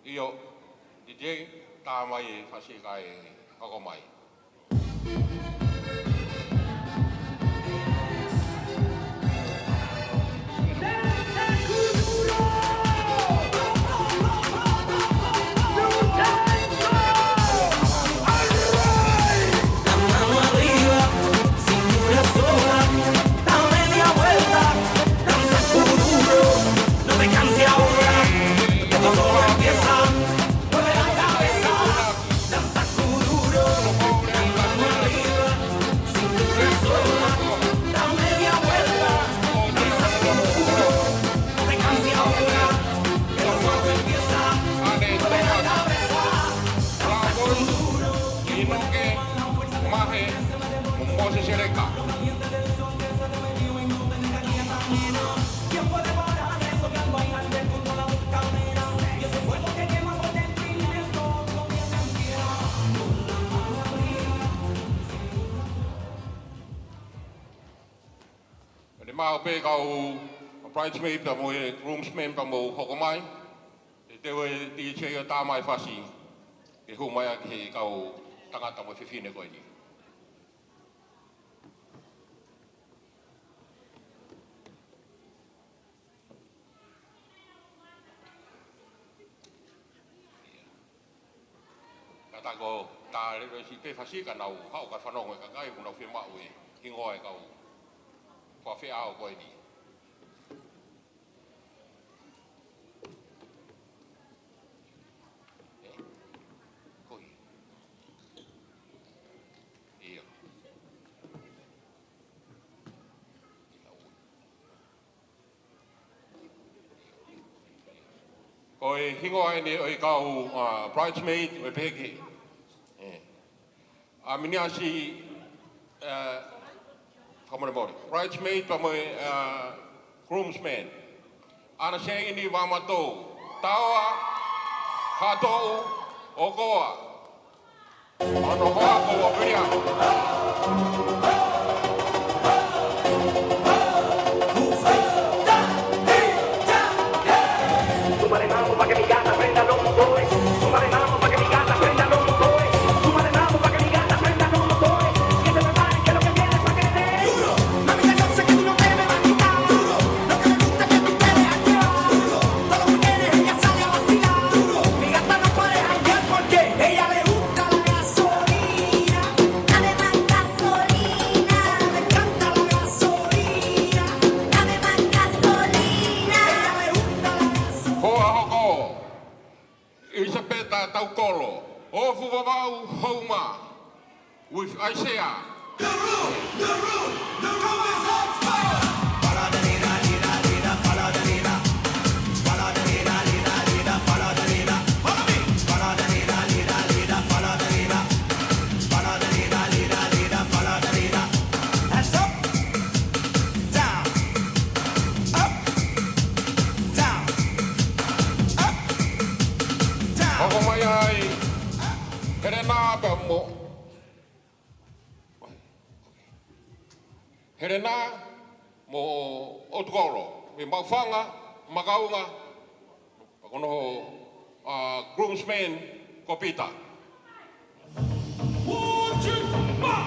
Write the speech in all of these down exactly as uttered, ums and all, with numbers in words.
ʻIo, D J, tā mai e fasi kae hoko mai. Inoke, Mahe, mo Moses Seleka. ʻE maʻu pē kau bridesmaid pea mo e groomsman pea mo hoko mai. Te teu e D J ʻo tā mai fasi ke hū mai ʻa e kau tangata mo e fefine ko eni. Ka ta ko tā leva si pē fasi ka nau haʻu ka fanongo e kakai, kuo nau fiemaʻu e hingoa e kau fakafeʻao ko eni. Ē? Ko ia. ʻIo. Ko e hingoa eni ʻo e kau, uh, bridesmaid, ʻo e pehē ki he, ē, ʻa Miniasi, uh, fakamolemole. Bridesmaid pea mo e, uh, groomsman. ʻAna Seini Vamatou. Taoa, Haʻatoʻu, ʻOkoa. Ono hoa ko William. Hoa hoko, Elisapeta Taukolo, Ofu Vavau Houma, with Isaiah. Hands up, down, up, down, up, down. Hoko mai ai Helena pea mo Helena mo ʻOtukolo, mei Maʻufanga, Makaunga, ko hono, uh, groomsman ko Pita.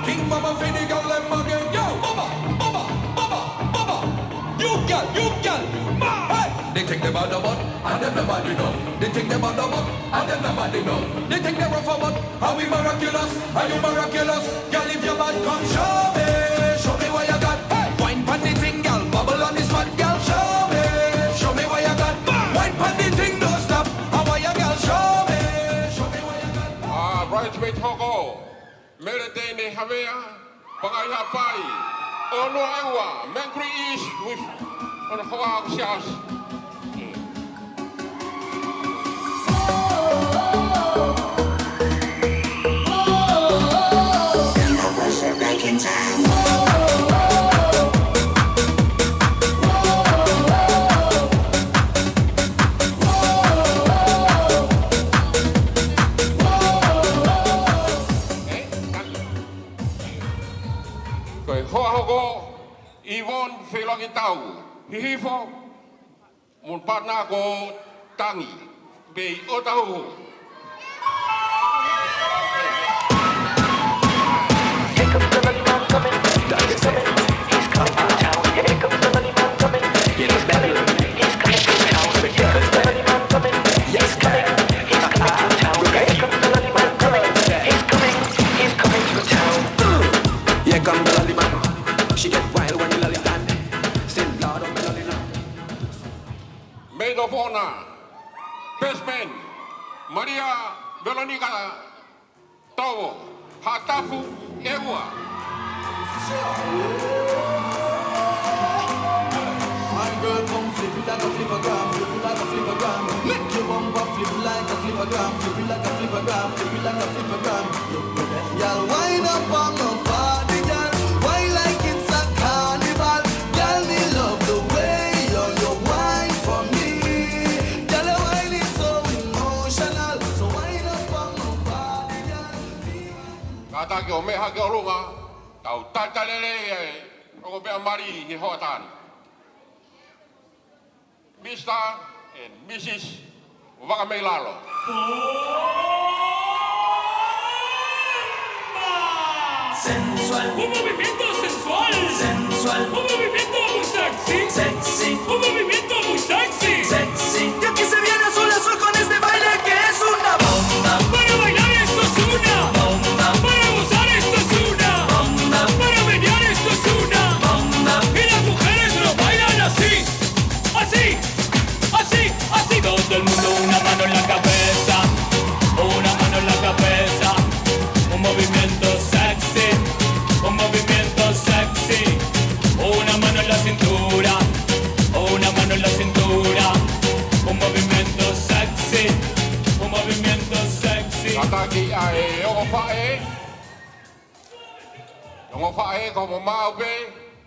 King Papa Fini got them again, yo. Baba, baba, baba, baba. You got, you got, ma. Hey. They think they bad, but I them never did know. They think they bad, but I them never did know. They think they rough, but are we miraculous? Are you miraculous? Girl, if you bad, come show me. Show me what you got. Hey. Wine pon the thing, girl. Bubble on the spot, girl. Show me. Show me what you got. Wine pon the thing, don't stop. How are you, girl? Show me. Show me what you got. Ah, bridesmaid hoko. Mele Teine Havea, Pangai Haʻapai, ʻOnua ʻEua, Mangere East with, ʻo ne hoa ko Siaosi. Ko e hoa hoko, Yvonne Feilongitau, Hihifo, mo partner ko Tangi. Pei ʻo Tahuhu. Here come the lolly man. She get wild when the lolly stand. Still Lord of the lolly land. Maid of Honor, Best Man, Maria Veronica Tovo, Haʻatapu ʻEua. My girl, come flip it like a flippergram, flip it like a flippergram. Make your bumper flip like a flippergram, flip it like a flippergram, flip it like a flippergram. Y'all wind up on my body, girl. Wine like it's a carnival. Girl, me love the way you, you wine for me. Girl, your wine is so emotional. So wind up on my body, girl. Kātaki ʻo meʻa hake ʻolunga, tau talitali lelei e ongo meʻa mali he hoʻatā ni. Mister and Missus Vakameilalo. Sensual. Un movimiento sensual. Sensual. Un movimiento muy sexy. Sexy. Un movimiento muy sexy. Sexy. Y aquí se viene azul azul con este baile que es una bomba. Para bailar esto es una bomba. Para gozar esto es una bomba. Para menear esto es una bomba. Y las mujeres lo bailan así. Así, así, así. Todo el mundo una mano en la cabeza, una mano en la cabeza. Un movimiento sexy, un movimiento sexy. Una mano en la cintura, una mano en la cintura. Un movimiento sexy, un movimiento sexy. Kātaki ʻa e ongo faʻē. Ongo faʻē, ko homou maʻu pē,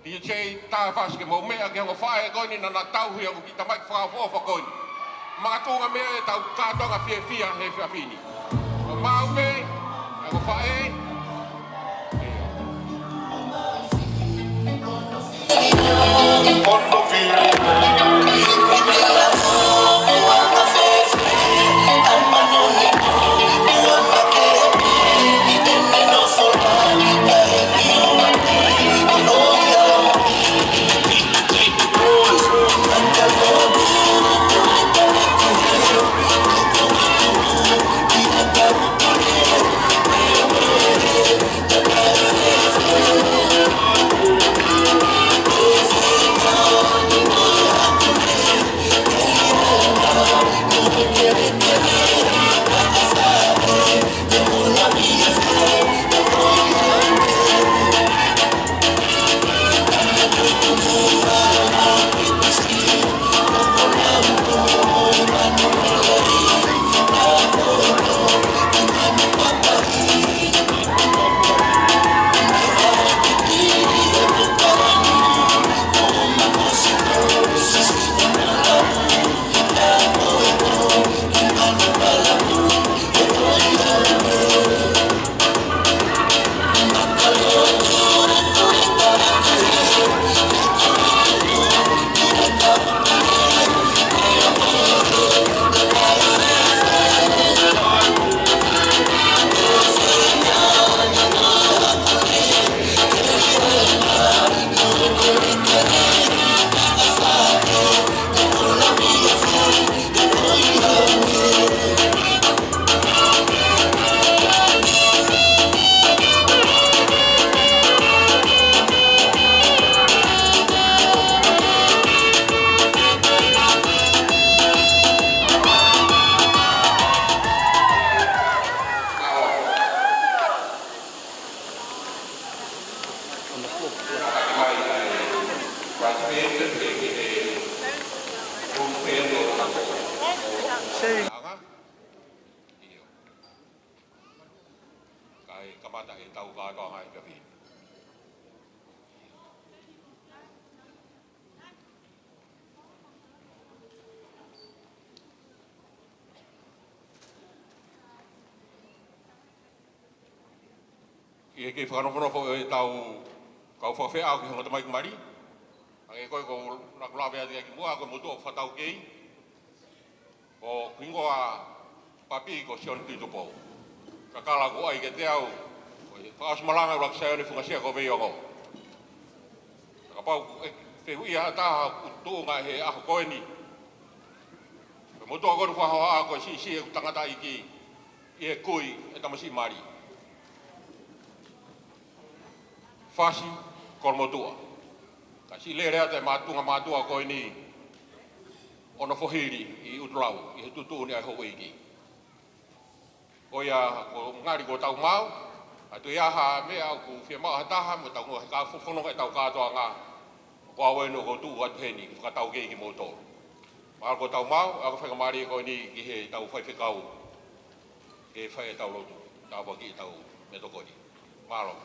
D J Tafasi, ke mou meʻa ki he ongo faʻē ko eni naʻa na tauhi ʻa e kiʻi tamaiki fakaʻofoʻofa ko eni. Makatuʻunga mei ai ʻetau kātoanga fiefia he efiafi ni. Ko homou maʻu pē, ongo faʻē. Kae kamata ʻetau kātoanga he efiafi ni. ʻI he kei fakanofonofo ʻetau kau fakafeʻao ki he ongo tamaiki mali. Hangē ko e ko naku lave atu ia kimuʻa, ko e motuʻa fakataukei. Ko hoku hingoa papi ko Sione Tuʻitupou. Kakala ko ʻai ke te au, ko e fakaʻosi malanga ʻUluaki Saione Fungasia ko Veiongo. Kapau ʻe fehuʻia ha taha ʻoku tuʻunga he ʻaho ko eni, ko e motuʻa ko eni fakahoa ko e siʻisiʻi ʻeku tangataʻeiki ʻi he kui ʻe tamasiʻi mali. Fasi Kolomotuʻa. Ka siʻi lele atu e mātuʻa mātuʻa ko eni ʻo nofo hili ʻi ʻUtulau, ʻi he tuʻutuʻuni ʻa e houʻeiki. Ko ia, ko ngali ko tau mau, ʻa tu ia ha meʻa ʻoku fiemaʻu ha taha, mo tau ngohe ka fofononga ʻetau kātoanga, ko au eni ʻoku ou tuʻu atu heni, fakatau kei kimoutolu. Mahalo ko tau mau, ʻa ko faingamālie ko eni ki he tau faifekau, ke fai ʻetau lotu, tāpuaki ʻetau meʻatokoni. Mālō.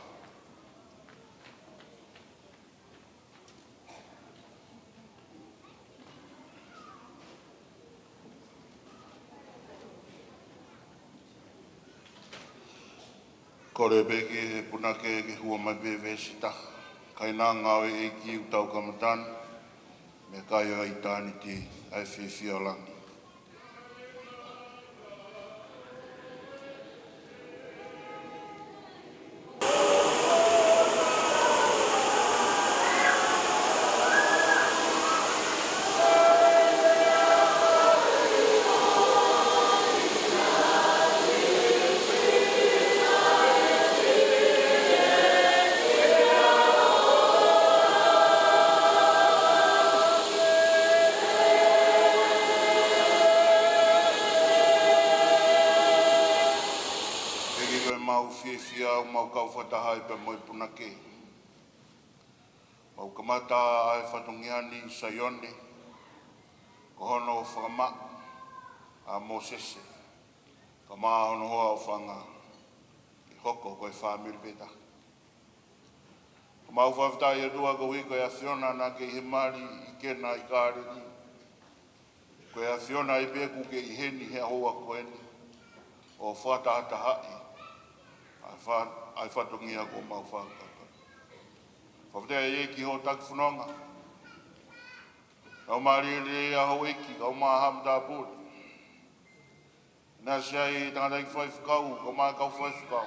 Kole pē ki he punake ke hua mai pē veesi taha. Kainanga ʻo e ʻEiki ʻoku tau kamata ni, mei he kai ʻo ʻitāniti ʻa e fiefia ʻo langi. ʻEiki, ko ʻemau fiefia ʻoku mau kau fakataha ai pea mo e punake. Mau kamata ʻa e fatongia ni ʻi Saione, ko hono fakamaʻa ʻa Mōsese, kae ʻumaʻā hono hoa ʻofaʻanga, ke hoko ko e fāmili pē taha. Ko ʻemau fakafetaʻi ʻOtua koeʻuhi ko e ʻAfiona naʻa ke ʻi he mali ʻi Kena ʻi Kāleli. Ko e ʻAfiona ai pē ʻoku ke ʻi heni he ʻaho ko eni ʻo fakatahatahaʻi ʻa e fa-, ʻa e fatongia kuo mau fakakakato. Fakafetaʻi ʻEiki hoʻo taki fononga. Kau mālie lelei ʻa houʻeiki, kau mā haʻa matāpule. ʻInasi ai tangataʻeiki faifekau, kau mā kau faifekau.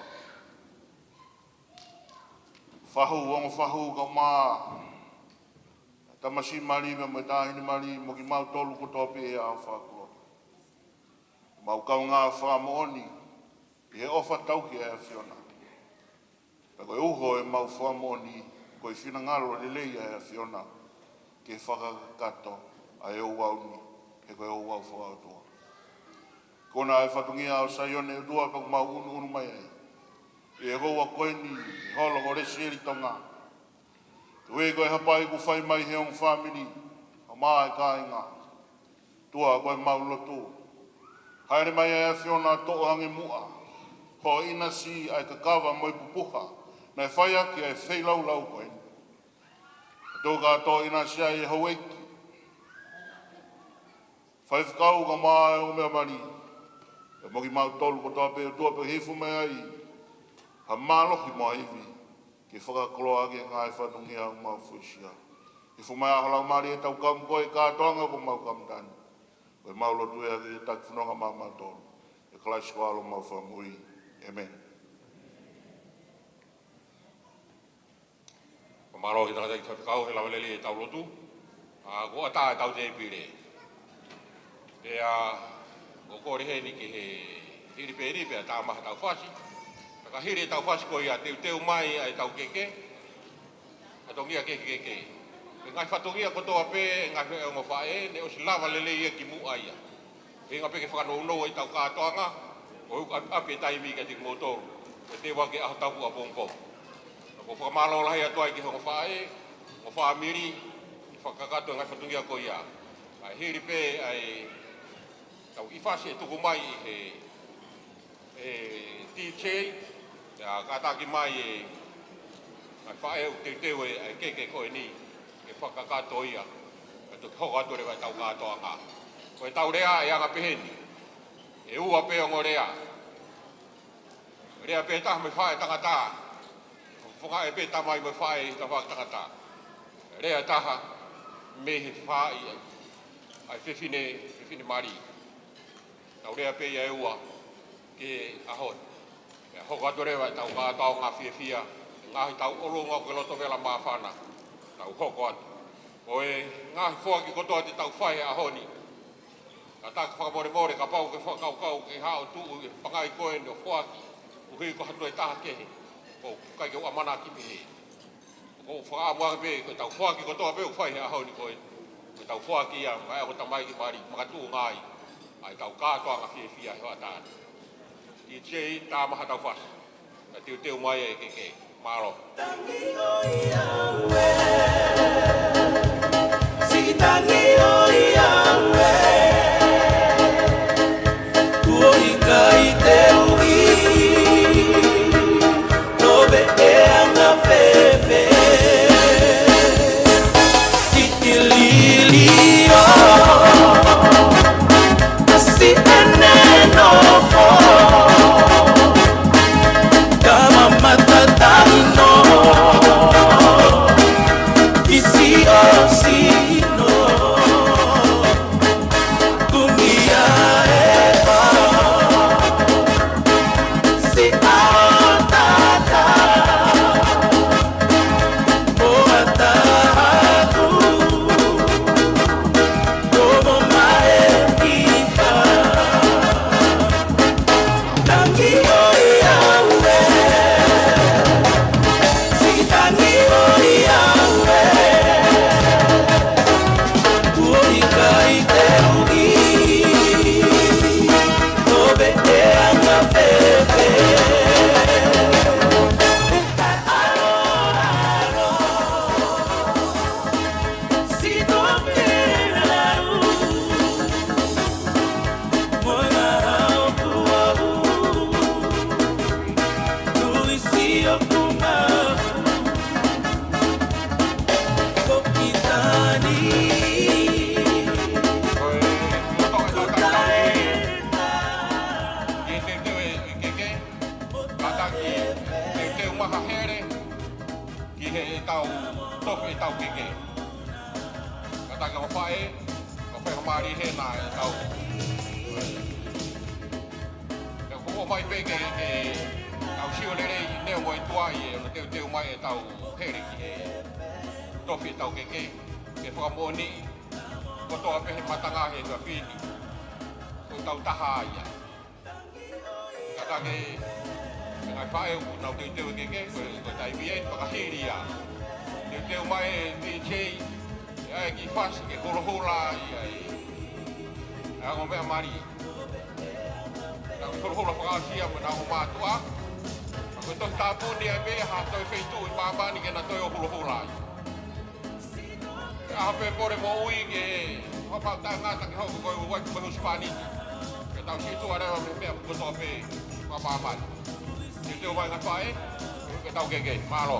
Fahu, ongo fahu, kau mā tamasiʻi mali, mo e taʻahine mali, mo kimautolu kotoa pē ʻa e fakakoloa. Mau kaungā fakamoʻoni ʻi he ʻofa tauhi ʻa e ʻAfiona. Pea ko e uho ʻemau fakamoʻoni, ko e finangalo lelei ʻa e ʻAfiona ke fakakakato ʻa e ouau ni, he ko e ouau fakaʻotua. Ko ena ʻa e fatongia ʻo Saione ʻOtua pea ʻoku mau ʻunuʻunu mai ai ʻi he houa ko eni, ʻi he holo ko Lesieli Tonga. Koeʻuhi ko e hapai kuo fai mai he ongo fāmili, ʻa e kāinga. ʻOtua, ko ʻemau lotu. Hāʻele mai ʻa e ʻAfiona toʻo ange muʻa hoʻo ʻinasi ʻa e kakava mo e pupuha naʻe fai ʻaki ʻa e feilaulau ko eni. Tō ka tō ʻinasi ai e houʻeiki, faifekau kae ʻumaʻā e ongo meʻa mali. Pea mo kimautolu kotoa pē ʻOtua pea hifo mai ai ha mālohi mo ha ivi ke fakakoloa ʻaki e ngaahi fatongia ʻoku mau fuesia. Hifo mai ʻa ho Laumālie ʻo tau kau mo koe ʻi he kātoanga kuo mau kamata ni. Ko ʻemau lotu ia ʻi he taki fononga maʻamautolu ʻia Kalaisi ko homau Fakamoʻui. ʻĒmeni. Fakamālō ki he tangataʻeiki faifekau he lava lelei ʻetau lotu. ʻA, kuo ʻatā ʻetau tēpile. Pea ʻoku ou kole heni ki he hili pē ni pea tā mai haʻatau fasi. Ka hili ʻetau fasi ko ia, teuteu mai ʻa ʻetau keke, fatongia keke. Ko e ngaahi fatongia kotoa pē, ngaahi ongo faʻē, ne ʻosi lava lelei ia kimuʻa ia. Ko e ʻuhinga pē ke fakanounou ʻetau kātoanga, ʻoku ʻapi e taimi kiate kimoutolu ke teu ʻaki e ʻaho tapu ʻapongipongi. Ka ʻoku ou fakamālō lahi atu ai ki he ongo faʻē, ongo fāmili, fakakakato e ngaahi fatongia ko ia. Kae hili pē ʻa ʻetau kiʻi fasi ʻe tuku mai ʻe he, ʻe he DJ, pea kātaki mai e ngaahi faʻē ʻoku teuteu e, e keke ko eni, ke fakakakato ia, kae toki hoko atu leva ʻetau kātoanga. Ko ʻetau lea ʻe anga peheni. ʻE ua pē ongo lea. Lea pē taha mei he faʻē tangata. Fofonga ʻe pē tamai mo e faʻē ʻi he tafaʻaki tangata. Lea taha mei he faʻē ʻa e fefine, fefine mali. Tau lea pē ia ʻe ua ki he ʻaho ni. Pea hoko atu leva ʻetau kātoanga fiefia, ngaahi tauʻolunga ʻoku ke loto vela māfana, tau hoko atu. Ko e ngaahi foaki kotoa te tau fai he ʻaho ni, kātaki fakamolemole kapau ʻoku ke fakakaukau ke haʻu ʻo tuʻu ʻi he pangai ko eni ʻo foaki, ʻuhi ko ha toe taha kehe, ʻoku ʻikai ke u ʻamanaki pehē. ʻOku ou fakaʻamu ange pē, ko ʻetau foaki kotoa pē ʻoku fai he ʻaho ni ko e, ko ʻetau foaki ia, maʻa e ongo tamaiki mali, makatuʻunga ai ʻa ʻetau kātoanga fiefia he hoʻatā ni. DJ, tā mai haʻatau fasi. Ka teuteu mai e keke. Mālō. Ko e loto e tau taitau ki he teuteu e keke, kātaki teuteu mai ha hele ki heʻetau tofi ʻetau keke. Kātaki ʻo faʻē, ʻo fakamālie hena ʻetau. Pea ʻoku ʻomai pē ke, ke tau sio lelei neongo e tuai ē, ʻo teuteu mai ʻetau hele ki he tofi ʻetau keke, ke fakamoʻoniʻi kotoa pē he matanga he efiafi ni, ko hotau taha ia. Kātaki e ngaahi faʻē ʻoku nau teuteu e keke, ko e, ko e taimi eni fakahili ia. Teuteu mai e DJ, ʻe ʻai e kiʻi fasi ke hulohula ai ʻa e, ʻa e ongo meʻa mali. Nau hulohula fakaʻosi ia mo ʻenau ongo mātuʻa. Ka ko e tohi tāpuni ai pē ha toe feituʻu ʻi māmani ke na toe ō hulohula ai. Ka ʻi ai pē pole moʻui ke fakapapauʻi ʻe taha ke hoko ko e ʻuhinga ko e husepāniti. Ke tau situʻa leva mei he meʻa kotoa pē fakamāmani. Teuteu mai e ngaahi faʻē, ke tau keke. Mālō.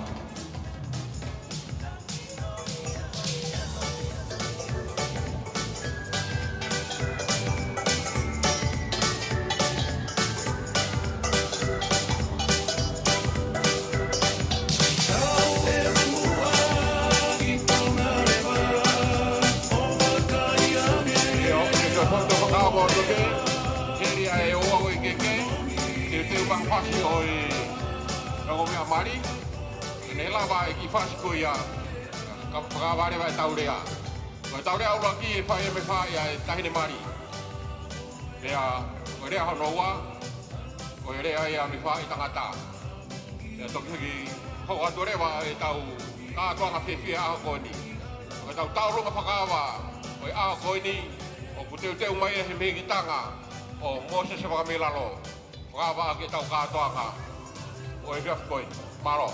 Heli ʻa e ʻoua ʻo e keke, teuteu mai e fasi ʻo e ongo meʻa mali. ʻE ne lava e kiʻi fasi ko ia, ka fakaʻaonga leva ʻetau lea. Ko ʻetau lea ʻuluaki ʻe fai ʻe he meʻa fai ʻa e taʻahine mali. Pea ko e lea hono ua, ko e lea ia ʻa e meʻa fai tangata. Pea toki hiki hoko atu leva ʻetau kātoanga fiefia ʻaho ko eni. Ko ʻetau tauʻolunga fakaava ʻo e ʻaho ko eni, ʻoku teuteu mai ʻe he mehikitanga ʻo Mōsese Vakamilalo. Fakaava ʻaki ʻetau kātoanga ʻo e efiafi ko eni. Mālō.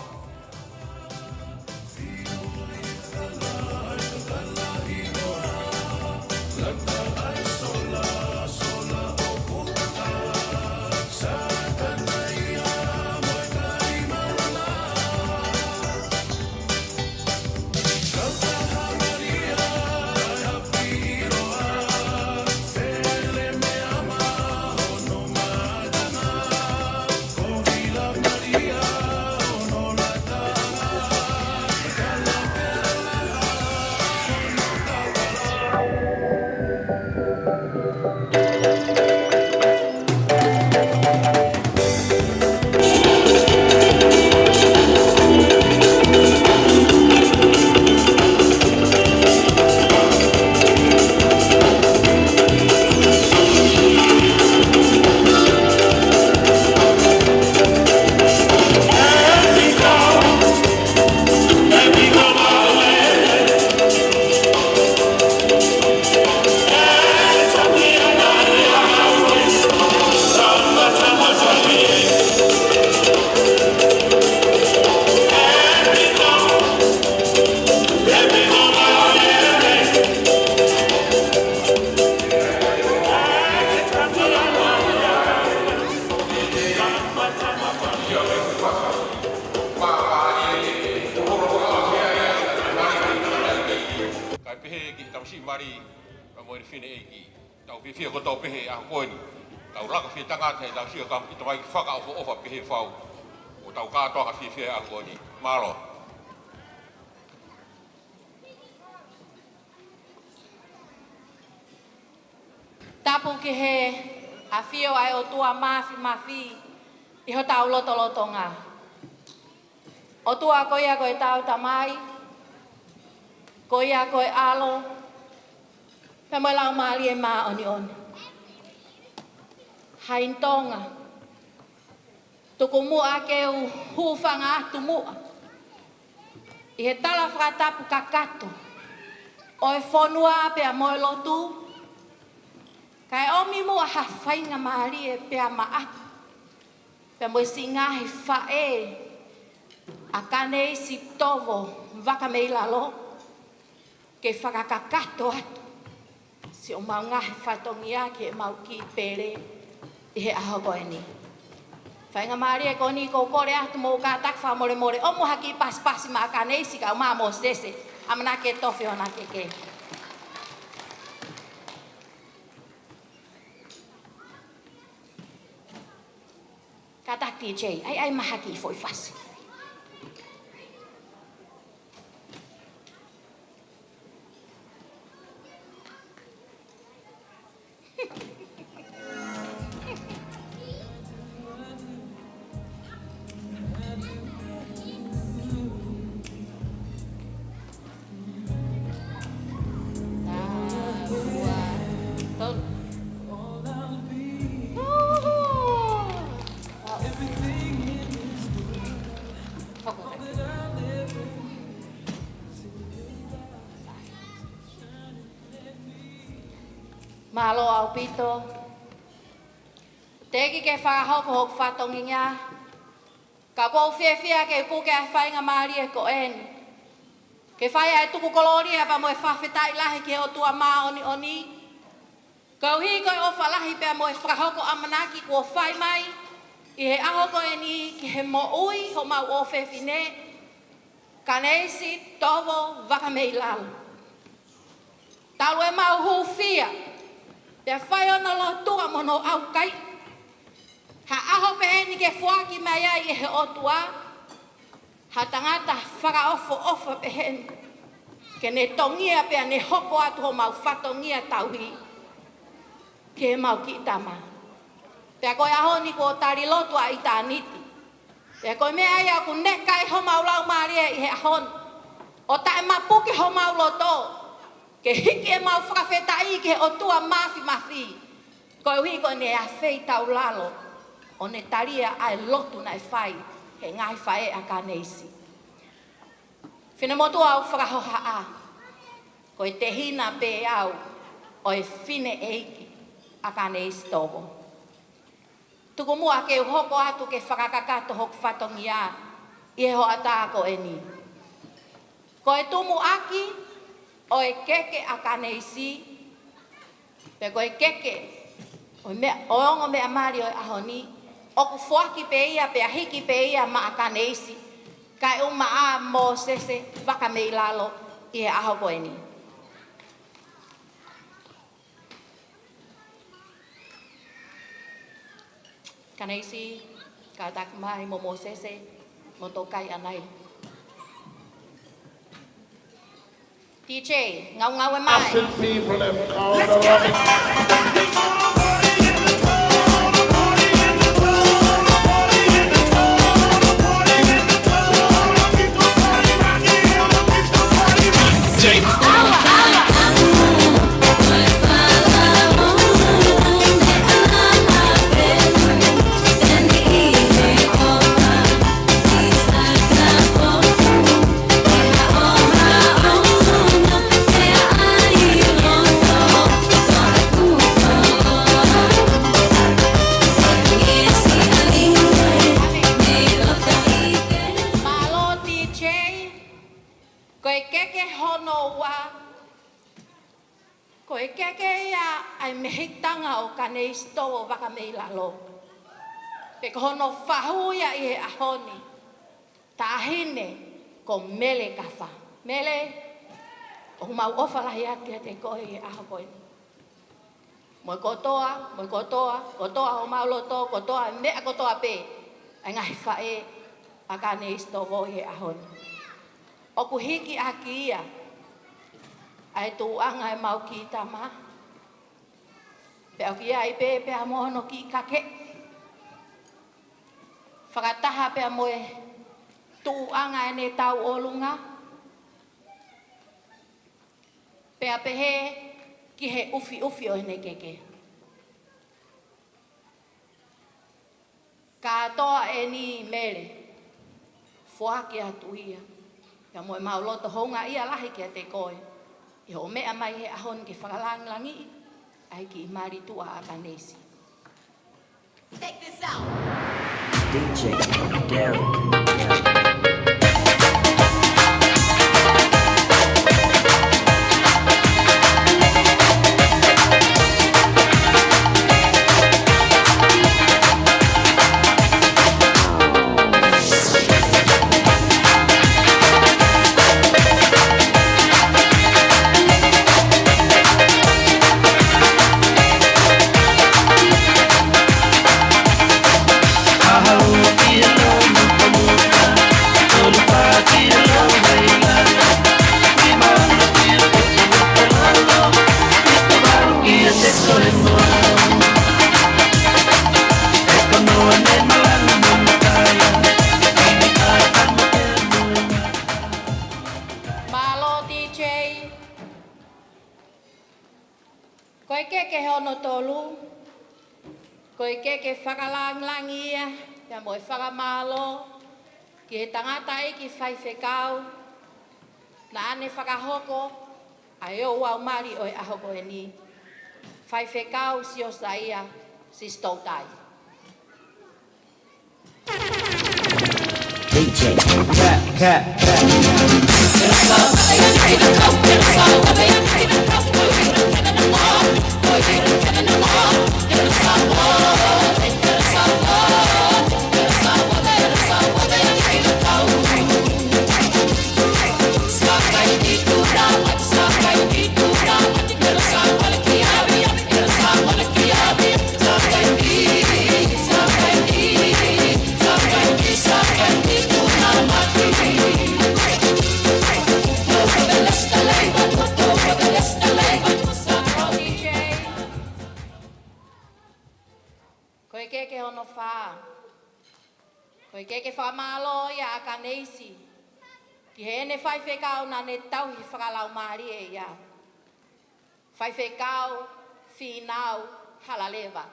Pali, ka mo e fineʻeiki. Tau fiefia kotoa pē he ʻaho ko eni. Tau laka fie tangata he tau sio ka ki tamai ki fakaʻofoʻofa pē he fau. ʻO tau kātoanga fiefia he ʻaho ko eni. Mālō. Tapu ki he ʻafio ʻa e ʻOtua Māfimafi ʻi hotau lotolotonga. ʻOtua ko ia ko e tau Tamai, ko ia ko e ʻAlo, pea mo e Laumālie Māʻoniʻoni. Haʻi Tonga, tuku muʻa ke u hūfanga atu muʻa ʻi he tala fakatapu kakato ʻo e fonua pea mo e lotu, kae ʻomi muʻa ha faingamālie pea maʻa pea mo e siʻi ngaahi faʻē ʻa Kaneisi Tovo Vakameilalo, ke fakakakato atu siʻomau ngaahi fatongia ki heʻemau kiʻi pele ʻi he ʻaho ko eni. Faingamālie ko eni ʻoku ou kole atu mo kātaki fakamolemole ʻomi ha kiʻi pasipasi maʻa Kaneisi kae ʻumaʻā Mōsese, ʻamanaki ke tofi hona keke. Kātaki T J, ʻai, ʻai mai ha kiʻi foʻi fasi. Mālō ʻaupito. Teʻeki ke fakahoko hoku fatongia, ka ʻoku ou fiefia ke puke ʻa e faingamālie ko eni ke fai ʻa e tuku kolōlia pea mo e fakafetaʻi lahi ki he ʻOtua Māʻoniʻoni, koeʻuhi ko e ʻofa lahi pea mo e fakahoko ʻamanaki kuo fai mai ʻi he ʻaho ko eni ki he moʻui homau ʻofefine, Kaneisi Tovo Vakameilalo. Talu ʻemau hūfia pea fai hono lotua mo hono ʻaukai, ha ʻaho peheni ke foaki mai ai ʻe he ʻOtua ha tangata fakaʻofoʻofa peheni, ke ne tongia pea ne hoko atu homau fatongia tauhi ki heʻemau kiʻi tama. Pea ko e ʻaho ni kuo tali lotu ʻa ʻitāniti. Pea ko e meʻa ia ʻoku ne kai homau laumālie ʻi he ʻaho ni, ʻo taʻemapuke homau loto ke hiki ʻemau fakafetaʻi ki he ʻOtua Māfimafi, koeʻuhi ko ʻene afeitaulalo ʻo ne talia ʻa e lotu naʻe fai he ngaahi faʻē ʻa Kaneisi. Finemotuʻa ʻoku fakahohaʻa, ko e tehina pē au ʻo e fineʻeiki ʻa Kaneisi Tovo. Tuku muʻa ke u hoko atu ke fakakakato hoku fatongia ʻi he hoʻatā ko eni. Ko e tumuʻaki ʻo e keke ʻa Kaneisi, pe ko e keke ʻo e meʻa, ʻo e ongo meʻa mali ʻo e ʻaho ni, ʻoku foaki pē ia pea hiki pē ia maʻa Kaneisi, kae ʻumaʻā Mōsese Vakameilalo ʻi he ʻaho ko eni. Kaneisi, kātaki mai mo Mōsese, mo tō kai ʻanai. T J, ngaungaue mai. Ask the people them call the rock. Mālō T J. Ko e keke hono ua, ko e keke ia ʻa e mehikitanga ʻo Kaneisi Tovo Vakameilalo. Pea ko hono fahu ia ʻi he ʻaho ni, taʻahine ko Mele Kafa. Mele. ʻOku mau ʻofa lahi atu kiate koe he ʻaho ko eni. Mo e kotoa, mo e kotoa, kotoa homau loto, kotoa e meʻa kotoa pē ʻa e ngaahi faʻē ʻa Kaneisi Tongo he ʻaho ni. ʻOku hiki ʻaki ia ʻa e tuʻuʻanga ʻemau kiʻi tama. Pea ʻoku ʻi ai pē pea mo hono kiʻi kakeʻi. Fakataha pea mo e tuʻuʻanga ʻene tauʻolunga. Pea pehē ki he ʻufiʻufi ʻo ʻene keke. Kātoa eni Mele, foaki atu ia. Pea mo ʻemau loto houngaʻia lahi kiate koe ʻi hoʻo meʻa mai he ʻaho ni ke fakalāngilangiʻi ʻa e kiʻi mali tuʻa ʻa Kaneisi. Check this out. D J Gary. Mālō D J. Ko e keke hono tolu, ko e keke fakalāngilangi ia, pea mo e fakamālō ki he tangataʻeiki faifekau naʻa ne fakahoko ʻa e ouau mali ʻo e ʻaho ko eni, Faifekau Siosaia Sisitoutai. D J. Cat, cat, cat. Ko e keke hono fā. Ko e keke fakamālō ia ʻa Kaneisi ki heʻene faifekau naʻa ne tauhi fakalaumālie ia. Faifekau Fīnau Halaleva.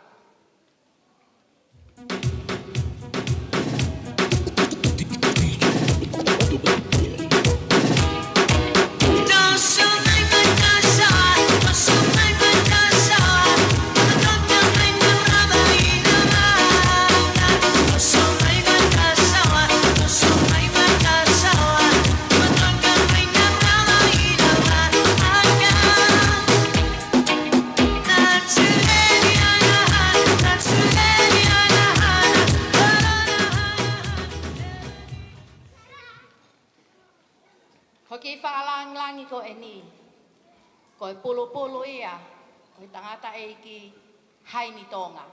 Ko e kiʻi fakalāngilangi ko eni, ko e pulupulu ia ʻo e tangataʻeiki Haini Tonga.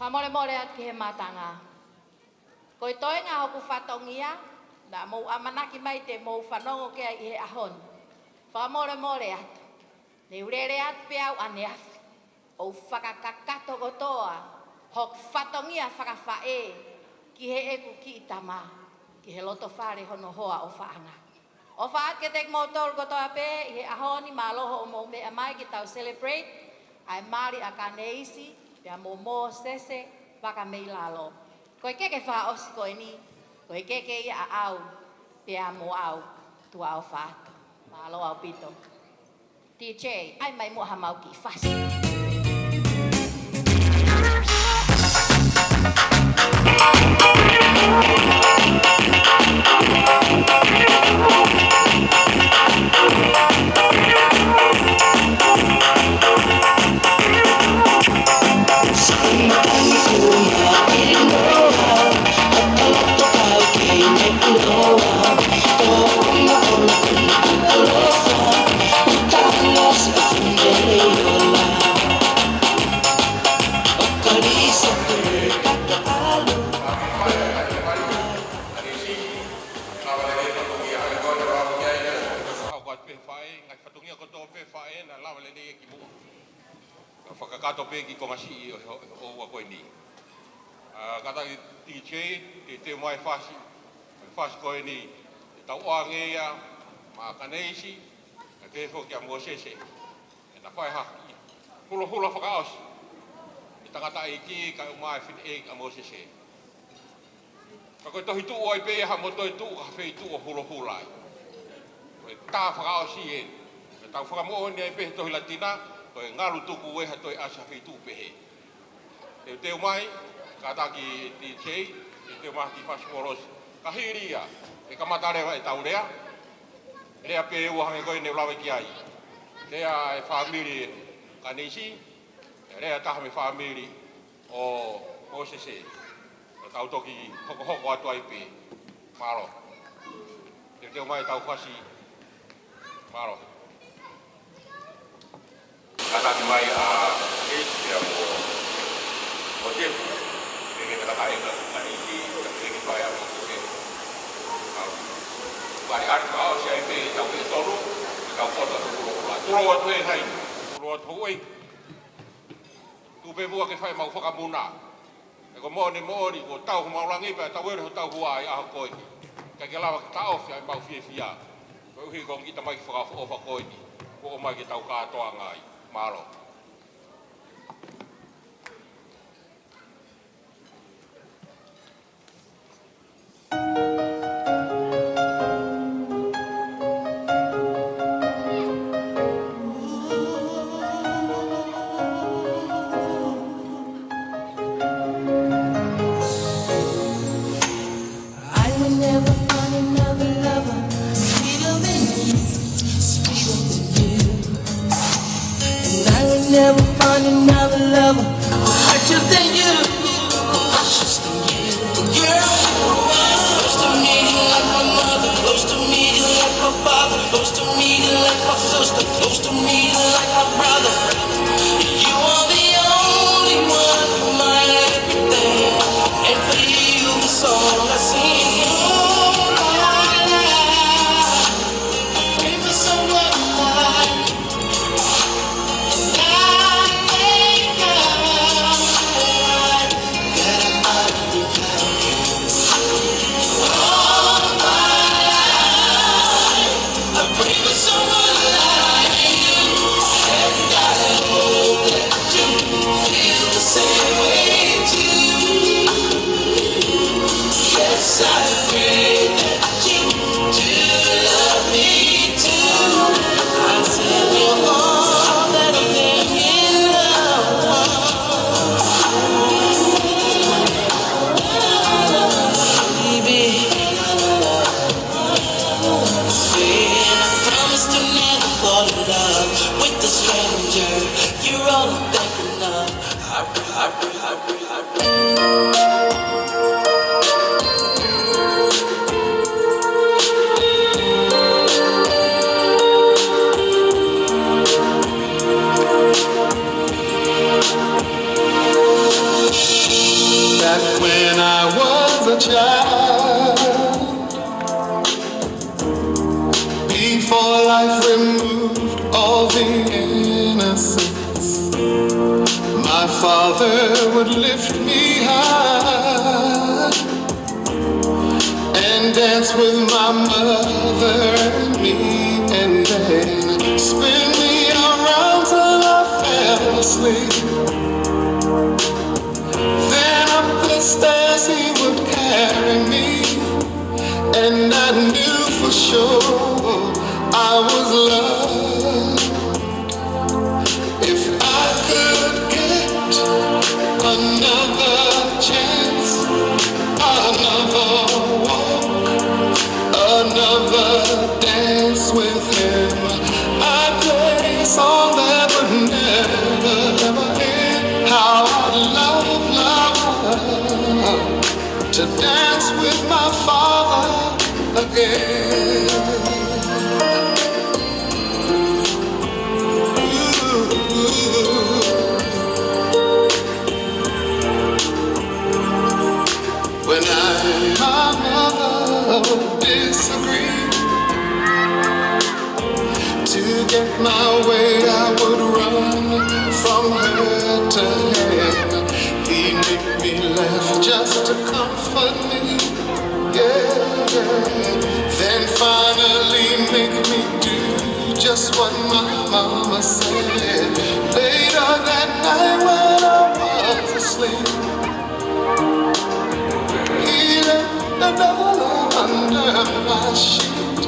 Fakamolemole atu ki he mātanga. Ko e toenga hoku fatongia, naʻa mou ʻamanaki mai te mou fanongo ki ai ʻi he ʻaho ni. Fakamolemole atu. Ne u lele atu pē au ʻaneafi ʻo u fakakakato kotoa hoku fatongia fakafaʻē ki heʻeku kiʻi tama, ki he loto fale hono hoa ʻofaʻanga. ʻOfa atu kiate kimoutolu kotoa pē ʻi he ʻaho ni, mālō hoʻomou meʻa mai ke tau celebrate ʻa e mali ʻa Kaneisi pea mo Mōsese Vakameilalo. Ko e keke fakaʻosi ko eni, Ko e kehe ia ʻaʻau pea mo au, tuʻa ʻofa atu. Mālō ʻaupito. D J, ʻai mai muʻa hamau kiʻi fasi. Hoko atu pē faʻē, ngaahi fatongia kotoa pē faʻē naʻe lava lelei ki muʻa. Ka fakakakato pē ki he konga siʻi ʻo, ʻo, ʻo, ʻo ko eni. ʻA, kātaki D J, te, te mai fasi, fasi ko eni, te tau ʻoange ia, maʻa Kaneisi, kae pehē foki kia Mōsese, ʻe na fai ha kiʻi hulahula fakaʻosi. ʻE tangataʻeiki, kae ʻumaʻā e fineʻeiki ʻa Mōsese. Ka ko e tohi tuʻu ai pē ia ha mo toe tuʻu, ka ha feituʻu ʻo hulahula ai. Ko e tā fakaʻosi ē. Ko e tau fakamoʻoni ai pē he tohi Latina, ko e ngalu tuku ē ha toe ʻasi ha feituʻu pehē. Teuteu mai, kātaki D J, teuteu mai ki fasi molosi. Ka hili ia, ʻe kamata leva ʻetau lea. Lea pē ua hangē ko eni ʻoku lave ki ai. Lea e fāmili Kaneisi, lea taha mei he fāmili ʻo Mōsese. Ka tau toki hokohoko atu ai pē. Mālō. Teuteu mai ʻetau fasi. Mālō. Kātaki mai ʻa Keisi pea mo, mo Jeff. Pehē ki he kāinga Kaneisi, pehē ki he fai ʻa Mōsese. Mālō. Pea ʻe ʻalu fakaʻosi ai pē ʻetau pē tolu, ʻetau poto atu. Tulou atu ē hai. Tulou atu houʻeiki. Tuʻu pē muʻa ke fai ʻemau fakamuna. He ko e moʻoni moʻoni, kuo tau homau langi pea tau ʻilo hotau huaʻi ʻaho ko eni. Kae ke lava ke taʻofi ʻa ʻemau fiefia. Koeʻuhi ko e ngaahi tamaiki fakaʻofoʻofa ko eni. Kuo ʻomai ke tau kātoanga ai. Mālō. I will never find another lover sweeter than you, sweeter than you. And I will never find another lover more precious than you, more precious than you. Girl, you are close to me like my mother, close to me like my father, close to me like my sister, close to me like my brother. You are the only one, my everything, and for you, that's all I see. All my life, dream of someone like you. And I thank God that I Baby, saying I promise to never fall in love with a stranger. You're all I'm thinking of. Back when I was a child, before life removed all the innocence, my father would lift me high and dance with my mother and me, and then spin me around till I fell asleep. Then up the stairs he would carry me, I was loved. If I could get another chance, another walk, another dance with him, I'd play a song that would never, ever end. How I love, love, love to dance with my father again. When I and my mother would disagree, to get my way, I would run from her to him. He'd make me laugh just to comfort me. Yeah, yeah. Then finally make me do just what my mama said. Later that night when I was asleep, he left a dollar under my sheet.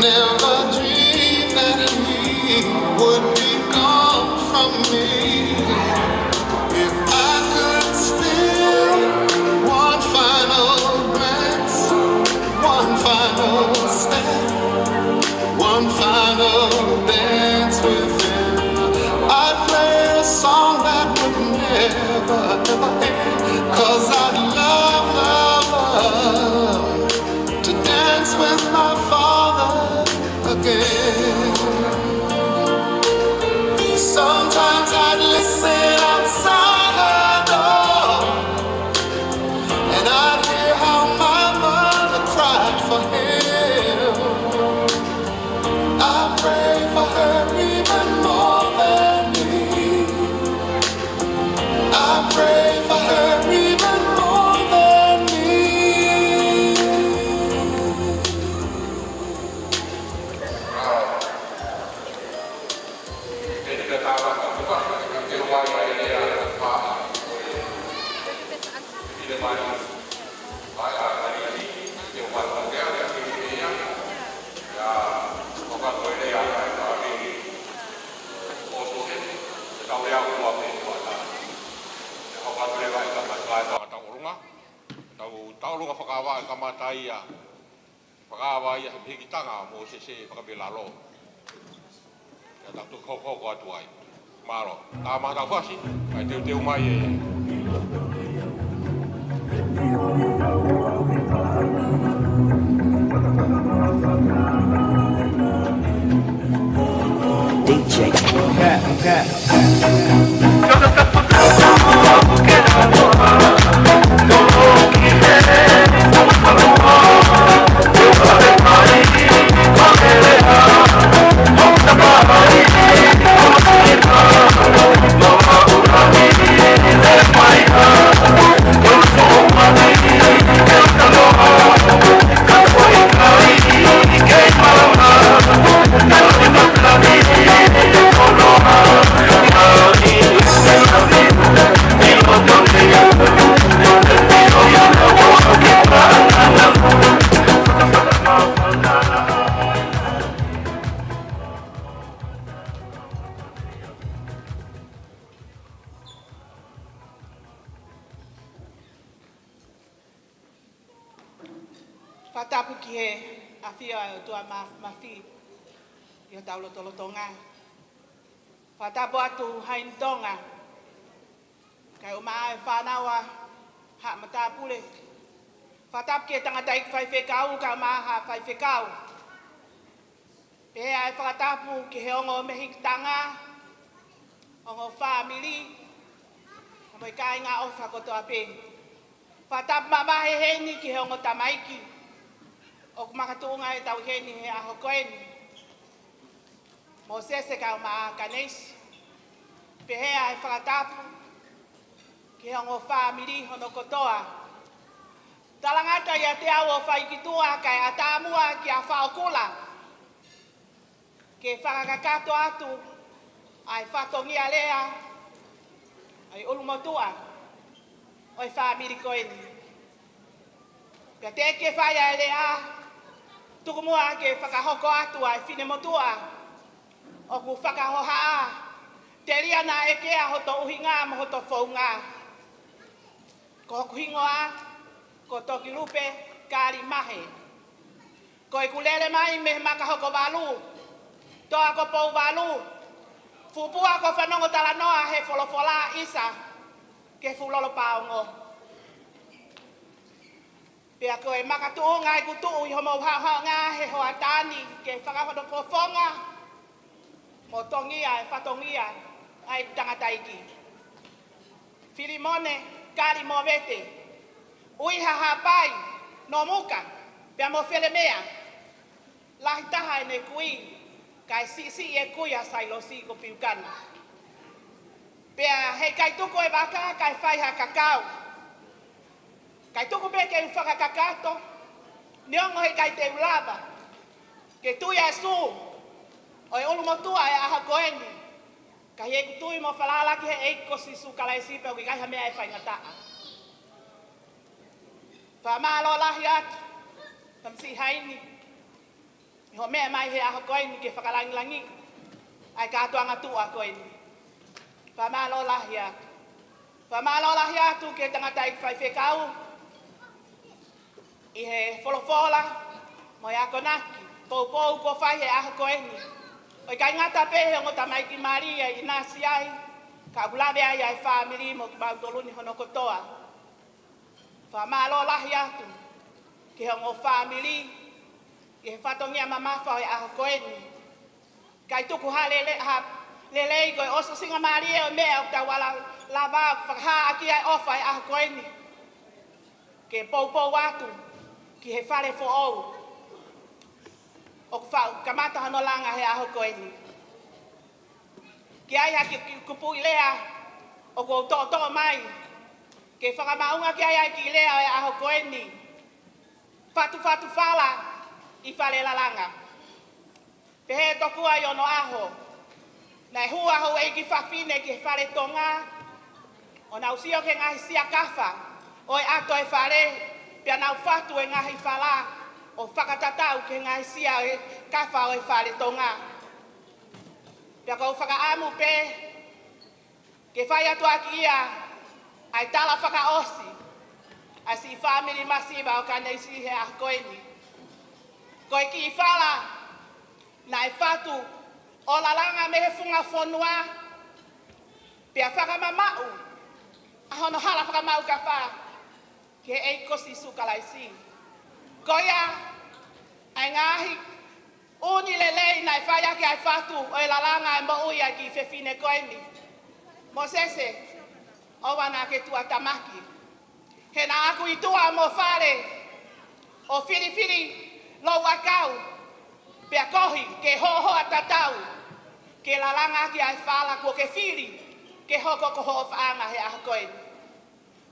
Never dreamed that he would be gone from me. If I could steal one final glance, one final step, one final dance with him, I'd play a song that would never, ever end. 'Cause I'd love, love, love to dance with my father again. Sometimes I'd listen outside her door, and I'd hear how my mother cried for him. I pray for her even more than me. I pray for her even more than me. Tau, tau ʻolunga fakaava e kamata ia. Fakaava ia he hikitanga mo Sese Fakamelalo. Ia tau toki hokohoko atu ai. Mālō. Tā maha tau fasi, kae teuteu mai e D J. Okay, okay. Fakatapu ki he ʻafio ʻa e ʻOtua Māfimafi ʻi hotau lotolotonga. Fakatapu atu Haʻa Tonga, kae ʻumaʻā e fānau ʻa haʻa matāpule. Fakatapu ki he tangataʻeiki faifekau, kae ʻumaʻā haʻa faifekau. Pehē ʻa e fakatapu ki he ongo mehikitanga, ongo fāmili, mo e kāinga ʻofa kotoa pē. Fakatapu mamahi heni ki he ongo tamaiki ʻoku makatuʻunga ʻetau ʻi heni he ʻaho ko eni, Mōsese kae ʻumaʻā Kaneisi. Pehē ʻa e fakatapu ki he ongo fāmili hono kotoa. Talangata ʻiate au ʻo fai ki tuʻa kae ʻatā muʻa kia Faʻokula ke fakakakato atu ʻa e fatongia lea ʻa e ʻulumotuʻa ʻo e fāmili ko eni. Pea teʻeki ke fai ʻa e lea Tuku muʻa ke fakahoko atu ʻa e finemotuʻa ʻoku fakahohaʻa, telia naʻa ʻekea hoto ʻuhinga mo hoto founga. Ko hoku hingoa ko Tokilupe Kalimahe. Ko ʻeku lele mai mei Makahokovalu, Toa ko Pouvalu, fuʻu pua ko Fanongo Talanoa he folofola ʻisa ki he fuʻu lolo paongo. Pea ko e makatuʻunga ʻeku tuʻu ʻi homou haohaonga he hoʻatā ni ke fakahoko fofonga mo tongia e fatongia ʻa e tangataʻeiki Filimone Kalimovete, ʻUiha Haʻapai, Nomuka, pea mo Felemea. Lahi taha ʻene kui, kae siʻisiʻi e kui ʻa Sailosi ko Piukana. Pea heʻikai tuku e vaka kae fai ha kakau. ʻIkai tuku pē ke u fakakakato, neongo heʻikai te u lava ke tui ʻa e sū ʻo e ʻulumotuʻa ʻo e ʻaho ko eni, ka ʻi heʻeku tui mo falala ki he ʻEiki ko Sīsū Kalaisi pea ʻoku ʻikai ha meʻa ʻe faingataʻa. Fakamālō lahi atu, tamasiʻi Haini, ʻi hoʻo meʻa mai he ʻaho ko eni ke fakalangilangiʻi ʻa e kātoanga tuʻa ko eni. Fakamālō lahi atu. Fakamālō lahi atu ki he tangataʻeiki faifekau ʻi he folofola mo e akonaki poupou kuo fai he ʻaho ko eni. ʻO ʻikai ngata pē he ongo tamaiki mali ʻa ʻinasi ai, ka ʻoku lave ai ʻa e fāmili mo kimautolu ni hono kotoa. Fakamālō lahi atu ki he ongo fāmili ʻi he fatongia mamafa ʻo e ʻaho ko eni. ʻIkai tuku ha lele-, ha lelei ko e ʻosi singamālie ʻo e meʻa ʻoku tau ala lava ʻo fakahā ʻaki ʻa e ʻofa ʻo e ʻaho ko eni. Ke poupou atu ki he fale foʻou ʻoku faʻu kamata hono langa he ʻaho ko eni. Ke ʻai ha kiʻi, kiʻi kupuʻi lea ʻoku ou toʻotoʻo mai ke fakamaʻunga ki ai ʻa e kiʻi lea ʻo e ʻaho ko eni. Fatufatu fala ʻi fale lalanga. Pehē tokua ʻi onoʻaho, naʻe hū ʻa houʻeiki fafine ki he fale tonga, ʻo nau sio ki he ngaahi sia kafa ʻo e ʻato ʻo e fale, pea nau fatu e ngaahi fala ʻo fakatatau ki he ngaahi sia ʻo e kafa ʻo e fale tonga. Pea ʻoku ou fakaʻamu pē ke fai atu ʻaki ia ʻa e tala fakaʻosi ʻa e siʻi fāmili masiva ʻo Kaneisi he ʻaho ko eni. Ko e kiʻi fala naʻe fatu ʻo lalanga mei he funga fonua, pea fakamamaʻu ʻa hono hala fakamaʻu kafa ki he ʻEiki ko Sīsū Kalaisi. Ko ia ʻa e ngaahi ʻū lelei naʻe fai ʻaki ʻa e fatu ʻo e lalanga ʻa e moʻui ʻa e kiʻi fefine ko eni. Mōsese, ʻoua naʻa ke tuʻatamaki. He naʻa ku ʻi tuʻa mo fale ʻo filifili lou ʻakau, pea kohi ke hohoʻa tatau ke lalanga ʻaki ʻa e fala kuo ke fili ke hoko ko hoʻo faʻanga he ʻaho ko eni.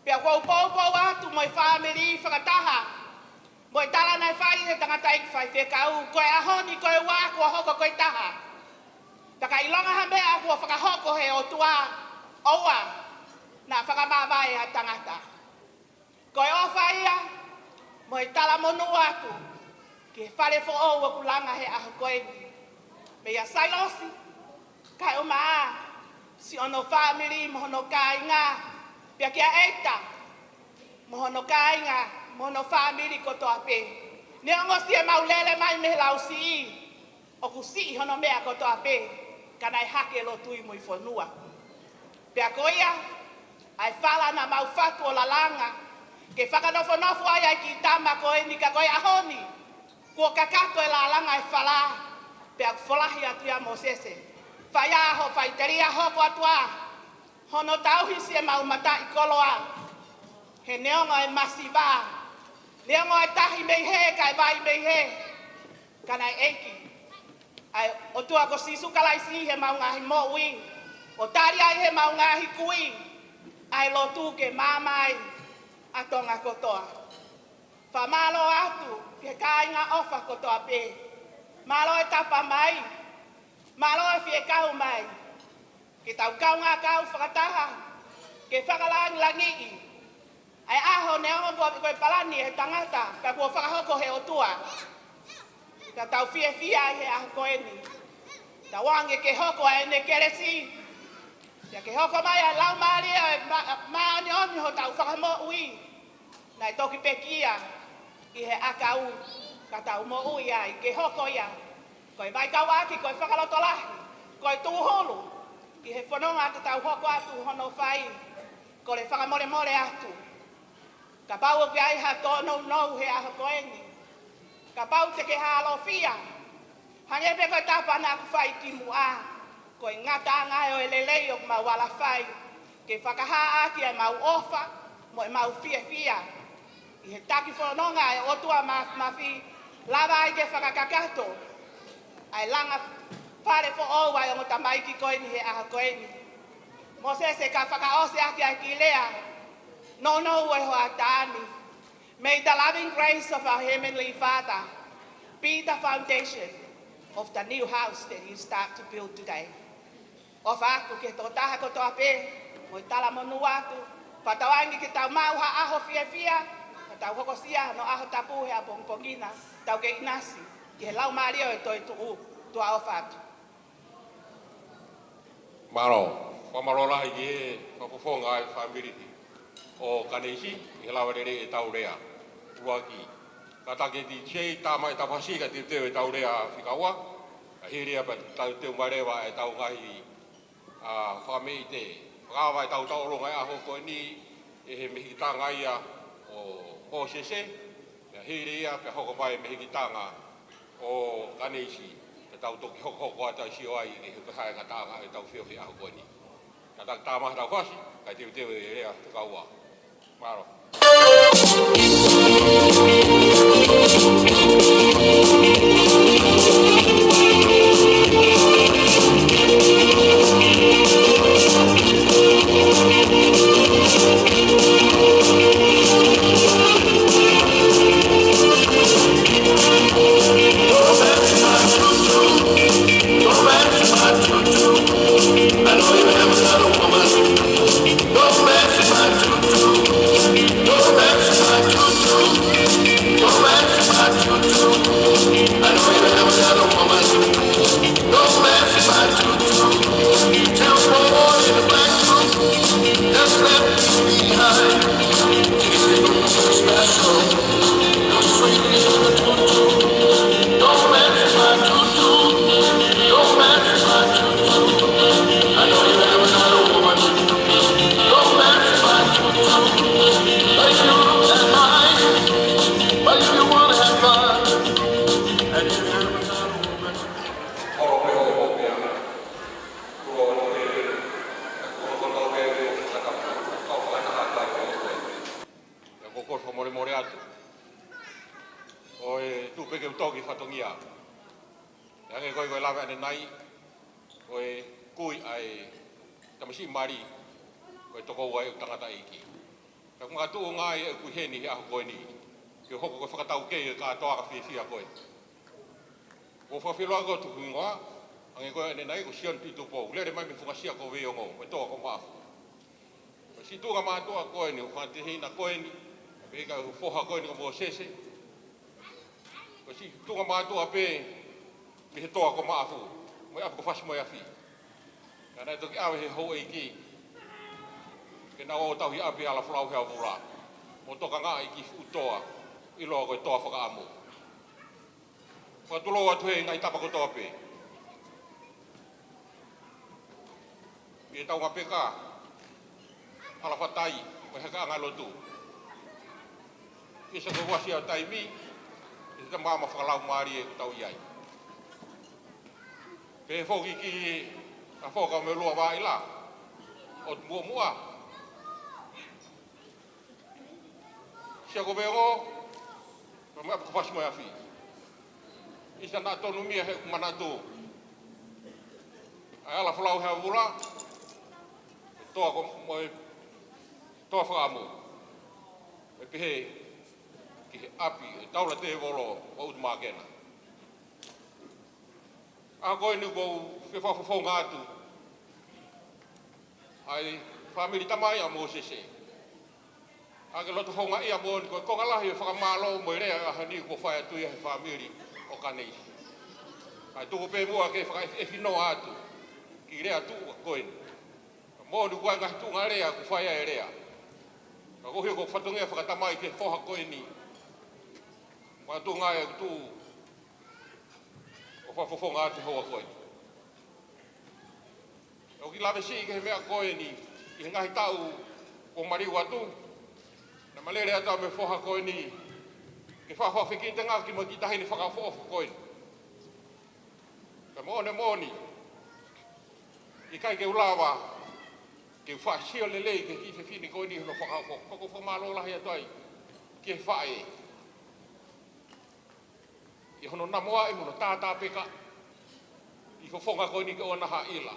Pea ʻoku ou poupou atu mo e fāmili fakataha mo e tala naʻe fai he tangataʻeiki faifekau, ko e ʻaho ni ko e ua kuo hoko ko e taha. Pea ka ʻilonga ha meʻa kuo fakahoko he ʻOtua, ʻoua naʻa fakamavae ʻa e tangata. Ko e ʻofa ia mo e talamonū atu ki he fale foʻou ʻoku langa he ʻaho ko eni. Meia Sailosi, kae ʻumaʻā siʻono fāmili mo hono kāinga, pea kia ʻEita mo hono kāinga mo hono fāmili kotoa pē. Neongo siʻemau lele mai mei he lausiʻi, ʻoku siʻi hono meʻa kotoa pē, ka naʻe hake lotui mo e fonua. Pea ko ia ʻa e fala naʻa mau fatu ʻo lalanga ke fakanofonofo ai ʻa e kiʻi tama ko eni, ka ko e ʻaho ni kuo kakato e lalanga ʻa e fala, pea ʻoku folahi atu ia Mōsese. Fai ā hoʻo faʻiteliha, hoko atu ā hono tauhi siʻemau mataʻikoloa. He neongo e masiva, neongo e tahi mei hē kae vai mei hē, ka naʻe ʻEiki ʻa e ʻOtua ko Sīsū Kalaisi ʻi heʻemau ngaahi moʻui, ʻo tali ai ʻe heʻemau ngaahi kui ʻa e lotu ke maama ai ʻa Tonga kotoa. Fakamālō atu ki he kāinga ʻofa kotoa pē. Mālō e tapa mai, mālō e fie kau mai ke tau kaungā kau fakataha ke fakalangilangiʻi ʻa e ʻaho, neongo kuo ʻikai ko e palani ʻe he tangata, ka kuo fakahoko ʻe he ʻOtua. Ka tau fiefia ʻi he ʻaho ko eni. Tauange ke hoko ʻa ʻene kelesi. Pea ke hoko mai ʻa e Laumālie ʻo e ma-, māʻoniʻoni hotau fakamoʻui. Naʻe toki pekia ʻi he ʻakau ka tau moʻui ai ke hoko ia ko e vaikauʻaki, ko e fakalotolahi, ko e tūhulu ʻi he fononga te tau hoko atu hono fai. Kole fakamolemole atu. Kapau ʻoku ʻi ai ha tōnounou he ʻaho ko eni, kapau te ke hālofia, hangē pē ko e tapa naʻa ku fai kimuʻa, ko e ngataʻanga ʻo e lelei ʻoku mau ala fai ke fakahā ʻaki ʻemau ʻofa mo ʻemau fiefia ʻi he taki fononga ʻa e ʻOtua Māfimafi, lava ai ke fakakakato ʻa e langa fale foʻou ʻa e ongo tamaiki ko eni he ʻaho ko eni. Mōsese, ka fakaʻosi ʻaki ʻa e kiʻi lea nounou ʻo e hoʻatā ni. May the loving grace of our Heavenly Father be the foundation of the new house that you start to build today. ʻOfa atu ki he tokotaha kotoa pē, mo e talamonū atu, fakatauange ke tau maʻu ha ʻaho fiefia, ka tau hokosia hono ʻaho tapu he ʻapongipongi na, tau kei ʻinasi ʻi he Laumālie ʻo e toetuʻu. Tuʻa ʻofa atu. Mālō, fakamālō lahi ki he fakafofonga ʻa e fāmili ʻo Kaneisi, ʻi he lava lelei ʻetau lea. ʻUluaki, kātaki D J, tā mai ʻetau fasi kae teuteu ʻetau lea fika ua, ka hili ia pea tau teuteu mai leva ʻetau ngaahi, ā, fakameʻite. Fakaava ʻetau tauʻolunga ʻi he ʻaho ko eni ʻe he mehikitanga ia ʻo Mōsese, pea hili ia pea hoko mai mehikitanga ʻo Kaneisi, pea tau toki hokohoko atu ai sio ai ki he ko e hā e ngataʻanga ʻetau fiefia he ʻaho ko eni. Kātaki tā mai ʻetau fasi, kae teuteu e lea fika ua. Mālō. Pea ko e kole fakamolemole atu, ʻo e tuʻu pē ke u toki fatongia. ʻE hangē ko e, ko e lave ʻanenai, ko e kui ʻa e tamasiʻi mali, ko e tokoua ʻeku tangataʻeiki. Pea ʻoku makatuʻunga ai ʻeku ʻi heni he ʻaho ko eni, ke hoko ko e fakataukei ʻo e kātoanga fiefia ko ē. Ko e fakafeʻiloaki ʻo e tukuhingoa, hangē ko ʻanenai ko Sione Tuʻitupou, lele mai mei he funga sia ko Veiongo, mo e toa ko Maʻafu. Ko e siʻi tuʻunga mātuʻa ko eni ʻo e fanga tehina ko eni, pea ʻikai ko e foha ko eni ko Mōsese. Ko e siʻi tuʻunga mātuʻa pē mei he toa ko Maʻafu, mo e ʻapi ko Fasi mo e Afi. Ka naʻe toki ʻave ʻe he houʻeiki ke nau ō ʻo tauhi ʻapi ʻa Lafolau Heavula, mo tokangaʻi e kiʻi fuʻu toa ʻiloa ko e Toa Fakaʻamu. Fakatulou atu he ngaahi tapa kotoa pē. ʻI he taungapeka, hala fatai, mo e hakaʻanga lotu. ʻI he sako uasi ʻa e taimi, ʻi he tamaama fakalaumālie ʻoku tau ʻi ai. Pea foki ki he foka mo e lua vāʻila ʻo e muʻomuʻa. Sia ko Veiongo, pea mo e ʻapi ko Fasi mo e Afi. ʻIsa naʻa tonu mia heʻeku manatu ʻa e ʻAla Folau Heavula, e toa ko, mo e Toa Fakaʻamu. ʻE pehē ki he ʻapi ʻo e Taula Tēvolo ʻo Utumakena. ʻAho ko eni ʻoku ou fie fakafofonga atu ʻa e fāmili tamai ʻa Mōsese. Ka ke loto houngaʻia moʻoni, ko e konga lahi e fakamālō mo e lea ʻa e ʻaho ni kuo fai atu ia he fāmili ʻo Kaneisi. Kae tuku pē muʻa ke fakaʻefiʻefi noa atu ki he lea tuʻu ko eni. Moʻoni ko e ngaahi tuʻunga lea kuo fai ai e lea. Ka ko e hia ko e fatongia fakatamai ki he foha ko eni. Makatuʻunga e tuʻu ʻo fakafofonga atu he houa ko eni. ʻOku ou lave siʻi ki he meʻa ko eni ʻi he ngaahi taʻu kuo maliu atu. Naʻá ma lele atu mo e foha ko eni ke fakafekiteʻaki mo e kiʻi taʻahine fakaʻofoʻofa ko eni. Ka moʻoni moʻoni, ʻikai ke u lava ke u fakasio lelei ki he kiʻi fefine ko eni hono fakaʻofoʻofa. Ka ʻoku ou fakamālō lahi atu ai ki he faʻē ʻi hono namoaʻi mo hono tātāpekaʻi e fofonga ko eni ke ʻoua naʻa haʻila.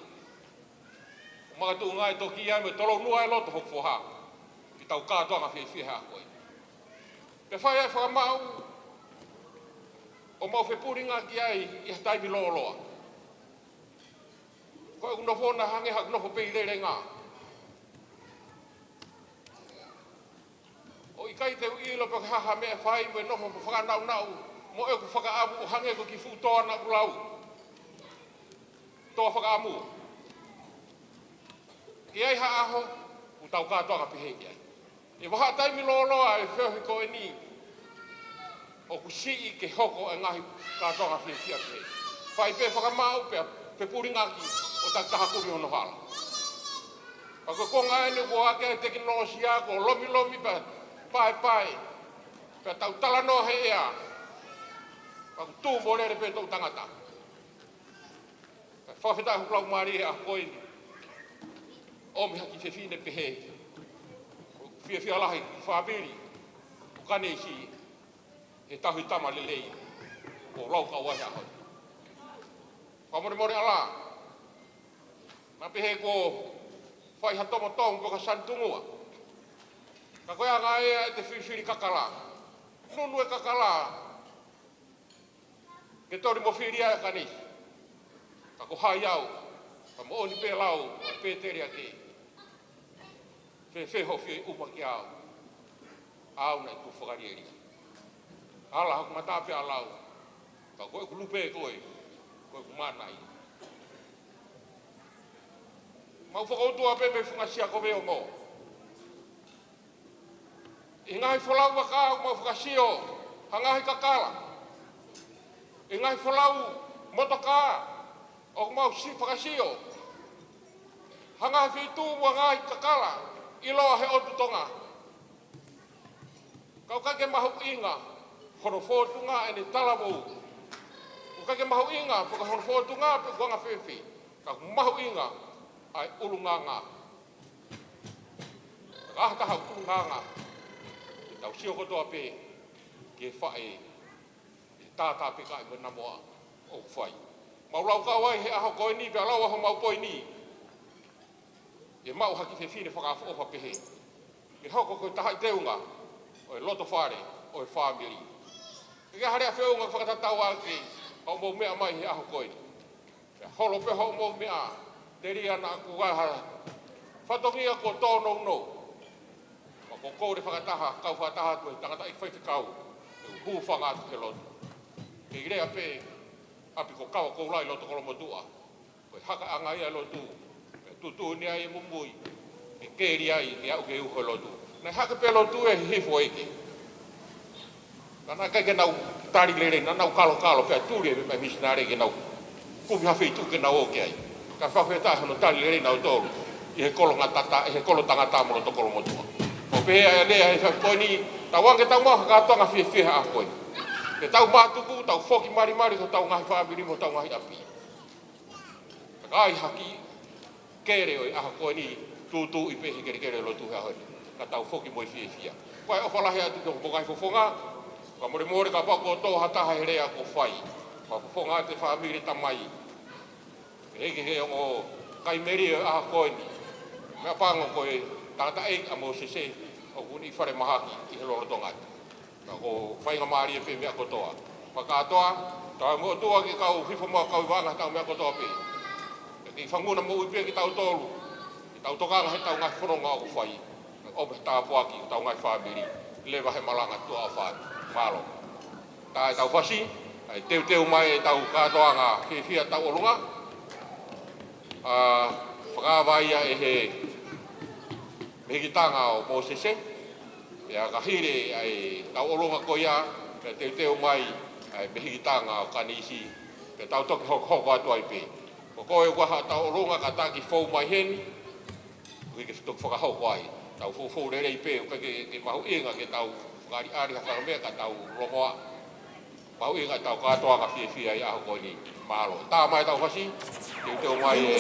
Makatuʻunga e toki ai mo e tolounua e loto hoku foha ʻi heʻetau kātoanga fiefia he ʻaho ko eni. Pea fai ai e fakamaʻu ʻo mau fepulingaki ai ʻi ha taimi lōloa. Ko ʻeku nofo naʻe hangē haʻaku nofo pē ʻi Lelenga. ʻOku ʻikai te u ʻilo pe ko e hā ha meʻa ʻe fai mo e nofo mo e fakanaunau mo ʻeku fakaʻamu ʻo hangē ko e kiʻi fuʻu toa naʻá ku lau. Toa fakaʻamu. Ke ʻi ai ha ʻaho ʻoku tau kātoanga pehē ki ai. ʻI he vahaʻa taimi lōloa e feohi ko eni, ʻoku siʻi ke hoko e ngaahi kātoanga fiefia pehē. Fai pē fakamaʻu pea fepulingaki ʻo takitaha kumi hono hala. Ka ko e konga eni kuo ʻave ʻa e tekinolosia kuo lomilomi pea paepae, pea tau talanoa he ʻea, pea ʻoku tū mo lele pē toʻutangata. Kae fakafetaʻi hoku laumālie he ʻaho ko eni ʻomi ha kiʻi fefine pehē. ʻOku fiefia lahi e fāmili ʻo Kaneisi he tauhi tama lelei ʻoku ou laukau ai he ʻaho ni. Fakamolemole ʻalā, naʻá ma pehē kuo fai ha tomotomo pe ko ha sanitungua. Ka ko e anga ia ʻete filifili kakala. Nunu e kakala ke toli mo fili ai ʻa Kaneisi. Ka ko hai au, ka moʻoni pē lau ʻa Pēteli ake. Fēfē hoʻo fie ʻuma kiate au? ʻA au naʻe tuʻu fakalielia. Ala hoku mata pea lau. Ka ko ʻeku lupe koe, ko ʻeku mana ia. Mau fakaʻutua pē mei he funga sia ko Veongo. ʻI he ngaahi folau vaka ʻoku mau fakasio ha ngaahi kakala. ʻI he ngaahi folau motokā ʻoku mau si fakasio ha ngaahi feituʻu mo ha ngaahi kakala ʻiloa he ʻotu Tonga. Ka ʻoku ʻikai ke mahuʻinga hono fōtunga ʻene talavou. ʻOku ʻikai ke mahuʻinga pe ko hono fōtunga pe ko e anga fēfē. Ka ʻoku mahuʻinga ʻa e ʻulungaanga. Ka ʻi ai ha taha ʻoku ʻulungaanga, ke tau sio kotoa pē ki he faʻē, ʻi he tātāpekaʻi mo e namoa ʻoku fai. Mau laukau ai he ʻaho ko eni pea lau ʻa homau poini. ʻE maʻu ha kiʻi fefine fakaʻofoʻofa pehē. Ke hoko ko e taha ʻi he teunga ʻo e loto fale ʻo e fāmili. ʻIkai ha lea feʻunga fakatatau ʻaki ʻa hoʻomou meʻa mai he ʻaho ko eni. Pea holo pē hoʻomou meʻa, telia naʻá ku ʻi ha fatongia kuo tōnounou. Pea ʻoku ou kole fakataha, kau fakataha atu e tangataʻeiki faifekau, ʻe u hūfanga atu he lotu. Kei lea pē, ʻapi ko Kava Koula ʻi loto Kolomotuʻa. Ko e hakaʻanga ia e lotu, pea tuʻutuʻuni ai e mumui, ke keli ai, ke aʻu ki he uho e lotu. Naʻe hake pē lotu ʻi Hihifo ʻEiki. Ka naʻe ʻikai ke nau tali lelei, naʻa nau kalokalo, pea tuli e meʻa misinale ke nau kumi ha feituʻu ke nau ō ki ai. Ka fakafetaʻi hono tali lelei nautolu ʻi he kolo Ngatata, ʻi he kolo Tangata mo loto Kolomotuʻa. ʻO pehē ʻa e lea he ʻaho ko eni, tau anga ke tau maʻu ha kātoanga fiefia he ʻaho ko eni. Ke tau mātuku, tau foki malimali ki hotau ngaahi fāmili mo hotau ngaahi ʻapi. Ka ʻi ai ha kiʻi kele ʻo e ʻaho ko eni, tūtuuʻi pē he kelekele lotu he ʻaho ni. Ka tau foki mo e fiefia. Ko e ʻofa lahi atu ki hoʻomou ngaahi fofonga, fakamolemole kapau kuo tō ha taha he lea kuo fai. Fakafofonga atu e fāmili, tamai. Pehē ki he ongo kai melie ʻo e ʻaho ko eni. Meʻapango ko e tangataʻeiki ʻa Mōsese ʻoku ne ʻi falemahaki ʻi he lolotonga ni. Ka ko e faingamālie pē meʻa kotoa. Fakakātoa, tau mo ʻOtua ke kau hifo mo kau ʻi vanga ʻetau meʻa kotoa pē. Ke ke fanguna moʻui pē kitautolu, ke tau tokanga heʻetau ngaahi fononga ʻoku fai. Ka ʻo pea tāpuaki ʻetau ngaahi fāmili, leva he malanga tuʻa ʻofa atu. Mālō. Tā ʻetau fasi, ʻe teuteu mai ʻetau kātoanga fiefia tauʻolunga. ʻA, fakaava ia ʻe he mehikitanga ʻo Mōsese. Pea ka hili ʻa e tauʻolunga ko ia, pea teuteu mai ʻa e mehikitanga ʻo Kanisi. Pea tau toki hokohoko atu ai pē. Ko koe ʻoku ʻi ai ha tauʻolunga kātaki fou mai heni, ʻoku ʻikai ke toki fakahoko ai. Tau fou fou lelei pē, ʻoku ʻikai ke, ke mahuʻinga ke tau fakaʻaliʻali ha fanga meʻa ka tau longoaʻa. Mahuʻinga ʻetau kātoanga fiefia ʻi he ʻaho ko eni. Mālō. Tā mai ʻetau fasi, teuteu mai ʻe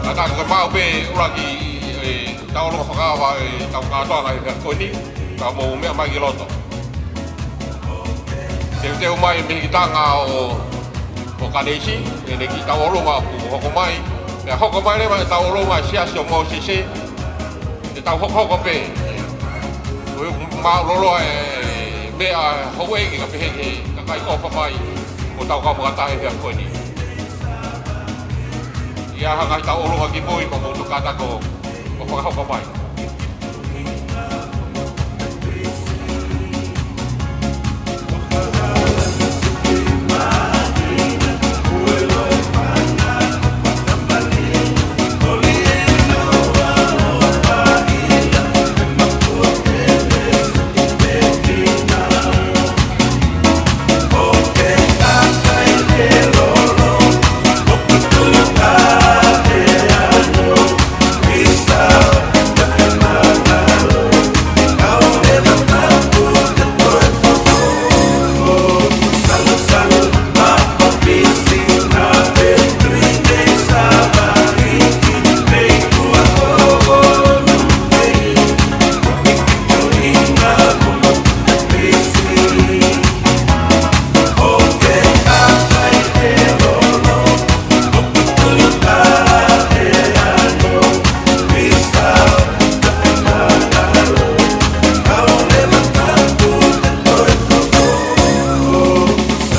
Ka ka ke mau pē ʻuluaki, ʻe, tauʻolunga fakaava ʻetau kātoanga he efiafi ko eni, ka mou meʻa mai ki loto. Teuteu mai mehikitanga ʻo, ʻo Kanisi, ʻene kiʻi tauʻolunga ʻoku hoko mai. Pea hoko mai leva e tauʻolunga ʻa e Siasi ʻo Mōsese, ʻetau hokohoko pē. ʻOku mālōlō e meʻa houʻeiki ka pehē ki he kakai ʻofa mai, ʻo tau kau fakataha he efiafi ko eni. ʻI ai ha ngaahi tauʻolunga kimui, ko mou tuku kātaki ʻo fakahoko mai.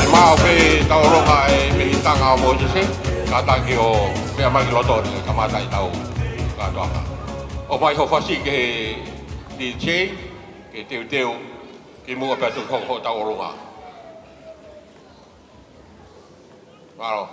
Mau pē tauʻolunga e mehikitanga ʻo Mōsese, kātaki ʻo meʻa mai ki loto ni, kamata ʻetau kātoanga. ʻOmai hoʻo fasi ki he D J, ke teuteu, kimuʻa pea toki hoko hoʻo tauʻolunga. Mālō.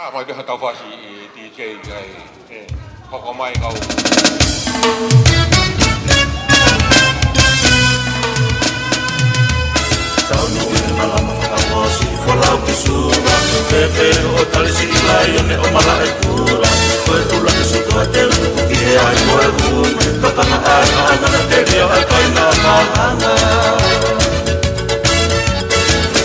Tā mai pē ha tau fasi ʻi D J kae, ʻe, hoko mai kau. Lama fakamosi, folau ki Suva, fēfē hoʻo tali siʻi laione ʻo Malaʻekula. Ko e ʻula ke suka te utuku ki he ai mo e vuna, kapanga ʻae ʻa ʻAngana Telia ʻa e kaina ʻa Malanga.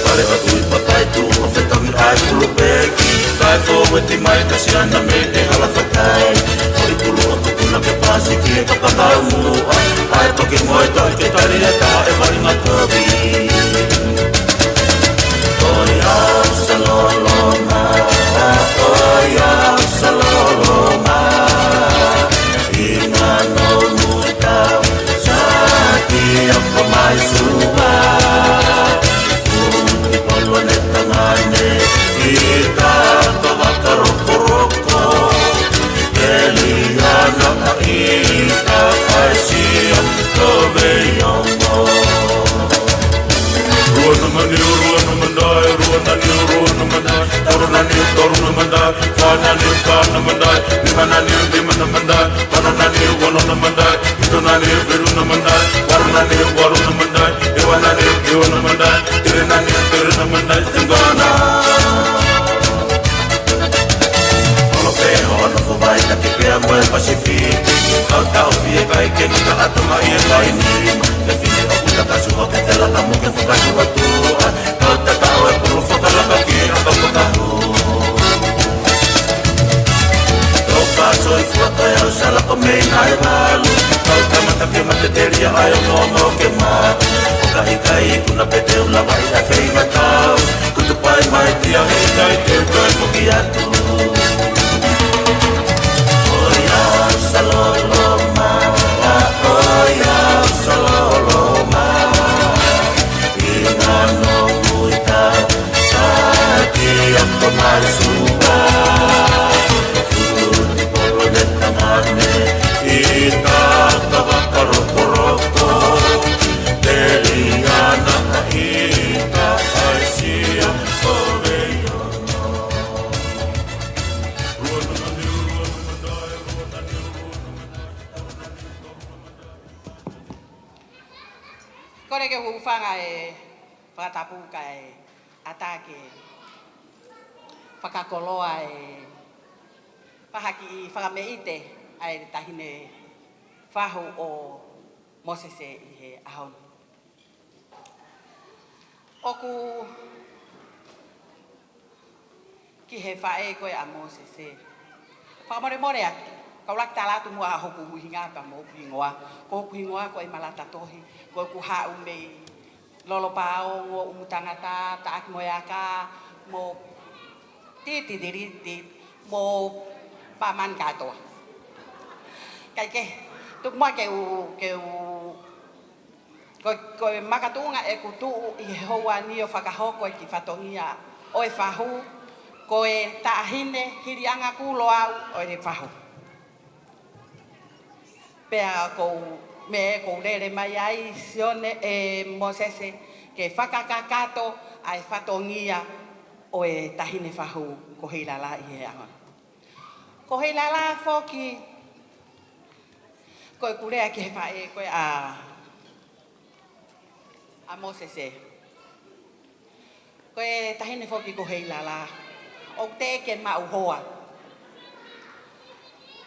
Fale ʻo Tuʻi Papai Tuʻu ʻo fetongi ʻa e fulupeki, kae fōueti mai Kasiana mei he hala fatai. Foʻi pulu ʻo Tupuna ke pasi ki he kapanga ʻo Muʻa, ʻa e toki moe toʻi ke tali ʻa e taʻe valinga kovi. ʻOiausaloloma, ʻoiausaloloma, ʻi ngā nomu tau, sati ako mai Suva. Futi polo ne tangane, ʻi tato vakarokoroko. Teliana ʻa ʻIta, ʻAisia, Toveiongo. Rua nima niu, rua nima nai, rua nima niu, rua nima nai, toru nima niu, toru nima nai, fā nima niu, fā nima nai, nima nima niu, nima nima nai, ono nima niu, ono nima nai, fitu nima niu, fitu nima nai, valu nima niu, valu nima nai, hiva nima niu, hiva nima nai, tiri nima niu, tiri nima nai, singona. Ono pē hoʻo nofo vaitaki pea mo e Pasifiki. Kau taʻofi e kai ke naka ʻato mai e kai nima. Ke fili ʻoku takasu ʻo ke te laka mo ke fakatuʻu atu. Kau tata ʻo e pulu fakalaka ki he ʻaka fakahū. Tau fasoifua ko e au salako mei Naivalu. Kau kamata ke mate telia ʻa e ongoongo ke mā. ʻO ka ʻikai kuna pē te u lava ʻi ʻa feinga tau. Kutu pai mai tia he kai te u toe foki atu. ʻOiausaloloma, ʻoiausaloloma, ʻi ngā nomu ʻita, sati ako mai Suva. Futi polo ne tangane, ʻi tato vakarokoroko. Teliana ʻa ʻIta, ʻAisia, Toveiongo. Kole ke u hūfanga he fakatapu kae ʻatā ke fakakoloa e faʻahi fakameʻite ʻa e taʻahine fahu ʻo Mōsese ʻi he ʻaho ni. ʻOku ki he faʻē ko ē ʻa Mōsese. Fakamolemole atu, ka u laki tala atu muʻa hoku ʻuhinga pea mo hoku hingoa. Ko hoku hingoa ko ʻEmalata Tohi, ko ʻeku haʻu mei Lolopaongo, ʻUmutangata, Taʻakimoeaka, mo Tititiriti, mo Pāmani kātoa. Kae kehe, tuku muʻa ke u, ke u Ko, ko e makatuʻunga ʻeku tuʻu ʻi he houa ni ʻo fakahoko e kiʻi fatongia ʻo e fahu, ko e taʻahine hiliʻanga kulo au ʻo e fahu. Pea ko u, meʻa ko u lele mai ai Sione ē Mōsese ke fakakakato ʻa e fatongia ʻo e taʻahine fahu ko Heilala ʻi he ʻaho. Ko Heilala foki, ko ʻeku lea ki he faʻē ko ē ʻa, ʻa Mōsese. Ko e taʻahine foki ko Heilala, ʻoku teʻeki ke maʻu hoa.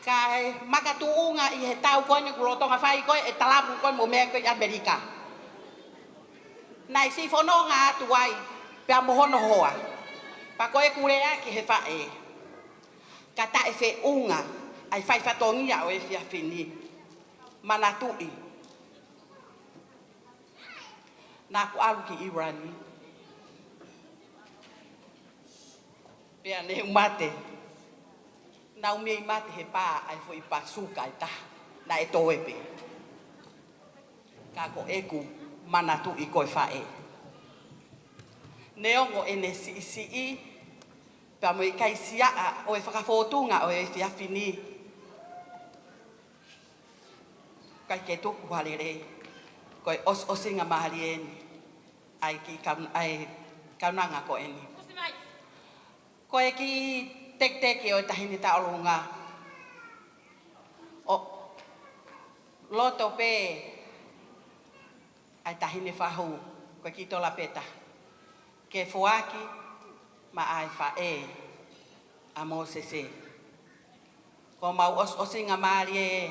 Kae makatuʻunga ʻi he tau ko eni kuo lolotonga fai ko ē e talapu ko ē mo e meʻa ko ē ʻi ʻAmelika. Naʻe siʻi fononga atu ai, pea mo hono hoa. Pea ko ʻeku lea ki he faʻē. Ka taʻefeʻunga ʻa e fai fatongia ʻo e efiafi ni. Manatuʻi. Naʻa ku ʻalu ki ʻIulani. Pea ne u mate. Naʻa ku mei mate he pā ʻa e foʻi pasuka ʻe taha. Naʻe toe pē. Ka ko ʻeku manatuʻi ko e faʻē. Neongo ʻene siʻisiʻi, pea mo e ʻikai siaʻa ʻo e fakafōtunga ʻo e efiafi ni. ʻIkai ke tuku ha lelei, ko e ʻosiʻosinga mālie eni, ʻa e kiʻi kaun-, ʻa e kaunanga ko eni. Ko e kiʻi teketeke ʻo e taʻahine tauʻolunga. ʻO loto pē ʻa e taʻahine fahu, ko e kiʻi tola pē taha. Ke foaki maʻa e faʻē ʻa Mōsese. Ko homau ʻos-, ʻosinga mālie,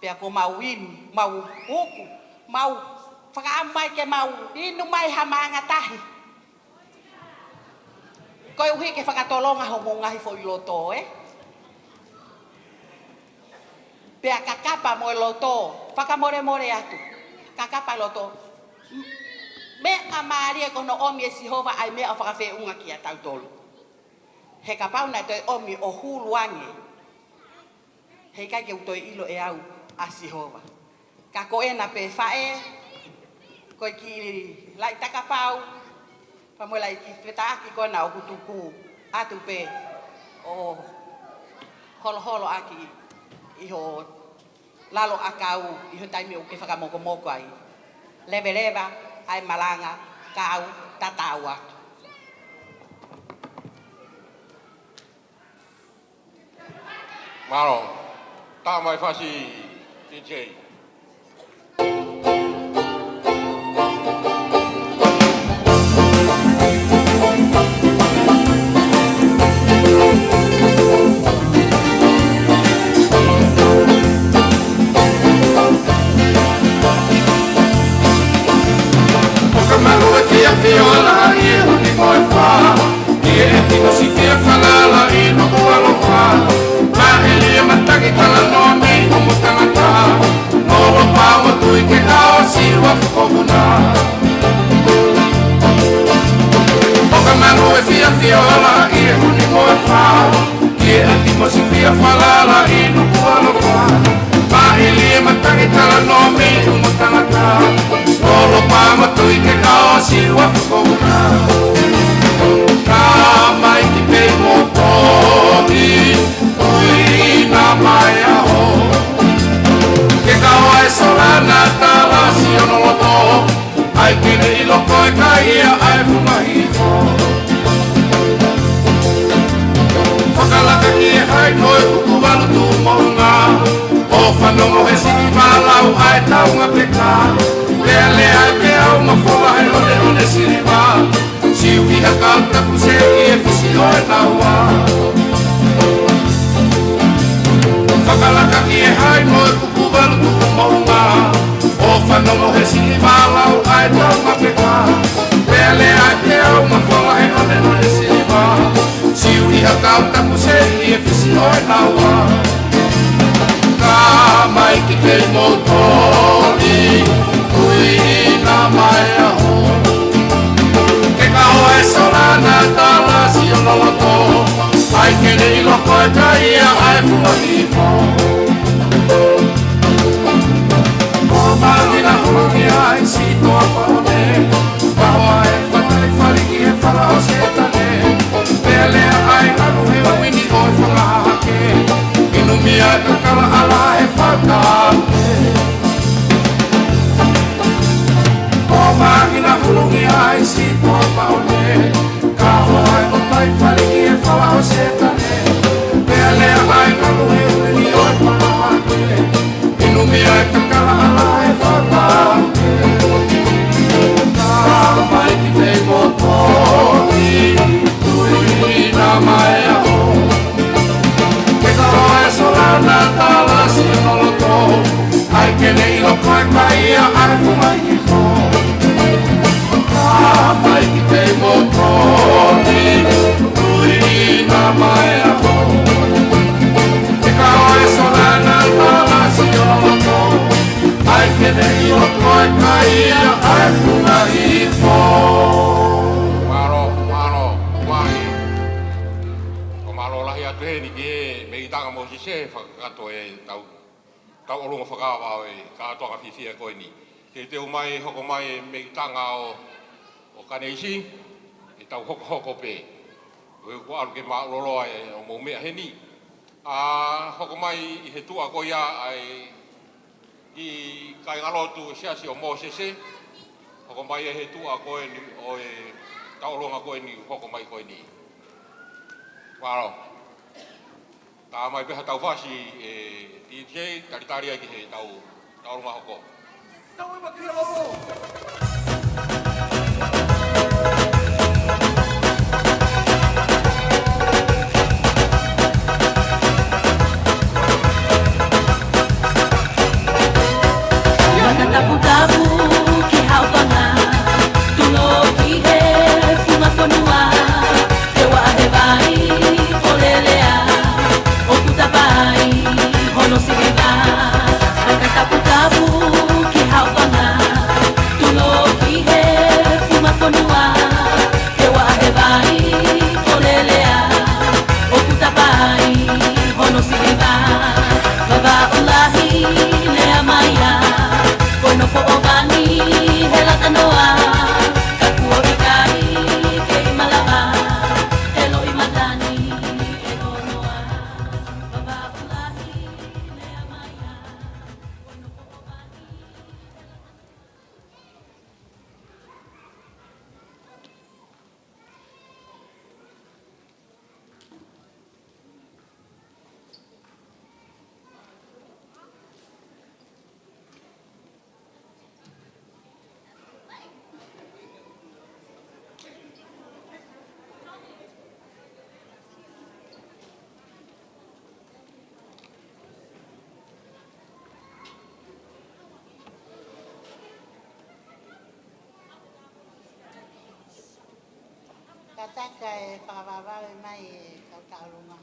pea ko homau inu, mau uku, mau fakaʻamu mai ke mau inu mai ha maʻanga tahi. Koeʻuhi ke fakatolonga homou ngaahi foʻi loto, ē? Pea kakapa mo e loto, fakamolemole atu. Kakapa e loto. M-, meʻa mālie ko hono ʻomi ʻe Sihova ʻa e meʻa ʻo fakafeʻunga kiate kitautolu. He kapau naʻe toe ʻomi ʻo hulu ange, heʻikai ke u toe ʻilo ʻe au ʻa Sihova. Ka ko ena pē faʻē, ko e kiʻi laʻi takapau, pea mo e laʻi kiʻi fetaʻaki ko ena ʻoku tuku atu pē ʻo holoholo ʻaki ʻi ho lalo ʻakau ʻi he taimi ʻoku ke fakamokomoko ai. Leveleva ʻa e malanga kau tatau atu. Mālō. Tā mai fasi, D J. ʻOka malu e fiafia ʻo lahi e huni mo e fā. ʻI he ʻEiki Mōsese fia falala ʻi Nukuʻalofa. Māʻili e matangi talanoa mei homo tangata. Lolo pā mo tui ke ʻaosi ua fokona. ʻOka malu e fiafia ʻo lahi e huni mo e fā. ʻI he ʻEiki Mōsese fia falala ʻi Nukuʻalofa. Māʻili e matangi talanoa mei homo tangata. Lolo pā mo tui ke ʻaosi ua fokona. Ka mai ki pei mo tōni, ui na mai aho. Ke kaua e sola na tala si ono loto. ʻAi ke ne ʻilo ko e kai ia ʻa e funga hifo. Fakalaka ki he hai mo e kuku valu tuʻu moʻunga. ʻO fanongo he siʻi vālau ʻa e taunga peka. Lea lea e peau ma fola he ʻoneʻone siliva. Siu ʻi ha kau taku se ʻi he fisi ʻo e naua. Fakalaka ki he hai mo e kuku valu tuʻu moʻunga. ʻO fanongo he siʻi vālau ʻa e taunga peka. Lea lea e peau ma fola he ʻoneʻone siliva. Siu ʻi ha kau taku se ʻi he fisi ʻo e naua. Ka mai ki pei mo tōni, ui na mai aho. Ke kaua e sola na tala si ono loto. ʻAi ke ne ʻilo ko e kai ia ʻa e funga hifo. ʻO mālina holo ki ai si toa faone. Paoa e fatai fali ki he fala ʻo Sētane. Pea lea ai anu he uini ʻo e fanga hahake. Inumia e kakala ʻala he fakau. ʻO māhina hulungi ai si toa faone. Ka hoa e fatai fali ki he fala ʻo Sētane. Pea lea ai anu he uini ʻo e fanga hahake. Inumia e kakala ʻala he fakau. Ka mai ki pei mo tōni, ui na mai aho. Ke kaua e sola na tala si ono loto. ʻAi ke ne ʻilo ko e kai ia ʻa e funga hifo. Ka mai ki pei mo tōni, ui na mai aho. Ke kaua e sola na tala si ono loto. ʻAi ke ne ʻilo ko e kai ia ʻa e funga hifo. Mālō, mālō, mālō. ʻOku mālō lahi atu heni ki he meʻitanga Mōsese fakakakato e tau, tauʻolunga fakaava ʻo e kātoanga fiefia ko eni. Teuteu mai, hoko mai e meʻitanga ʻo, ʻo Kaneisi, ʻe tau hokohoko pē. ʻOku ʻalu ke mālōlō ai ʻo mou meʻa heni. ʻA, hoko mai ʻi he tuʻa ko ia ʻa e ʻi kāingalotu Siasi ʻo Mōsese, hoko mai ʻi he tuʻa ko eni ʻo e tauʻolunga ko eni, hoko mai ko eni. Mālō. Tā mai pē ha tau fasi ʻe D J, talitali ai ki he tau, tauʻolunga hoko. Tau ʻi maki alo. Fakataputapu ki Haʻofanga, tulo ki he funga fonua, ke vaʻa he vai ko Lelea, ʻoku tapa ai hono siliva. Fakataputapu ki Haʻofanga, tulo ki he funga fonua, ke vaʻa he vai ko Lelea, ʻoku tapa ai hono siliva. Vavaʻu lahi lea mai ia, ko e nofo ʻo Vani he Lakanoa, ka kuo ʻikai kei malava, he loʻimatani ʻe nonoa. Vavaʻu lahi lea mai ia, ko e nofo ʻo Vani he Lakanoa. Kātaki kae fakavavevave mai e kau tauʻolunga.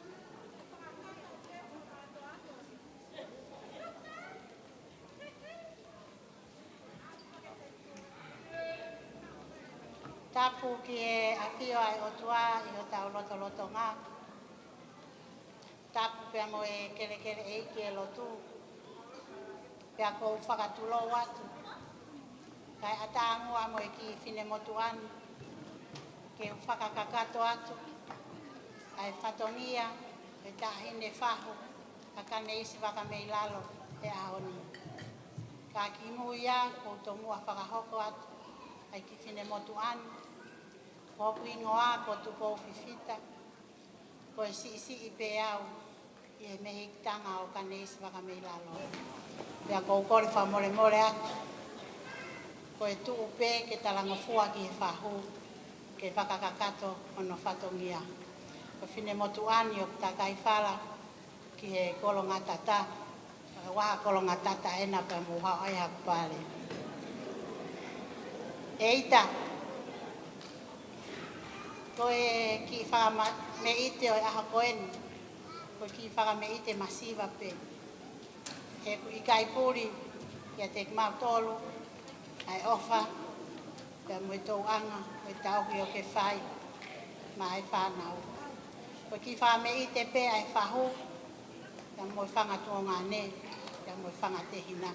Tapu ki he ʻafio ʻa e ʻOtua ʻi hotau lotolotonga. Tapu pea mo e kelekele ʻeiki e lotu. Pea ʻoku ou fakatulou atu, kae ʻatā ange mo e kiʻi finemotuʻa ni, ke u fakakakato atu ʻa e fatongia ʻo e taʻahine fahu ʻa Kaneisi Vakameilalo he ʻaho ni. Ka kimuʻa ia, ʻoku ou tomuʻa fakahoko atu ʻa e kiʻi finemotuʻa ni. Ko hoku hingoa ko Tupou Fifita, ko e siʻisiʻi pē au ʻi he mehikitanga ʻo Kaneisi Vakameilalo. Pea ʻoku ou kole fakamolemole atu, ko e tuʻu pē ke talangofua ki he fahu, ke fakakakato hono fatongia. Ko e finemotuʻa ni ʻoku takai fala ki he kolongatata. Vaha kolongatata ena pea mou haʻu ai haku pale. ʻEita, ko e kiʻi fakameʻite ʻo e ʻaho ko eni, ko e kiʻi fakameʻite masiva pē. He ʻoku ʻikai puli kiate kimautolu ʻa e ʻofa pea mo e tokanga ʻo e taʻofi ʻoku ke fai maʻa e fānau. Ko e kiʻi fakameʻite pē ʻa e fahu, pea mo e fanga tuongaʻane, pea mo e fanga tehina.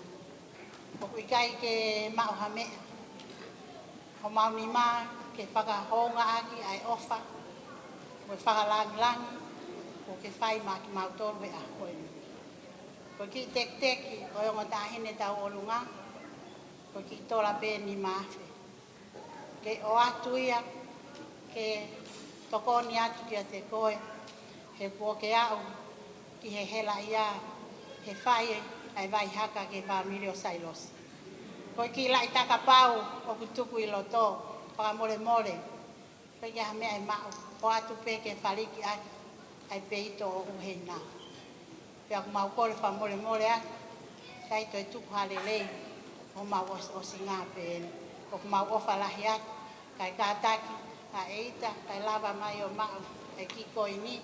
ʻOku ʻikai ke maʻu ha meʻa homau nima ke fakahoungaʻaki ʻa e ʻofa mo e fakalāngilangi ʻoku ke fai maʻa kimautolu he ʻaho ko eni. Ko e kiʻi tekiteki ʻo e ongo taʻahine tauʻolunga, ko e kiʻi tola pē nima afe. Ke ʻoatu ia ke tokoni atu kiate koe, he kuo ke aʻu ki he helaʻia he fai ʻa e vai haka ki he fāmili ʻo Sailosi. Ko e kiʻi laʻi takapau ʻoku tuku ʻi loto, fakamolemole, ʻikai ha meʻa ʻe maʻu, ʻoatu pē ke faliki ʻaki ʻa e peito ʻo ʻUheina. Pea ʻoku mau kole fakamolemole atu, ʻikai toe tuku ha lelei, ʻoku mau ʻos-, ʻosinga pē eni. ʻOku mau ʻofa lahi atu, kae kātaki ʻa ʻEita, kae lava mai ʻo maʻu e kiʻi koini.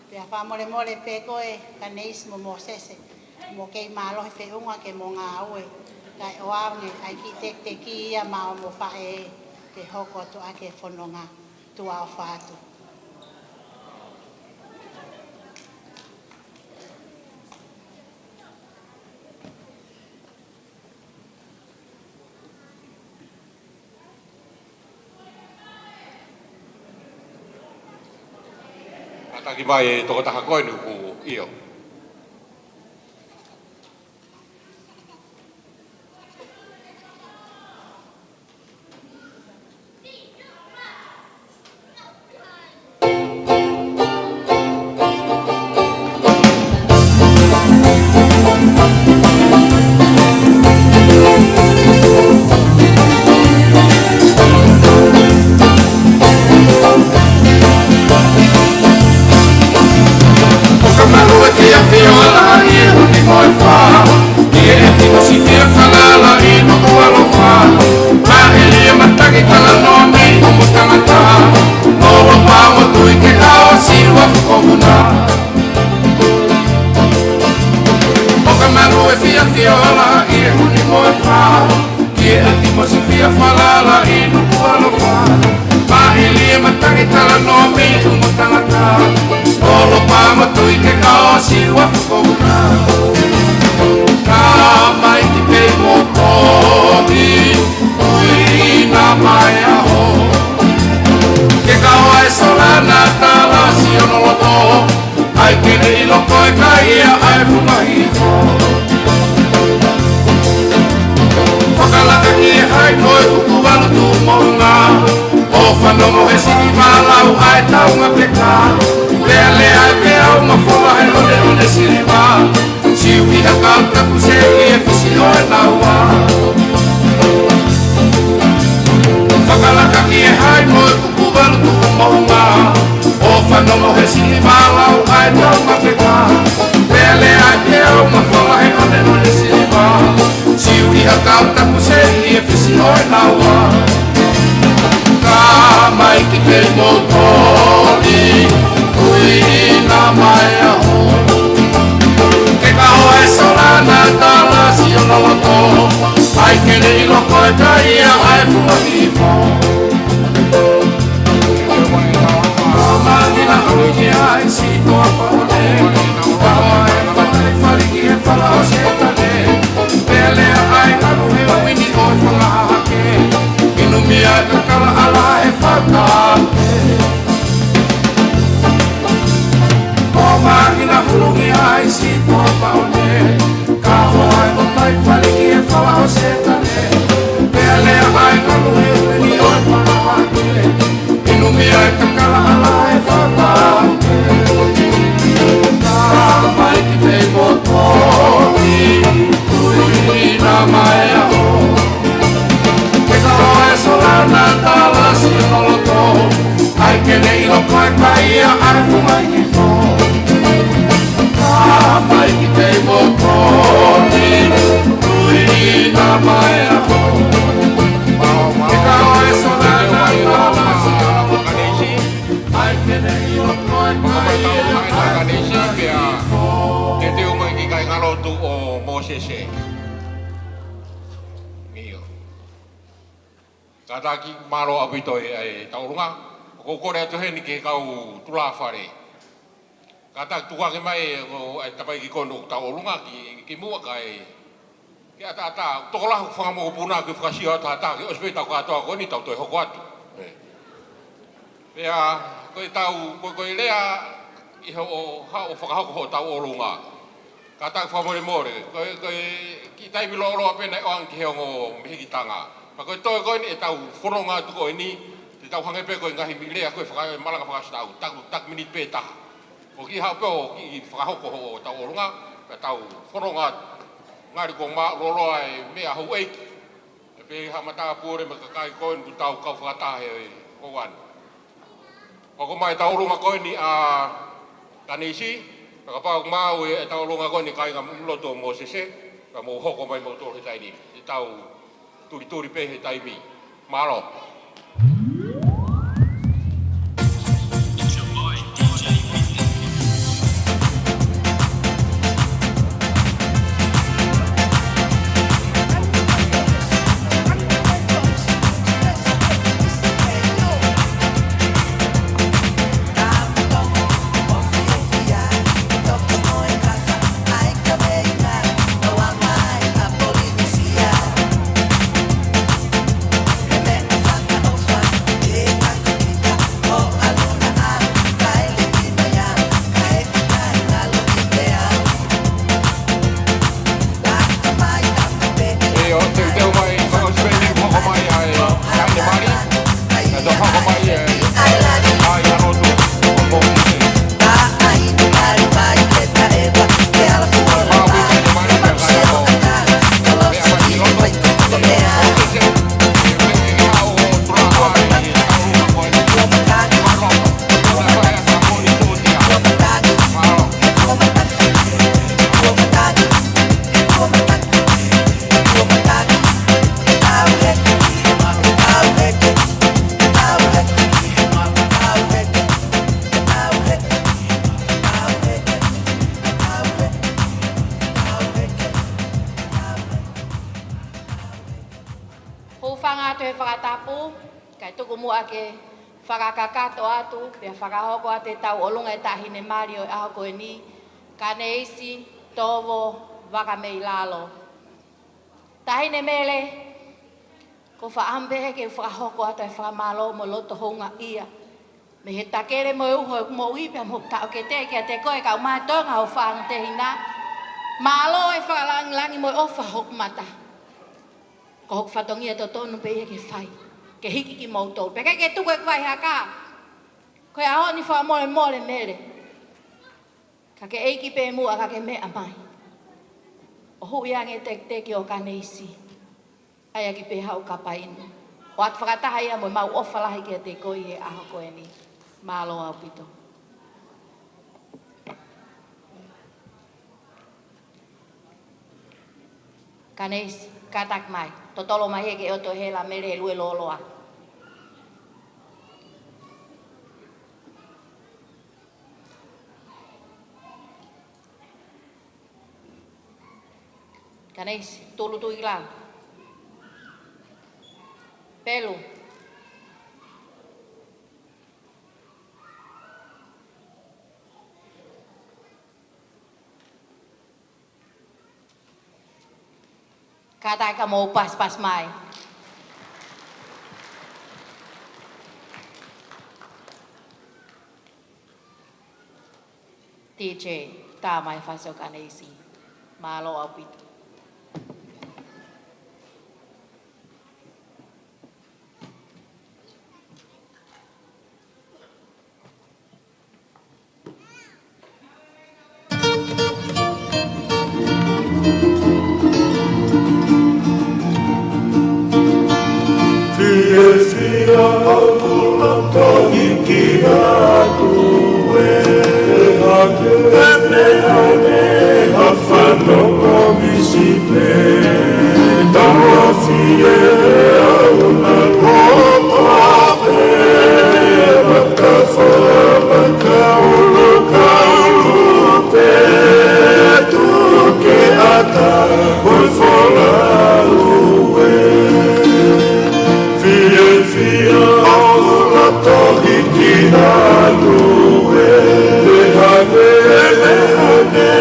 Pea fakamolemole pē koe Kaneisi mo Mōsese, mou kei mālohi feʻunga ke mou ngāue, kae ʻoange ʻa e kiʻi tekiteki ia maʻa hoʻomou faʻē, ke hoko atu ʻaki e fononga. Tuʻa ʻofa atu. Kātaki mai e tokotaha ko eni ʻoku ʻio. Una. ʻO ka malu e fiafia ola ʻi he huni mo e fā. Ki he ʻati mo si fia falala ʻi Nukuʻalofa. Maʻili e matangi talanoa mei ʻumu tangata. ʻOlo pā mo tui ke kaosi ua fukouna. Ka mai ki pei mo toki. Ui na mai aho. Ke kaoa e sola na tala si ono loto. ʻAi ke ne ʻilo ko e kai ia ʻa e funga hifo. Fakalaka ki he hai mo e kuku valu tuʻu moʻunga. ʻO fanongo he siliva lau ʻa e taunga peka. Lele ʻa e peau mafola he ʻoneʻone siliva. Siu ʻi ha kau tapu se ʻi he fisi ʻo e naua. Fakalaka ki he hai mo e kuku valu tuʻu moʻunga. ʻO fanongo he siliva lau ʻa e taunga peka. Lele ʻa e peau mafola he ʻoneʻone siliva. Siu ʻi ha kau tapu se ʻi he fisi ʻo e naua. Ka mai ki pei mo toki. Ui na mai aho. Ke kaoa e sola na tala si ono loto. ʻAi ke ne ʻilo ko e kai ia ʻa e funga hifo. Māmani na hulu ki ai si toa paone. Kaoa e fatai fali ki he fala ʻo Sētane. Pele ʻa e kanu he uini ʻo e fanga hahake. Inumia e kakala ʻala he fata. ʻO māhina hulungi ai si toa paone. Ka hoa e fatai fali ki he fala ʻo Sētane. Pele ʻa e kanu he uini ʻo e fanga hahake. Inumia e kakala ʻala he fata. Ka mai ki pei mo toki. Ui na mai aho. Ke kaoa e sola na tala si ono loto. ʻAi ke ne ʻilo ko e kai ia ʻa e funga hifo. Ka mai ki pei mo toki. Ui na mai aho. Ke kaoa e sola na tala si ono loto. ʻAi ke ne ʻilo ko e kai ia ʻa e funga hifo. Ke te umai ki kai ngalotu ʻo Mōsese. ʻIo. Kātaki mālō ʻaupito e, e tauʻolunga. ʻOku ou kole atu heni ki he kau tulāfale. Kātaki tuku ange mai ʻo e tapai ki kono tauʻolunga ki, ki muʻa kai. Ke ʻataʻatā, tokolahi fanga mokopuna ke fakasio ʻataʻatā, ke ʻosi pē tau kātoa ko eni tau toe hoko atu. ʻE. Pea, ko e tau, ko, ko e lea, ʻi hoʻo, haʻo fakahoko hoʻo tauʻolunga. Kātaki fakamolemole, ko e, ko e, kiʻi taimi lōloa pē naʻe ʻoange ki he ongo mehikitanga. Pea ko e toe ko eni ʻetau fononga atu ko eni, te tau hangē pē ko e ngaahi meʻi lea ko e faka-, malanga fakasitau, taku, taku miniti pē taha. Ko e kiʻi haʻu pē ʻo kiʻi fakahoko hoʻo tauʻolunga, pea tau fononga atu. Ngali ko e mālōlō e meʻa houʻeiki. ʻE pehē ha matāpule mo e kakai ko eni kuo tau kau fakataha he ʻoku ʻalu. Hoko mai e tauʻolunga ko eni ʻa Tanisi, pea kapau ʻoku maau e tauʻolunga ko eni kāinga lotu ʻo Mōsese, pea mou hoko mai moutolu he taimi ni. Te tau tulituli pē he taimi. Mālō. Fakatapu, kae tuku muʻa ke fakakakato atu, pea fakahoko atu e tauʻolunga e taʻahine mali ʻo e ʻaho ko eni, Kaneisi Tovo Vakameilalo. Taʻahine Mele, ko e fakaʻamu pē ke fakahoko atu e fakamālō mo e loto houngaʻia mei he takele mo e uho ʻeku moʻui pea mo e taʻokete kiate koe kae ʻumaʻā e toenga hoʻo fānau tehina. Mālō e fakalāngilangi mo e ʻofa hoku mata. Ko hoku fatongia totonu pē ia ke fai, ke hiki kimoutolu. Pea ʻikai ke tuku ʻeku vai haka. Ko e ʻaho ni fakamolemole Mele. Ka ke ʻeiki pē muʻa ka ke meʻa mai. ʻO huʻi ange e tekiteki ʻo Kaneisi. ʻAi ʻaki pē haʻo kapa inu. ʻOatu fakataha ia mo ʻemau ʻofa lahi kiate koe he ʻaho ko eni. Mālō ʻaupito. Kaneisi, kātaki mai. Totolo mai he ke ʻoatu e hela Mele he lue lōloa. Kaneisi, tulutu i lalo. Pelu. Kātaki ka mou paspas mai. D J, tā mai e fasi ʻo Kaneisi. Mālō ʻaupito. Fiefia ʻoku ou tohi ki atu ē, ʻe hake ʻene ʻane ha fanongo misi pē. Tau fie au na loto pē, maka fola maka ulu ka ulu pē, tuku ke ʻata ko e folau ē. Fiefia ʻoku ou tohi ki atu ē, ʻe hake ʻene ʻane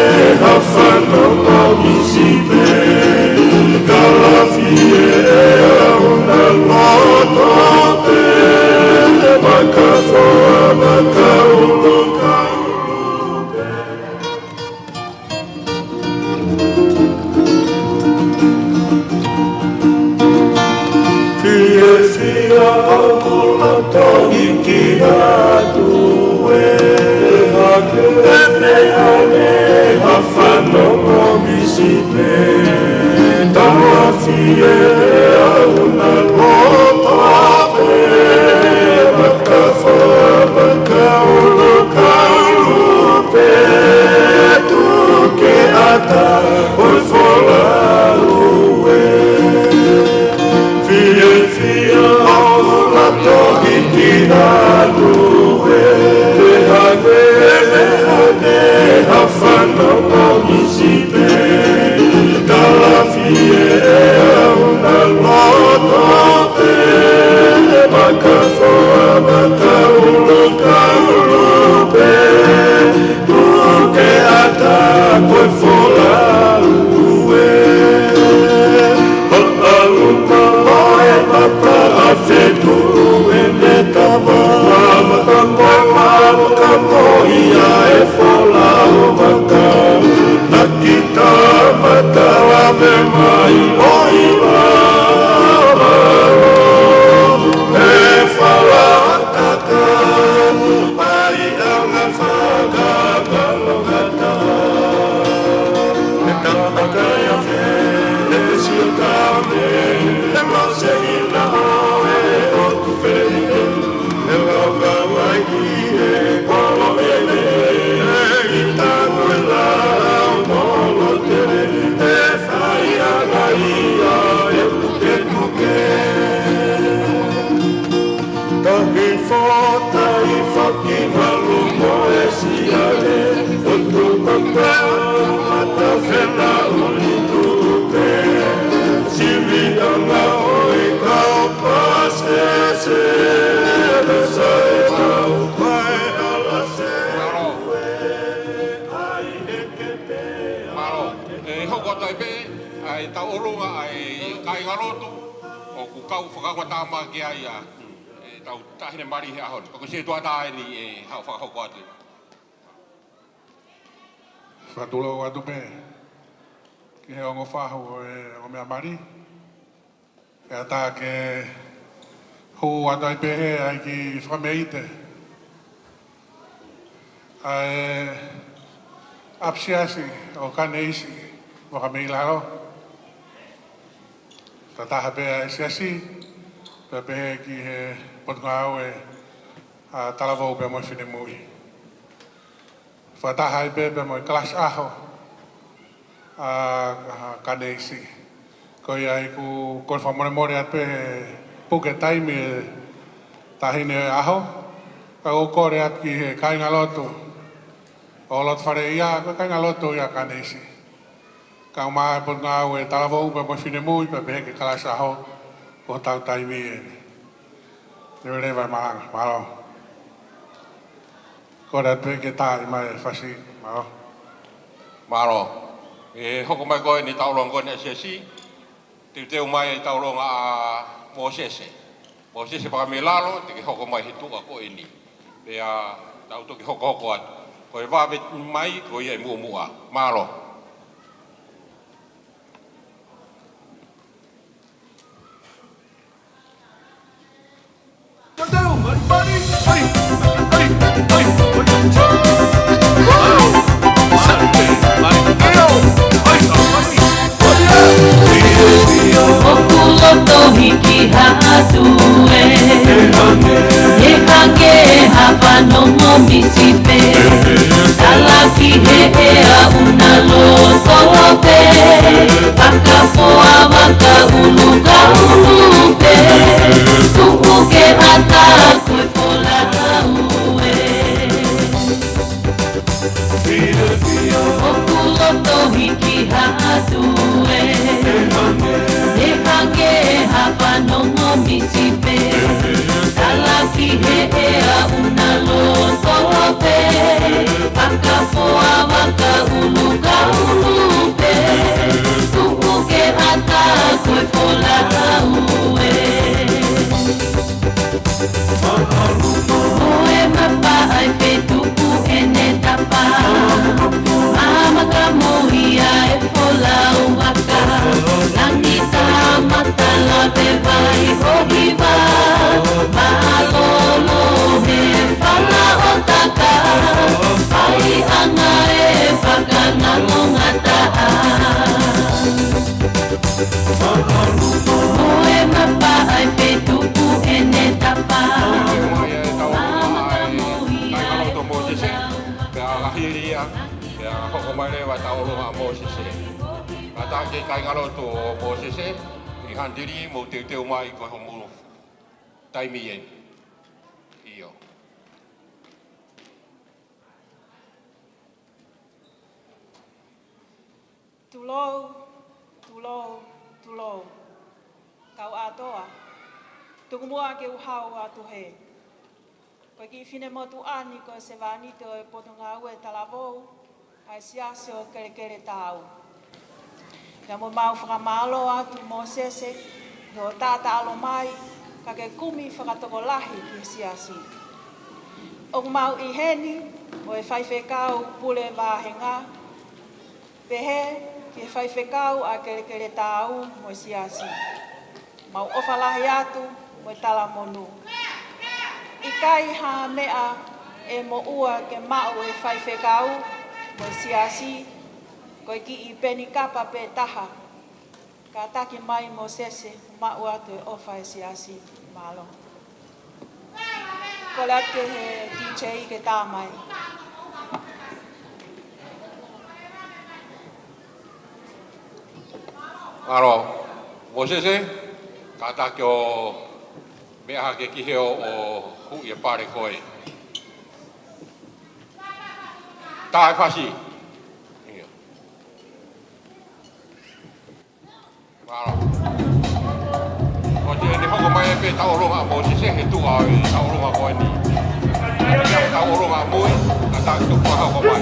ha fanongo misi pē. Kalafie au na loto pē, maka fola maka ulu ka ulu pē. Fiefia ʻoku ou tohi ki atu ē, ʻe hake ʻene ʻane ha fanongo misi pē. Tau fie au na loto pē, maka fola maka ulu ka ulu pē, tuku ke ʻata ko e folau ē. Fiefia ʻoku ou tohi ki atu ē, ʻe hake ʻene ʻane ha fanongo misi pē. Kalafie au na loto pē, maka fola maka ulu ka ulu pē, tuku ke ʻata ko e folau ē. Papalu ka moe papa a fetu e me tama. Mama ka moe mama ka moe ia e folau maka. Na kita mata lave mai ʻo i mama e folau taka. Pai anga faka kalongata. E kapakaiafe, e pesi o kame, e mauseina ʻo e ʻotu fēnike. E laukau ai ki he kolo ʻene, e ita ko e lau kolo tele, e fai anga ia e pukepuke. Tahi fo, tahi foki valu mo e siale, ʻotu papa, mata fena uli tupe. Sivi anga ʻo e kapa, Taimi pē, ʻa e tauʻolunga ʻa e kāingalotu, ʻoku kau fakaʻuhinga tāmaki ai ʻa e tau taʻahine mali he ʻaho ni. Pea ko e setuata eni ʻe haʻu fakahoko atu. Fakatulou atu pē ki he ongo fahu ʻo e ongo meʻa mali. Pea tā ke hū atu ai pē he ʻai ki fakameite ʻa e ʻapisiasi ʻo Kaneisi Vakameilalo. Fakataha pē ʻa e siasi, pea pehē ki he potungāue ʻa Talavou pea mo e finemui. Fakataha ai pē pea mo e kalasi ʻaho ʻa, ʻa Kaneisi. Ko ia ai ʻoku kole fakamolemole atu pē he puke taimi e taʻahine ʻaho. Ka ʻoku kole atu ki he kāingalotu ʻo Lotofaleʻia, ko e kāingalotu ia ʻa Kaneisi. Kau mai e potungāue Talavou pea mo e finemui pea pehē ki he kalasi ʻaho, ko hotau taimi eni. Leveleva e malanga, mālō. Kole atu pē ke tā mai e fasi, mālō. Mālō. ʻE hoko mai ko eni e tauʻolunga ko eni ʻa e siasi, teuteu mai e tauʻolunga ʻa Mōsese. Mōsese Vakameilalo, te ke hoko mai he tuʻa ko eni. Pea tau toki hokohoko atu. Ko e vave mai, ko ia ʻe muʻomuʻa. Mālō. ʻOku loto hiki atu ē, ʻe hangē ha fanongo misi pē. Talaki he ʻea ʻuna loto pē, fakafoa vaka ʻulu ka ʻulu pē. Tuʻu ke ʻatā ko e folau ē. ʻOku loto hiki atu ē, ʻe hangē ha fanongo misi pē. Talaki he ʻea ʻuna loto pē, fakafoa vaka ʻulu ka ʻulu pē. Tuʻu ke ʻatā ko e folau ē. Mo e mapa ʻa e fetuku ʻene tapa. Amaka mo ia e folau vaka. Langi tā mata lave vai ʻo hiva. Mālōlō he fala ʻo taka. Fai anga e fakangalongataʻa. Mo e mapa ʻa e fetuku ʻene tapa. Mai e tau mai, mai kaloto Mōsese, pea ngahili ia, pea hoko mai leva tauʻolunga Mōsese. Kātaki kāingalotu ʻo Mōsese, ʻi Hāndili mo teuteu mai ko hoʻomou taimi eni. ʻIo. Tulou, tulou, tulou. Kau ʻAtoa, tuku muʻa ke u hau atu hē. Ko e kiʻi finemotuʻa ni ko e sevāniti ʻo e Potungāue Talavou ʻa e Siasi ʻo Kelekele Tāu. Pea mo mau fakamālō atu Mōsese, ʻi hoʻo taʻataʻalo mai, ka ke kumi fakatokolahi ki he siasi. ʻOku mau ʻi heni, mo e faifekau pule vāhenga, pehē ki he faifekau ʻa Kelekele Tāu mo e siasi. Mau ʻofa lahi atu mo e talamonū. ʻIkai ha meʻa ʻe moʻua ke maʻu ʻe he faifekau mo e siasi, ko e kiʻi peni kapa pē taha. Kātaki mai Mōsese, maʻu atu e ʻofa e siasi. Mālō. Kole atu ki he D J ke tā mai. Mālō. Mōsese, kātaki ʻo meʻa hake ki he ʻo, ʻo huʻi e pale ko ē. Tā e fasi. ʻIo. Mālō. Ko ʻene hoko mai pē tauʻolunga Mōsese he tuʻa ʻo e tauʻolunga ko eni. Tauʻolunga mui, ka tau tuku hoko mai.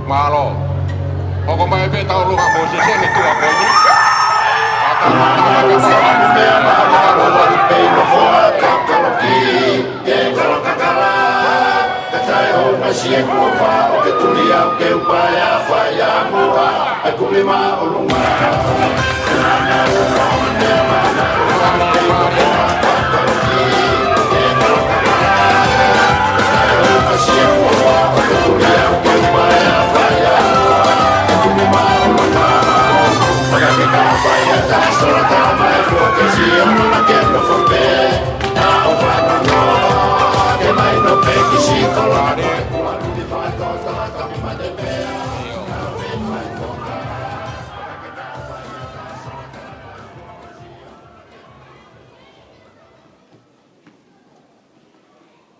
Mālō. Hoko mai pē tau ʻolunga mo Sese ni tuʻa ko eni.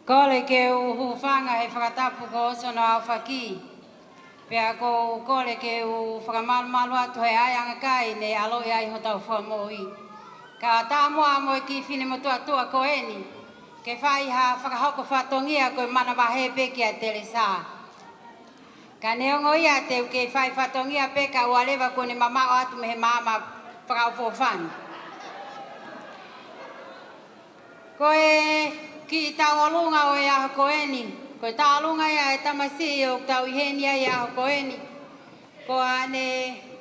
Kole ke u hūfanga he fakatapu ko Oso hono aofaki. Pea ʻoku ou kole ke u fakamalumalu atu he ʻai angakai ne ʻaloʻi ai hotau fakamoʻui. Ka tāmuʻa mo e kiʻi finemotuʻa tuʻa ko eni, ke fai ha fakahoko fatongia ko e manavahē pē kia Telesa. Ka neongo ia te u kei fai fatongia pē ka ʻoua leva kuo ne mamaʻo atu mei he maama fakaʻofoʻofani. Ko e kiʻi tauʻolunga ʻo e ʻaho ko eni, ko e tauʻolunga ia e tamasiʻi ʻoku tau ʻi heni ai he ʻaho ko eni. Ko ʻene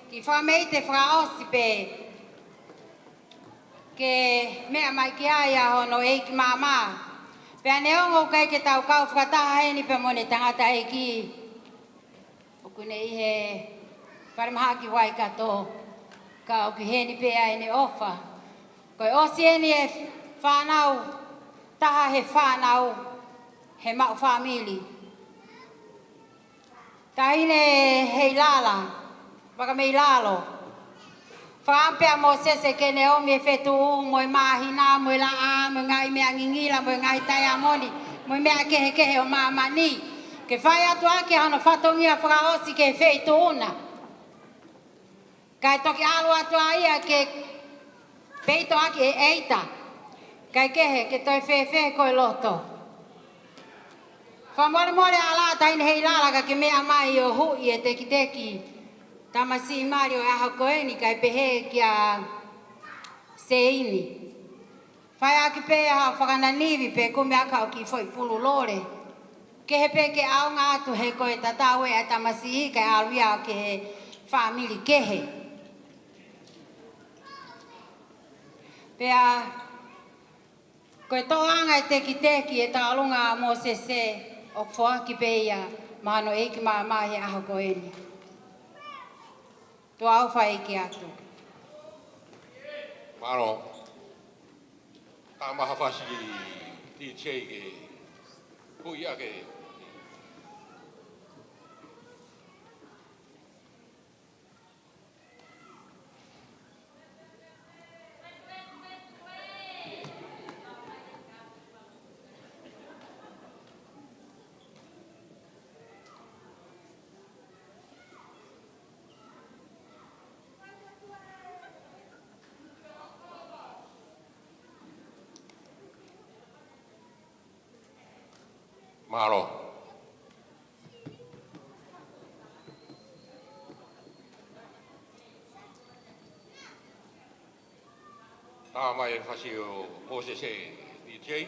kiʻi fakameʻite fakaʻosi pē ke meʻa mai ki ai ʻa hono ʻeiki maama. Pea neongo ʻoku ʻikai ke tau kau fakataha heni pea mo ʻene tangataʻeiki, ʻoku ne ʻi he falemahaki Waikato, ka ʻoku ʻi heni pē ʻa ʻene ʻofa. Ko e ʻosi eni e fānau, taha he fānau, he maʻu fāmili. Taʻahine Heilala, Vakameilalo. Fakaʻamu pē ʻa Mōsese ke ne ʻomi e fetuʻu, mo e māhina, mo e laʻā, mo e ngaahi meʻa ngingila, mo e ngaahi taiamoni, mo e meʻa kehekehe ʻo māmani. Ke fai atu ʻaki ʻa hono fatongia fakaʻosi ki he feituʻu na. Kae toki ʻalu atu ʻa ia ke peito ʻaki e ʻeita. Kae kehe ke toe fēfē ko e loto. Fakamolemole ʻa Lata ʻi he Heilala ka ke meʻa mai ʻo huʻi e tekiteki tamasiʻi mali ʻo e ʻaho ko eni kae pehē kia Seini. Fai ʻaki pē ha fakananivi pe kumi ʻaki ha kiʻi foʻi pulu lole. Kehe pē ke ʻaonga atu he ko e tatau ē ʻa e tamasiʻi kae ʻalu ia ki he fāmili kehe. Pea ko e toʻoʻanga e tekiteki e tauʻolunga ʻa Mōsese ʻoku foaki pē ia maʻa hono ʻeiki maama he ʻaho ko eni. Tuʻa ʻofa ʻeiki atu. Mālō. Tama ha fasi D J ke huʻi ʻaki. Mālō. Tama e fasi ʻo Mōsese D J.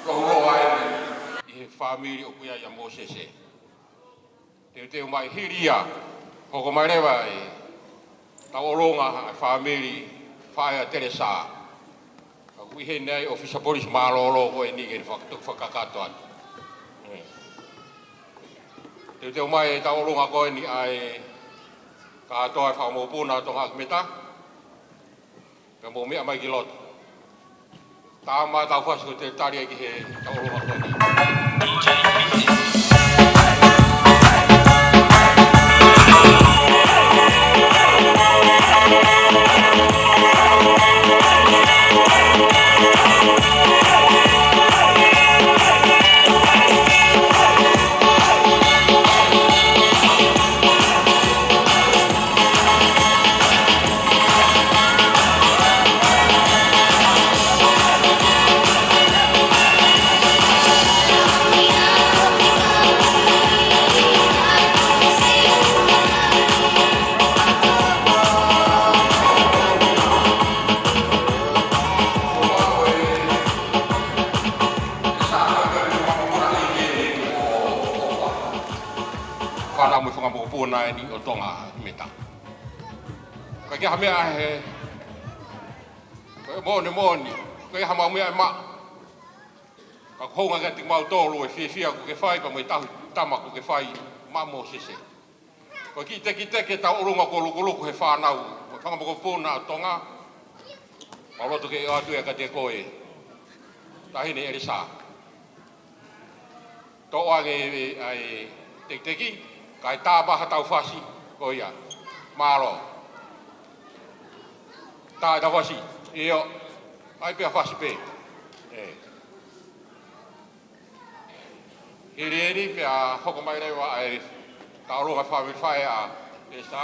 Ko e ʻuhinga ʻeni ʻi he fāmili ʻoku ʻi ai ʻa Mōsese. Teuteu mai hili ia, hoko mai leva e tauʻolunga ʻa e fāmili faʻē ʻa Telesa. Ka ʻoku ʻi heni ʻa e ʻōfisa polisi mālōlō ko eni ke ne faka-, toki fakakakato atu. Teuteu mai e tauʻolunga ko eni ʻa e kātoa e fanga mokopuna ʻo Tonga ʻi Meta. Pea mou meʻa mai ki loto. Tā mai ʻetau fasi ko ʻetau tali ai ki he tauʻolunga ko eni. Fānau mo e fanga mokopuna ʻeni ʻo Tonga ʻi Meta. Ka ʻoku ʻikai ha meʻa he, ko e moʻoni moʻoni, ʻoku ʻikai ha mau meʻa ʻe maʻu. Ka ʻoku hounga kiate kimautolu e fiefia kuo ke fai pea mo e tauhi tama kuo ke fai maʻa Mōsese. Ko e kiʻi tekiteki e tauʻolunga kuo lukuluku he fānau mo e fanga mokopuna ʻo Tonga. Mau loto ke ʻoatu ia kiate koe, Taʻahine ʻElisa. Toʻo ange ʻa e tekiteki, kae tā mai haʻatau fasi ko ia. Mālō. Tā ʻetau fasi. ʻIo. ʻAi pē ha fasi pē. ʻE. Hili ʻeni pea hoko mai leva ʻa e tauʻolunga fāmili faʻē ʻa ʻElisa.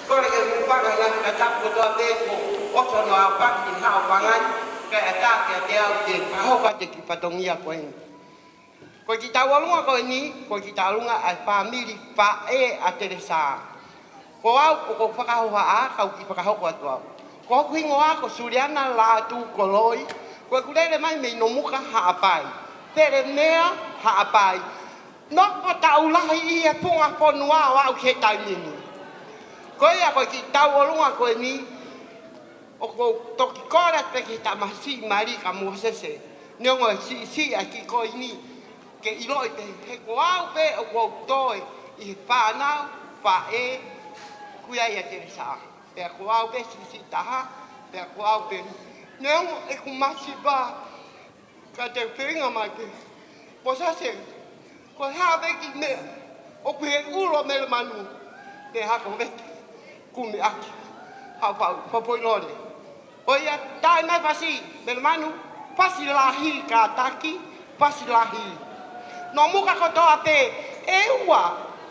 Kole ke u hūfanga he ngaahi fakatapu kotoa pē kuo ʻosi hono aofaki ʻi he haʻofanga ni, kae ʻatā kiate au ke fakahoko atu e kiʻi fatongia ko eni. Ko e kiʻi tauʻolunga ko eni, ko e kiʻi tauʻolunga ʻa e fāmili faʻē ʻa Telesa. Ko au, ʻoku ou fakahohaʻa, kau ki fakahoko atu au. Ko hoku hingoa ko Suliana Lātū Koloi, ko ʻeku lele mai mei Nomuka Haʻapai. Pelemea Haʻapai. Nofo taʻu lahi ʻi he funga fonua ʻo aʻu ki he taimi ni. Ko ia ko e kiʻi tauʻolunga ko eni, ʻoku ou toki kole atu pē ki he tamasiʻi mali ka Mōsese. Neongo e siʻisiʻi ʻa e kiʻi ko eni, ke ʻiloʻi pē, he ko au pē ʻoku ou toe ʻi he fānau, faʻē, kuia ia Telesa. Pea ko au pē siʻisiʻi taha, pea ko au pē. Neongo ʻeku masiva, ka te u feinga mai pē. Mōsese, ko e hā pē kiʻi meʻa ʻoku ʻi he ʻulu ʻo Melemanu, te u hako vete, kumi ʻaki, hau fau, fapoi lole. ʻO ia, tae mai fasi, Melemanu, fasi lahi kātaki, fasi lahi. Nomuka kotoa pē, ʻEua,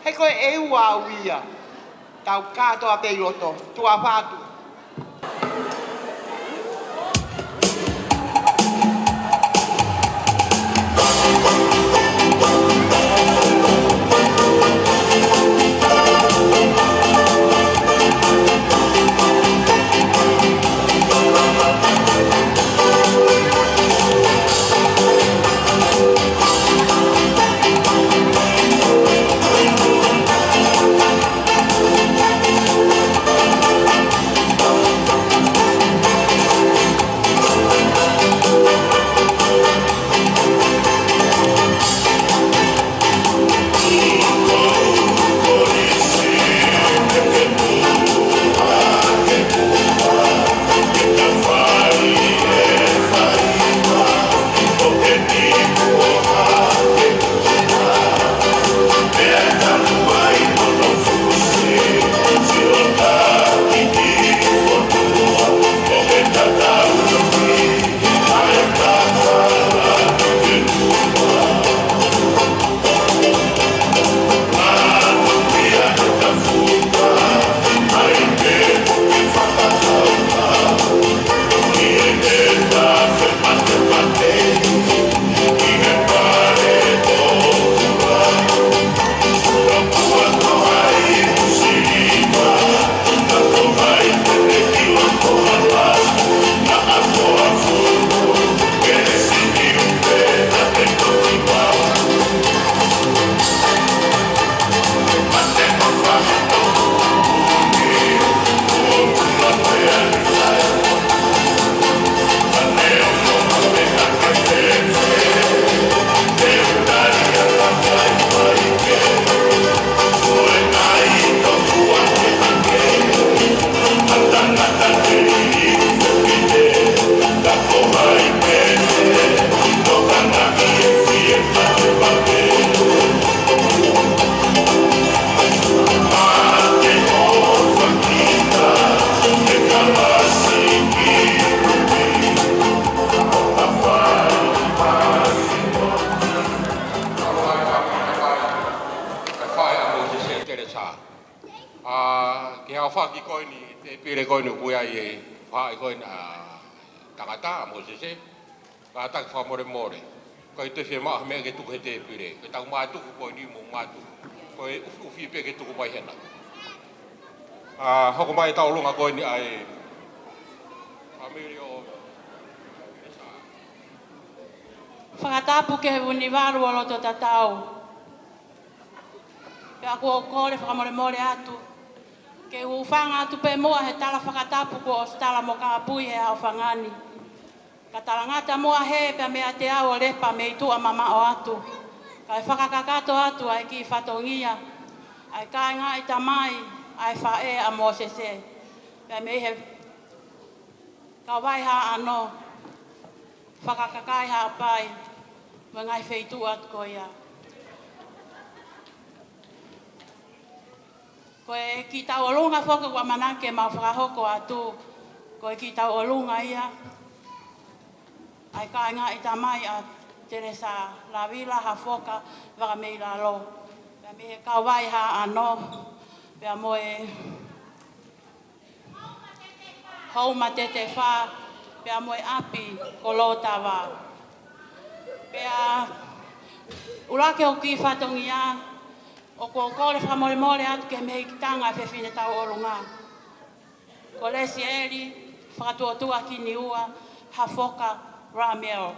he ko e ʻEua au ia. Tau kātoa pē ʻi loto, tuʻa ʻofa atu. Kae fai ʻa Mōsese Telesa. ʻA, ki he aofaki ko eni, tēpile ko eni ʻoku ʻi ai e faʻē ko eni ʻa tangata, ʻa Mōsese. Kātaki fakamolemole. Ko e toe fiemaʻu ha meʻa ke tuku he tēpile. Ko e tau mātuku ko eni mo mātuku. Ko e ʻufiʻufi pē ke tuku mai hena. ʻA, hoko mai tauʻolunga ko eni ʻa e fāmili ʻo Telesa. Fakatapu ki he Vunivalu ʻo loto tatau. Pea ʻoku ou kole fakamolemole atu ke u hūfanga atu pē muʻa he tala fakatapu kuo ʻosi tala mo kāpui he ʻaho fanga ni. Ka talangata muʻa hē pea meiate au ʻo lepa mei tuʻa mamaʻo atu. Kae fakakakato atu ʻa e kiʻi fatongia ʻa e kāinga ʻi tamai ʻa e faʻē ʻa Mōsese. Pea mei he Kauvai Haʻano, Fakakakai Haʻapai, mo e ngaahi feituʻu atu ko ia. Ko e kiʻi tauʻolunga foki ʻoku ʻamanaki ke mau fakahoko atu, ko e kiʻi tauʻolunga ia ʻa e kāinga ʻi tamai ʻa Telesa Lavila Hafoka Vakameilalo. Pea mei he Kauvai Haʻano, pea mo e Houmatetefā, pea mo e ʻapi ko Lotava. Pea ʻuluaki hoku kiʻi fatongia, ʻOku ou kole fakamolemole atu ki he mehikitanga ʻa e fefine tauʻolunga, ko Lesieli Fakatuʻotuʻa Kiniua Hafoka Rameo.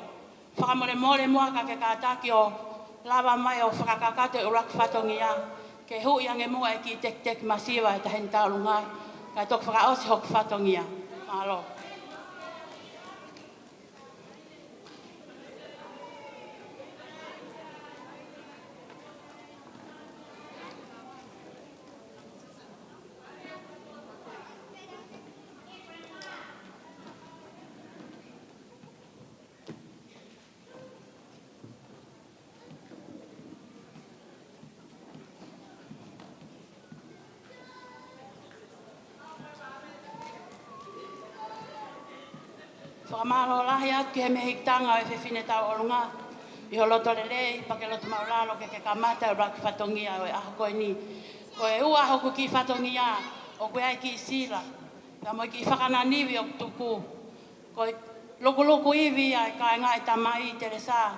Fakamolemole muʻa ka ke kātaki ʻo lava mai ʻo fakakakato e ʻuluaki fatongia, ke huʻi ange muʻa e kiʻi tekiteki masiva ʻa e taʻahine tauʻolunga, kae toki fakaʻosi hoku fatongia. Mālō. Fakamālō lahi atu ki he mehikitanga ʻo e fefine tauʻolunga ʻi ho loto lelei, pea ke loto māʻulalo ke ke kamata e ʻuluaki fatongia ʻo e ʻaho ko eni. Ko e ua hoku kiʻi fatongia, ʻoku ʻi ai e kiʻi sila, pea mo e kiʻi fakananivi ʻoku tuku. Ko e lukuluku ivi ʻa e kāinga ʻi Tamai Telesa.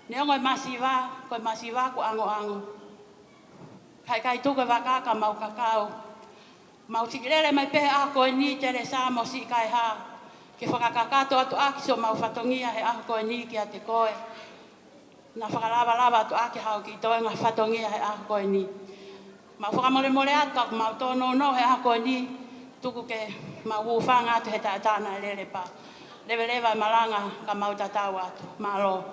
Neongo e masiva, ko e masiva ʻoku ʻangoʻango. Ka ʻikai tuku e vaka ka mau kakau. Mau siʻi lele mai pē he ʻaho ko eni Telesa mo siʻi kaihaʻa, ke fakakakato atu ʻaki siʻomau fatongia he ʻaho ko eni kiate koe. Naʻa fakalavalava atu ʻaki haʻo kiʻi toenga fatongia he ʻaho ko eni. Mau fakamolemole atu ka ʻoku mau tōnounou he ʻaho ko eni, tuku ke mau hūfanga atu he taʻataʻa naʻe lele pea leveleva e malanga ka mau tatau atu. Mālō.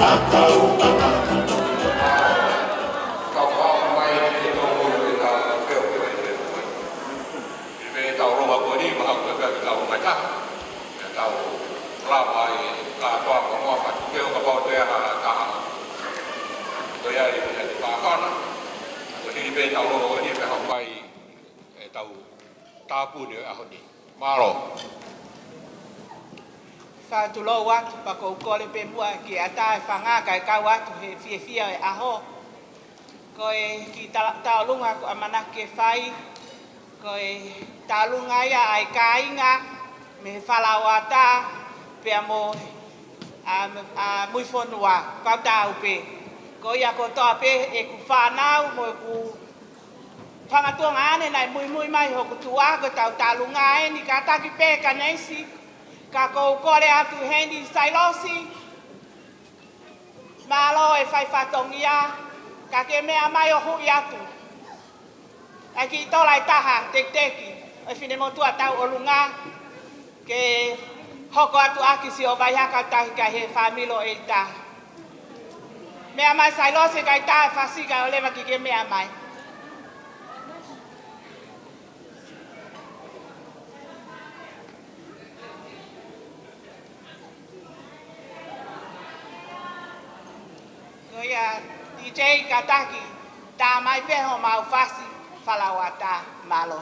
Pea tau ʻofa mai ki he ʻOtua ʻi he ʻetau feohi ʻi he ʻaho ko eni. ʻI he tau ʻaho ko eni, mahalo ko e pea ke tau ʻomai taha. Pea tau lava ai, ka tau ʻofa mai ki he ʻOtua kapau ʻe ʻi ai ha taha. Ko ia ʻi he ʻetau pākana. Ko e hili pē ʻetau ʻaho ko eni, pea hau mai ʻetau tāpuni ʻo e ʻaho ni. Mālō. Ka tulou atu, pea ʻoku ou kole pē muʻa ke ʻatā e fanga kae kau atu he fiefia e ʻaho. Ko e kiʻi ta-, tauʻolunga ʻoku ʻamanaki ke fai, ko e tauʻolunga ia ʻa e kāinga mei he Falaoata, pea mo, ʻa, ʻa Muifonua, kau tau pē. Ko ia kotoa pē ʻeku fānau mo ʻeku fanga tuongaʻane naʻe muimui mai hoku tuʻa, ko e tau tauʻolunga eni, kātaki pē Kaneisi, ka ʻoku ou kole atu heni Sailosi, mālō e fai fatongia, ka ke meʻa mai ʻo huʻi atu. ʻAi kiʻi tola ʻe taha, tekiteki, ʻo e finemotuʻa tauʻolunga, ke hoko atu ʻaki siʻo vaihaka tahi kae he fāmili ʻe taha. Meʻa mai Sailosi kae taha e fasi kae ʻoleva ke ke meʻa mai. Ko ia, D J kātaki, tā mai pē homau fasi Falaoata, mālō.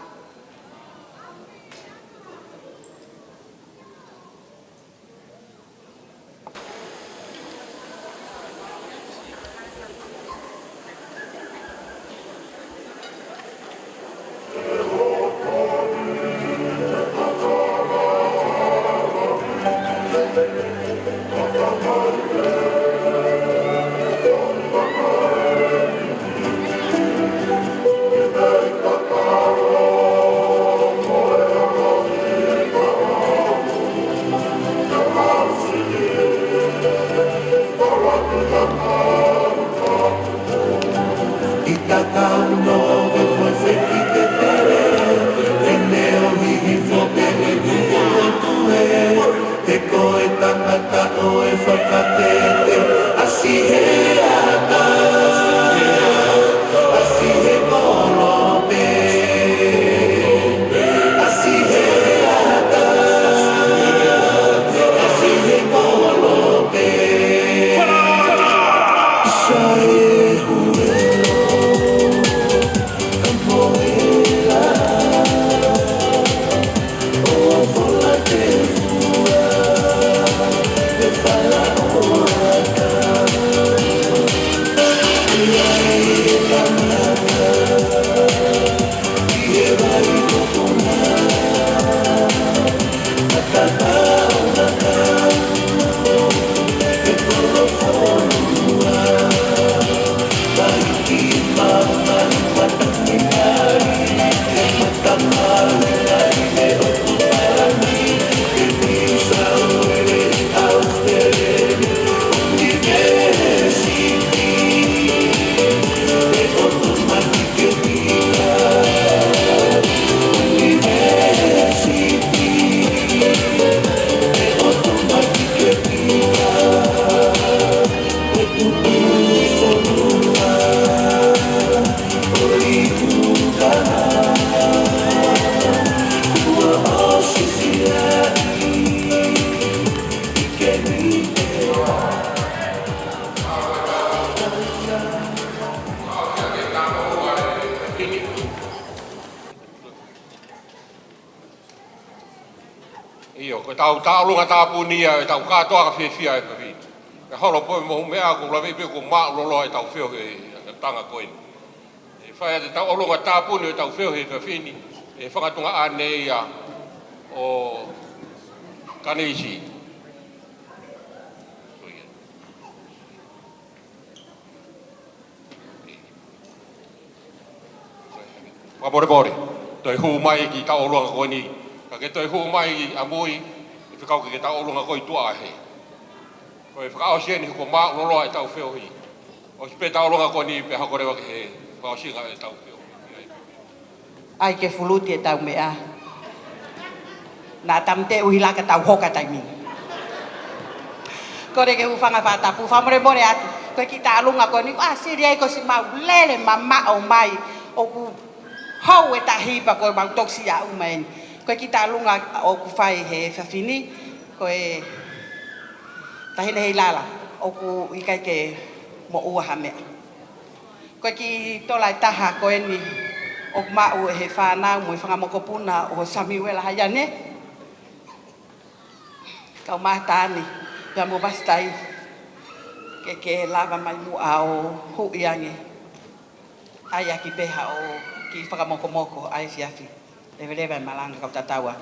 ʻIo, ko e tau tauʻolunga tāpuni ia ʻetau kātoanga fiefia ʻi he efiafi ni. Pea holo pē mo e meʻa ʻoku ou lave pē ʻoku māʻuloloa ʻetau feohi he tanga ko eni. ʻE fai ʻa e tauʻolunga tāpuni ʻetau feohi he efiafi ni ʻe he fanga tuongaʻane ia ʻo Kaneisi. Fakamolemole, toe hū mai ki he tauʻolunga ko eni. Ka ke toe hū mai ʻamui, ʻe fekau ke ke tauʻolunga koe ʻi tuʻa he. Ko e fakaʻosi eni he kuo māʻuloloa ʻetau feohi. ʻOsi pē tauʻolunga ko eni pea hoko leva ki he fakaʻosinga ʻetau feohi. ʻAi ke fuluti ʻetau meʻa. Naʻa tau teʻeki ʻuhila ka tau hoka taimi ni. Kole ke u hūfanga he fakatapu, fakamolemole atu. Ko e kiʻi tauʻolunga ko eni, ʻa, sili ai ko siʻi mau lele mamaʻo mai. ʻOku hou e tahi pea ko e mau toki siʻi aʻu mai eni. Ko e kiʻi tauʻolunga ʻoku fai he efiafi ni, ko e Taʻahine Heilala, ʻoku ʻikai ke moʻua ha meʻa. Ko e kiʻi tola ʻe taha ko eni ʻoku maʻu ʻe he fānau mo e fanga mokopuna ʻo Samiuela Haiane. Kau Mātani, pea mo Vasitai, ke ke lava mai muʻa ʻo huʻi ange. ʻAi ʻaki pē haʻo kiʻi fakamokomoko ʻa e efiafi. Leveleva e malanga kau tatau ā.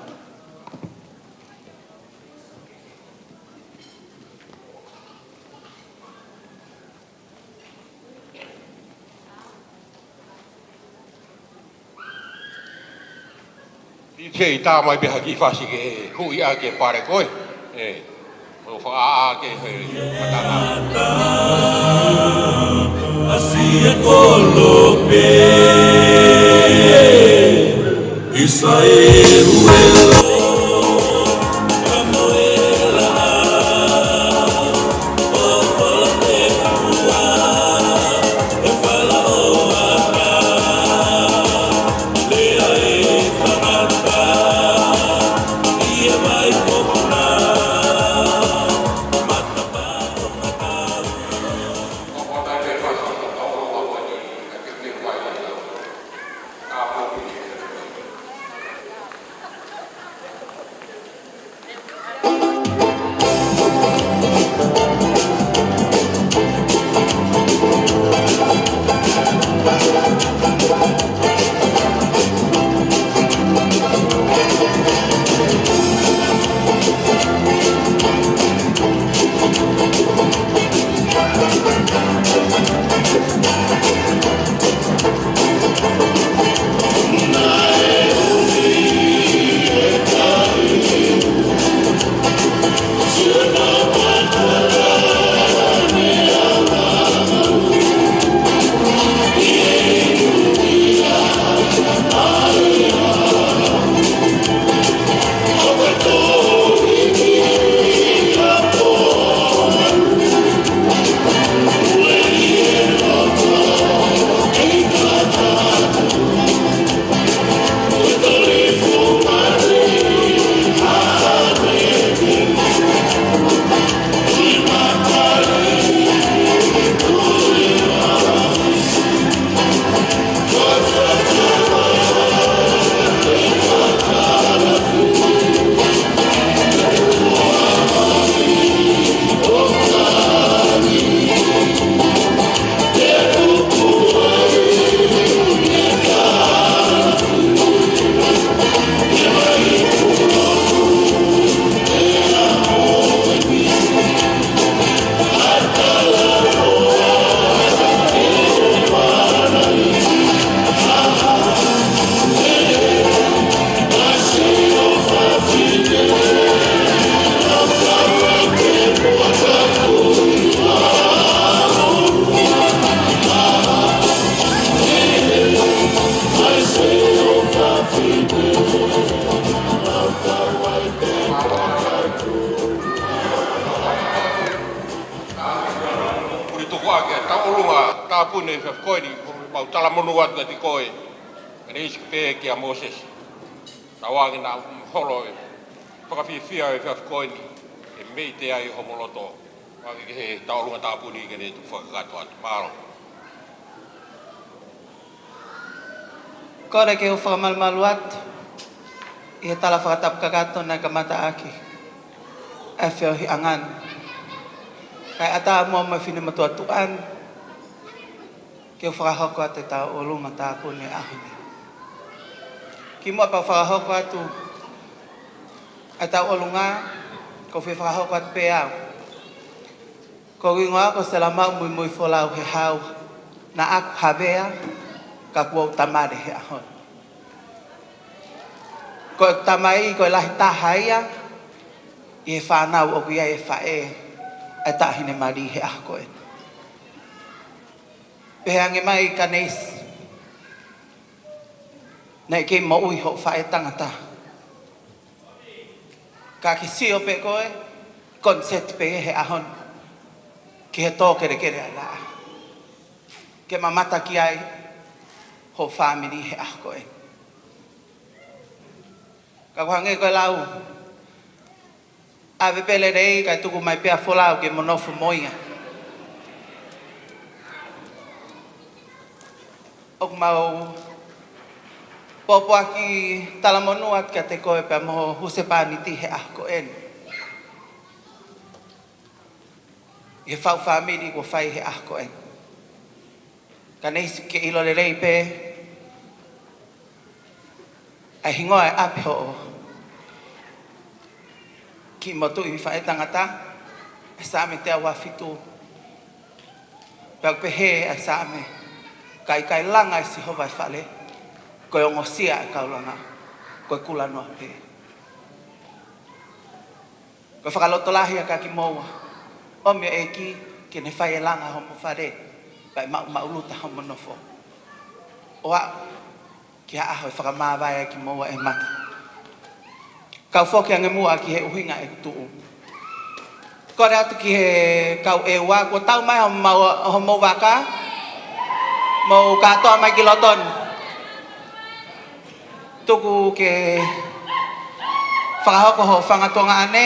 ʻI he ʻi tā mai pē ha kiʻi fasi ke huʻi ʻaki e pale ko ē. ʻE, ʻo fakaʻā ke he matanga. Asia kolope, Isaelu elo. Puli tuku ake, tauʻolunga tāpuni e efiafi ko eni, mau talamonū atu kiate koe, ʻa e isi pē kia Mōsese. Tauange naʻa holo e fakafiefia e efiafi ko eni, ke mei te ai homo loto. Vave ke he tauʻolunga tāpuni ke ne tuku fakakakato atu. Mālō. Kole ke u fakamalumalu atu ʻi he tala fakatapu kakato naʻe kamata ʻaki ʻa e feohiʻanga ni. Kae ʻatā muʻa mo e finemotuʻa tuʻa ni ke u fakahoko atu e tauʻolunga tāpuni ʻo e ʻaho ni. Kimuʻa pea u fakahoko atu ʻa e tauʻolunga, ʻoku ou fie fakahoko atu pē au. Ko hoku hingoa ko Selamaʻu Muimui Folau Hehau, naʻa ku havea, ka kuo u tamale he ʻaho ni. Ko ʻeku tamai ko e lahi taha ia ʻi he fānau ʻoku ʻi ai e faʻē ʻa e taʻahine mali he ʻaho ko eni. Pehē ange mai Kaneisi, naʻe kei moʻui hoʻo faʻē tangata. Ka ke sio pē koe, koniseti pē he ʻaho ni ki he tō kelekele ʻa e laʻā, ke mamata ki ai ho fāmili he ʻaho ko eni. Ka ʻoku hangē ko e lau, ʻave pē lelei kae tuku mai pē ʻa Folau ke mo nofo mo ia. ʻOku mau pōpoaki talamonū atu kiate koe pea mo ho husepāniti he ʻaho ko eni. ʻi he faʻu fāmili kuo fai he ʻaho ko ē. Kaneisi, ke ʻilo lelei pē ʻa e hingoa ʻo e ʻapi hoʻo kiʻi motuʻi faʻētangata, ʻa e Saame teau uafitu. Pea ʻoku pehē ʻa e Saame, ka ʻikai langa ʻe Sihova e fale, ko e ongosia ʻa e kau langa, ko e kula noa pē. Ko e fakalotolahi ʻa kimoua, ʻomi ʻe he ʻEiki ke ne fai e langa homo fale, pea ʻe maʻumaʻuluta homo nofo. ʻO aʻu ki he ʻaho ʻe fakamāvae ai kimoua ʻe he mata. Kau foki ange muʻa ki he ʻuhinga ʻeku tuʻu. Kole atu ki he kau ʻEua, kuo tau mai homou, homou vaka, mou kātoa mai ki loto ni. Tuku ke fakahoko hoʻo fanga tuongaʻane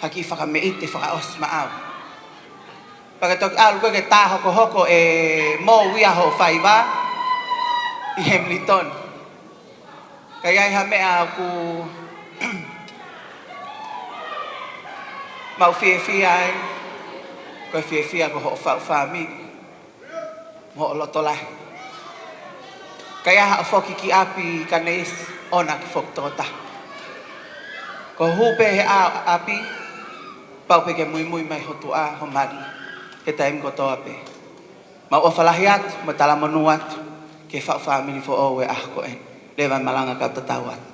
ha kiʻi fakameʻite fakaʻosi maʻau. Pea ke toki ʻalu koe ke tā hokohoko ʻe Mou ia hoʻo faiva ʻi Hamilton. Ka ʻi ai ha meʻa ʻoku mau fiefia ai, ko e fiefia ko hoʻo faʻu fāmili mo hoʻo loto lahi. Ka ʻi ai haʻo foki ki ʻapi, Kaneisi, ʻoua naʻa ke foki tokotaha. Ko hoʻo hū pē he ʻapi, pau pē ke muimui mai ho tuʻa, ho mali, he taimi kotoa pē. Mau ʻofa lahi atu mo talamonū atu ki he faʻu fāmili foʻou ʻo e ʻaho ko eni. Leva e malanga kau tatau atu.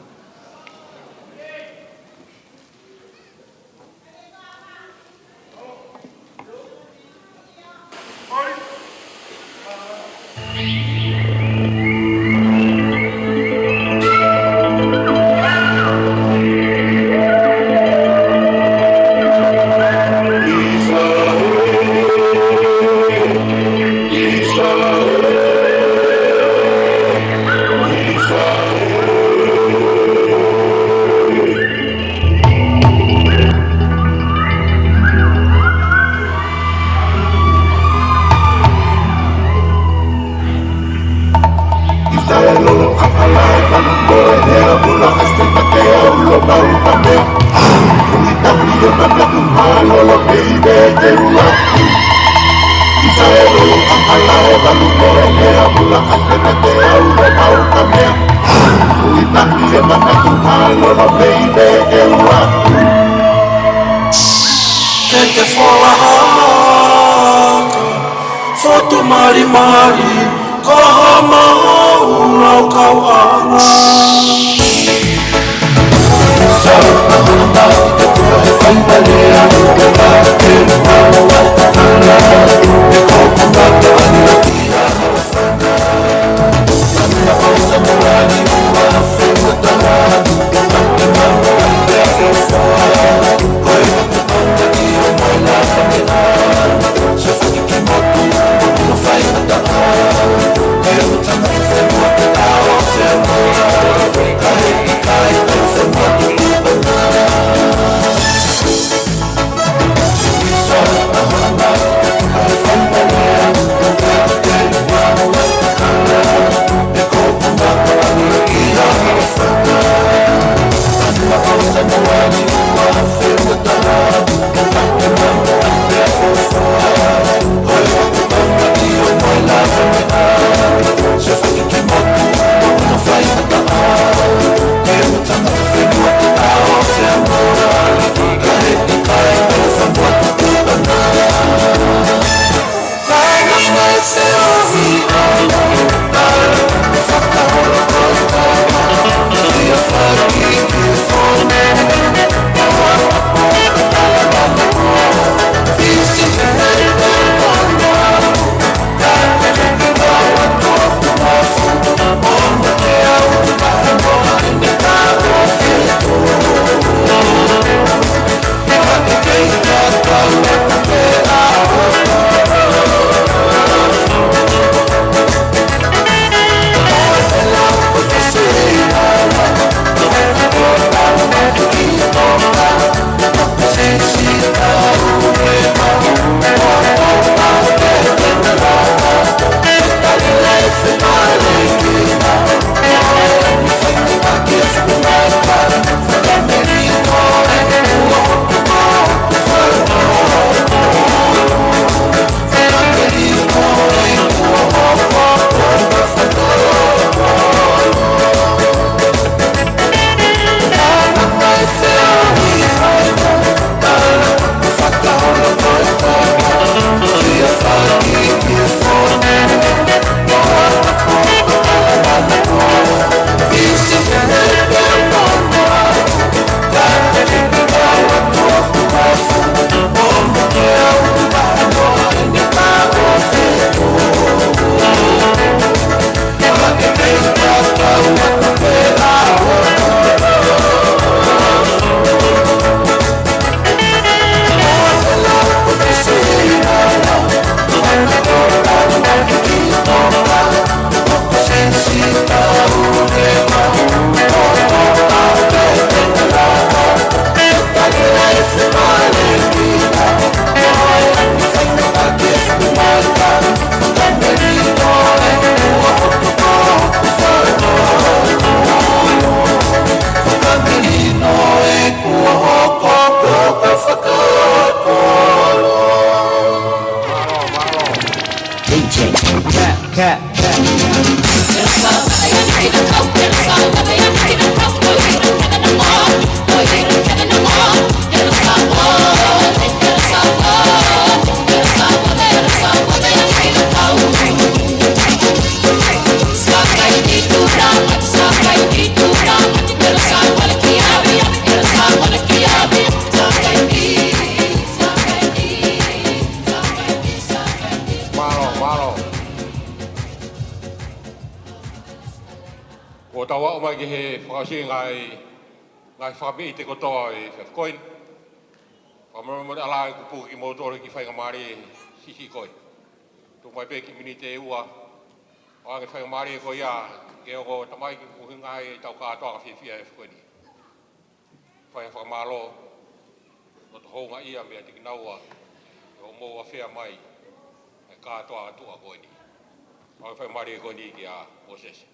Ke ke fola haka, fotu malimali, ko homau laukau anga. Mālō, mālō. Kuo tau aʻu mai ki he fakaʻosi ngaahi, ngaahi fakameʻite kotoa ʻo e efiafi ko eni. Fakamolemole ʻalā ʻeku puke kimoutolu ki he faingamālie siʻisiʻi ko ē. Tuku mai pē kiʻi miniti ʻe ua ʻo ʻoange faingamālie ko ia ke ongo tamaiki ko e ʻuhinga ʻetau kātoanga fiefia he efiafi ko eni. Fai ha fakamālō loto houngaʻia meiate kinaua ʻi hoʻomou afea mai e kātoanga tuʻa ko eni. ʻOange faingamālie ko eni kia Mōsese.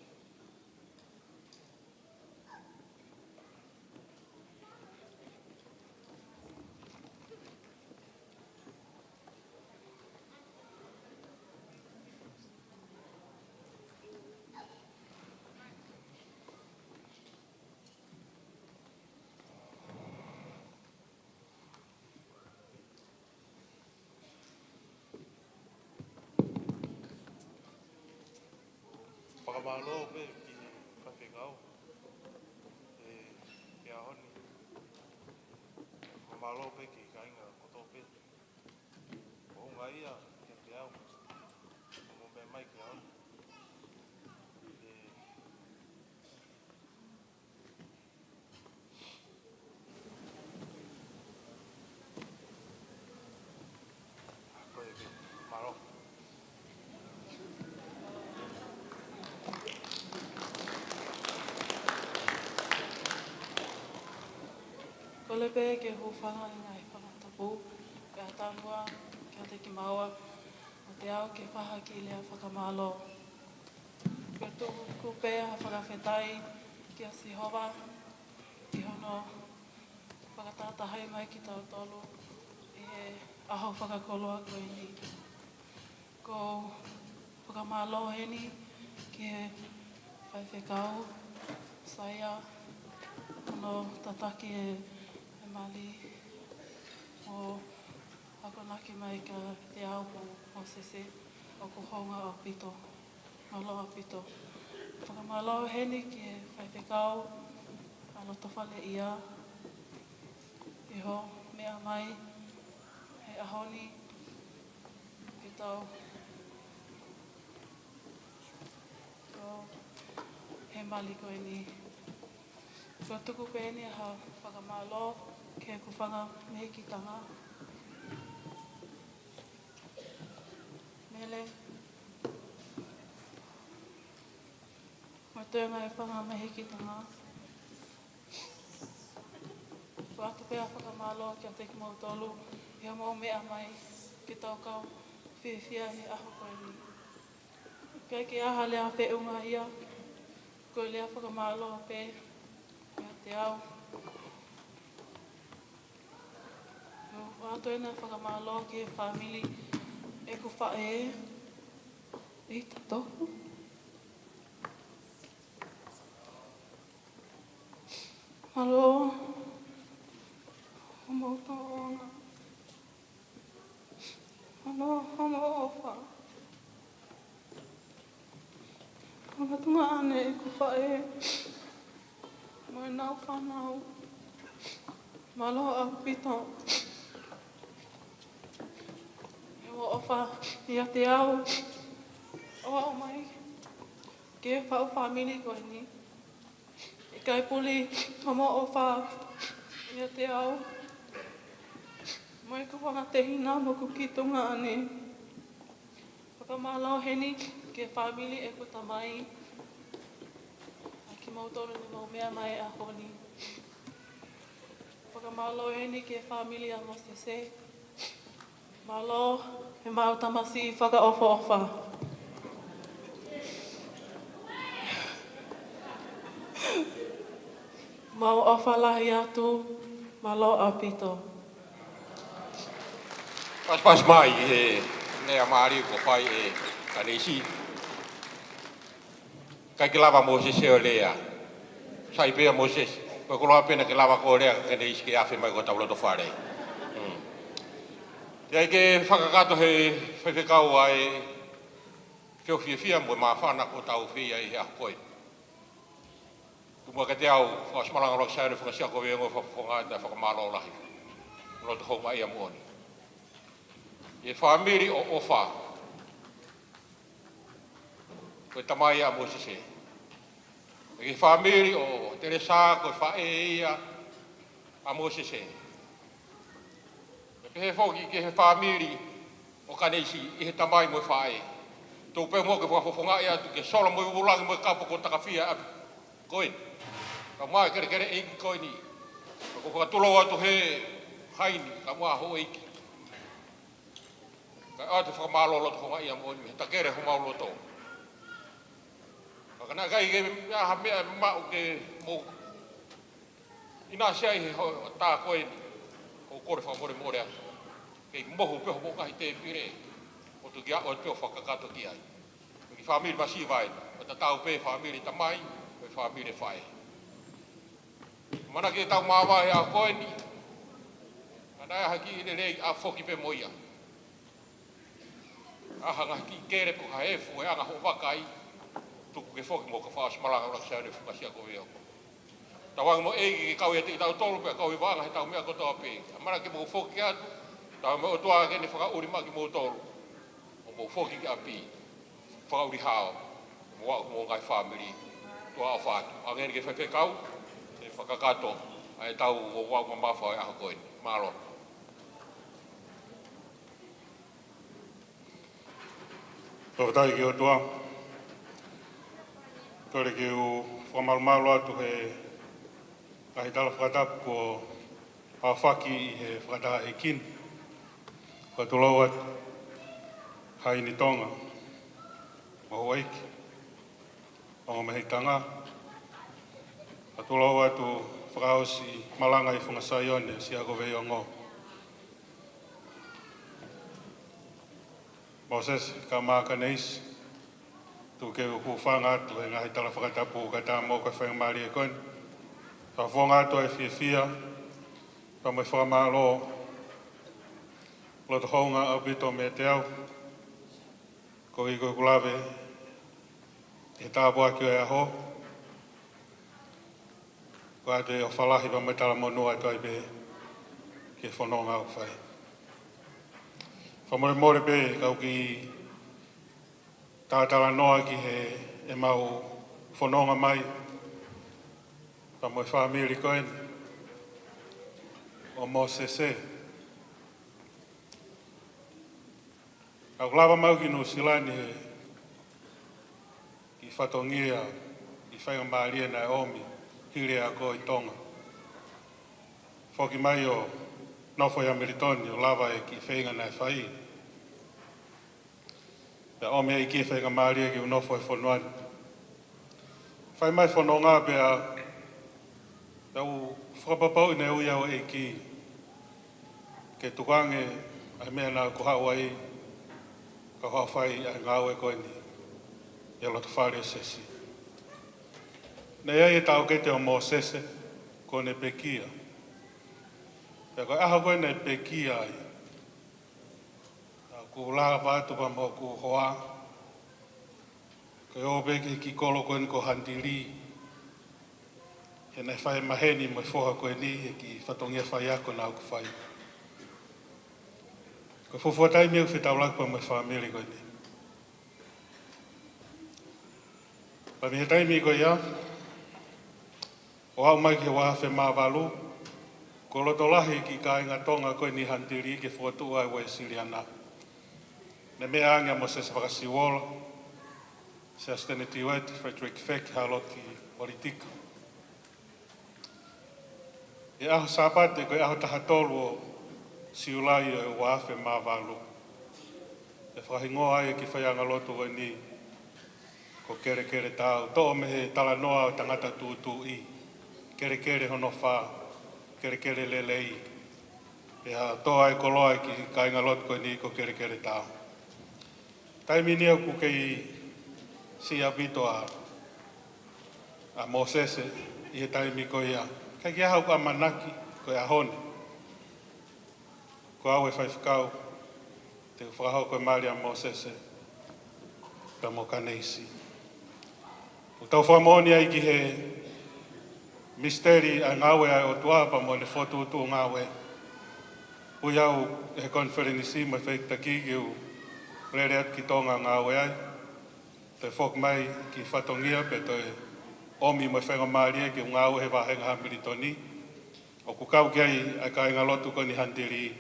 Fakamālō pē ki he faifekau ʻi he ʻaho ni. Fakamālō pē ki he kāinga kotoa pē. Ko e ʻuhinga ia kiate au, hoʻomou meʻa mai ki he ʻaho ni. ʻE, Kole pē ke u hūfanga ʻi he ngaahi fakatapu, pea tānaki kiate kimaua, ʻo te u ʻai ke fai ha kiʻi lea fakamālō. Ke u tuku pē ha fakafetaʻi kia Sihova ʻi hono fakatahatahaʻi mai kitautolu ʻi he ʻaho fakakoloa ko eni. Ko e fakamālō heni ki he faifekau Saia hono tataki e, e mali ʻo akonaki mai kiate au mo Mōsese, ʻoku hounga ʻaupito. Mālō ʻaupito. Fakamālō heni ki he faifekau ʻa Lotofale ia ʻi hoʻo meʻa mai he ʻaho ni ke tau ko he mali ko eni. Ko e tuku pē eni ha fakamālō ki he hūfanga mehikitanga. Mele. Mo e toenga e hūfanga mehikitanga. Ko e ʻoatu pē ha fakamālō kiate kimoutolu ʻi hoʻomou meʻa mai ke tau kau fiefia he ʻaho ko eni. ʻIkai ke ʻi ai ha lea feʻunga ia, ko e lea fakamālō pē kiate au. ʻOatu ʻeni ha fakamālō ki he fāmili ʻeku faʻē, ʻi Tatohu. Mālō hoʻomou tōʻonga. Mālō hoʻomou ʻofa. Mālō tuongaʻane ʻeku faʻē mo ʻenau fānau. Mālō ʻaupito hoʻomou ʻofa ʻiate au ʻo aʻu mai ki he faʻu fāmili ko eni. ʻIkai puli hoʻomou ʻofa ʻiate au mo ʻeku fanga tehina mo hoku kiʻi tuongaʻane. Fakamālō heni ki he fāmili ʻeku tamai, ʻa kimoutolu ne mou meʻa mai he ʻaho ni. Fakamālō heni ki he fāmili ʻa Mōsese. Mālō ʻemau tamasiʻi fakaʻofoʻofa. Mau ʻofa lahi atu, mālō ʻaupito. Pasipasi mai he lea mālie kuo fai ʻe Kaneisi. ʻIkai ke lava Mōsese ʻo lea. Sai pē ʻa Mōsese. Ko e koloa pē naʻa ke lava koe ʻo lea, Kaneisi, ke afe mai ki hotau loto fale. Hmm. Teʻeki ke fakakakato he faifekau ʻa e feohi fiefia mo e māfana kuo tau fai ʻi he ʻaho ko ē. Tuku muʻa kiate au, Fakaʻosi Malanga ʻUluaki Saione Fuakava Siakoveiongo, fakafofonga atu ʻa e fakamālō lahi. Loto houngaʻia moʻoni. ʻI he fāmili ʻo ʻOfa, ko e tamai ʻa Mōsese. ʻI he fāmili ʻo Telesa, ko e faʻē ia ʻa Mōsese. Pea pehē foki ki he fāmili ʻo Kaneisi, ʻi he tamai mo e faʻē. Tuku pē muʻa ke fakafofongaʻi atu ke sola mo e vuvulaki mo e kapo kuo takafia ʻapi ko eni. Kae ʻumaʻā e kelekele ʻeiki ko eni. Ka ʻoku ou fakatulou atu he haini, kae ʻumaʻā houʻeiki. Kae ʻoatu e fakamālō loto houngaʻia moʻoni he takele homau loto. Ka ka naʻe ʻikai ke ʻi ai ha meʻa maʻu ke mou ʻinasi ai he hoʻatā ko eni, ʻoku ou kole fakamolemole atu. Kei mohu pē homou ngaahi tēpile, ʻo toki aʻu atu pē ʻo fakakakato ki ai. Ko e kiʻi fāmili masiva eni, ʻo tatau pē fāmili tamai mo e fāmili faʻē. Manako ke tau māvae he ʻaho ko eni, ka naʻe ʻi ai ha kiʻi lelei, ʻa foki pē mo ia. ʻA e ngaahi kiʻi kele pe ko ha efu ʻe anga hoʻo vakai, tuku ke foki mo ka Fakaʻosi Malanga ʻUluaki Saione Fuakava Siakoveiongo. Tauange mo e ʻEiki ke kau ʻiate kitautolu pea kau ʻi he vaʻanga heʻetau meʻa kotoa pē. Manako ke mou foki atu, tauange mo e ʻOtua ke ne fakaʻuli mai kimoutolu. ʻO mou foki ki ʻapi, fakaʻuli hao, mo aʻu homou ngaahi fāmili, tuʻa ʻofa atu. Hangē ni ko e faifekau, ke fakakakato ʻa ʻetau ouau mamafa ʻo e ʻaho ko eni. Mālō. Fakafetaʻi ki he ʻOtua. Kole ke u fakamalumalu atu he ngaahi tala fakatapu kuo aofaki ʻi he fakataha ʻeiki ni. Fakatulou atu, Haini Tonga, mo houʻeiki, ongo mehikitanga. Fakatulou atu, Fakaʻosi Malanga ʻi Fuakava Saione Siakoveiongo. Mōsese kae ʻumaʻā Kaneisi, tuku ke u hūfanga atu he ngaahi tala fakatapu kae ʻatā mo e faingamālie ko eni. Fakafofonga atu ʻa e fiefia, pea mo e fakamālō. Loto houngaʻia ʻaupito meiate au, koeʻuhi ko ʻeku lave he tāpuaki ʻo e ʻaho, ko e ʻoatu e ʻofa lahi pea mo e talamonū atu ai pē ki he fononga ʻoku fai. Fakamolemole pē ka u kiʻi talatalanoa ki heʻemau fononga mai pea mo e fāmili ko eni ʻo Mōsese. Naʻa ku lava mai au ki Nuʻu Sila ni he kiʻi fatongia, kiʻi faingamālie naʻe ʻomi, hili e ako ʻi Tonga. Foki mai ʻo nofo ʻi Hamilitoni ʻo lava e kiʻi feinga naʻe fai. Pea ʻomi ʻe he ʻEiki e faingamālie ke u nofo he fonua ni. Fai mai fononga pea, pea u fakapapauʻi naʻe ui au ʻe he ʻEiki ke tukuange ʻa e meʻa naʻa ku haʻu ai, kau haʻu ʻo fai ʻa e ngāue ko eni ʻi he loto fale ʻo Sesi. Naʻe ʻi ai e taʻokete ʻo Mōsese, kuo ne pekia. Pea ko e ʻaho ko ē naʻe pekia ai, naʻa ku lava atu pea mo hoku hoa, ko e ō pē ki he kiʻi kolo ko eni ko Hanitili, he naʻe fai e maheni mo e foha ko eni he kiʻi fatongia faiako naʻa ku fai. Ko e fuofua taimi ʻeku fetaulaki pea mo e fāmili ko eni. Pea mei he taimi ko ia, ʻo aʻu mai ki he ua afe mā valu, kuo loto lahi e kiʻi kāinga Tonga ko eni Hanitili ke fokotuʻu ai e Uēsiliana. Naʻe meʻa ange ʻa Mōsese Vakasiuola, Siaosi Tene Tiueti, Frederick Feki, Hāloti Olitika. ʻI he ʻaho Sāpate ko e ʻaho taha tolu ʻo Siulai ʻo e ua afe mā valu, ʻe fakahingoa ai e kiʻi faiʻanga lotu ko eni ko Kelekele Taau, toʻo mei he talanoa ʻo e tangata tūtuuʻi, kelekele hono fā, kelekele lelei. Pea toʻo ai e koloa e kiʻi kāinga lotu ko eni ko Kelekele Taau. Taimi ni ʻoku kei siʻi ʻaupito ʻa, ʻa Mōsese ʻi he taimi ko ia. Ka ko e ʻaho ʻoku ʻamanaki ko e ʻaho ni, ko au e faifekau, te u fakahoko e mali ʻa Mōsese pea mo Kaneisi. ʻOku tau fakamoʻoni ai ki he Misiteli ʻa e ngāue ʻa e ʻOtua pea mo ʻene fokotuʻutuʻu ngāue. Ui au ʻe he konifelenisi mo e fehikitaki ke u lele atu ki Tonga ngāue ai. Toe foki mai ki fatongia pea toe ʻomi mo e faingamālie ke u ngāue he vāhenga Hamilitoni. ʻOku kau ki ai ʻa e kāingalotu ko eni Hanitili.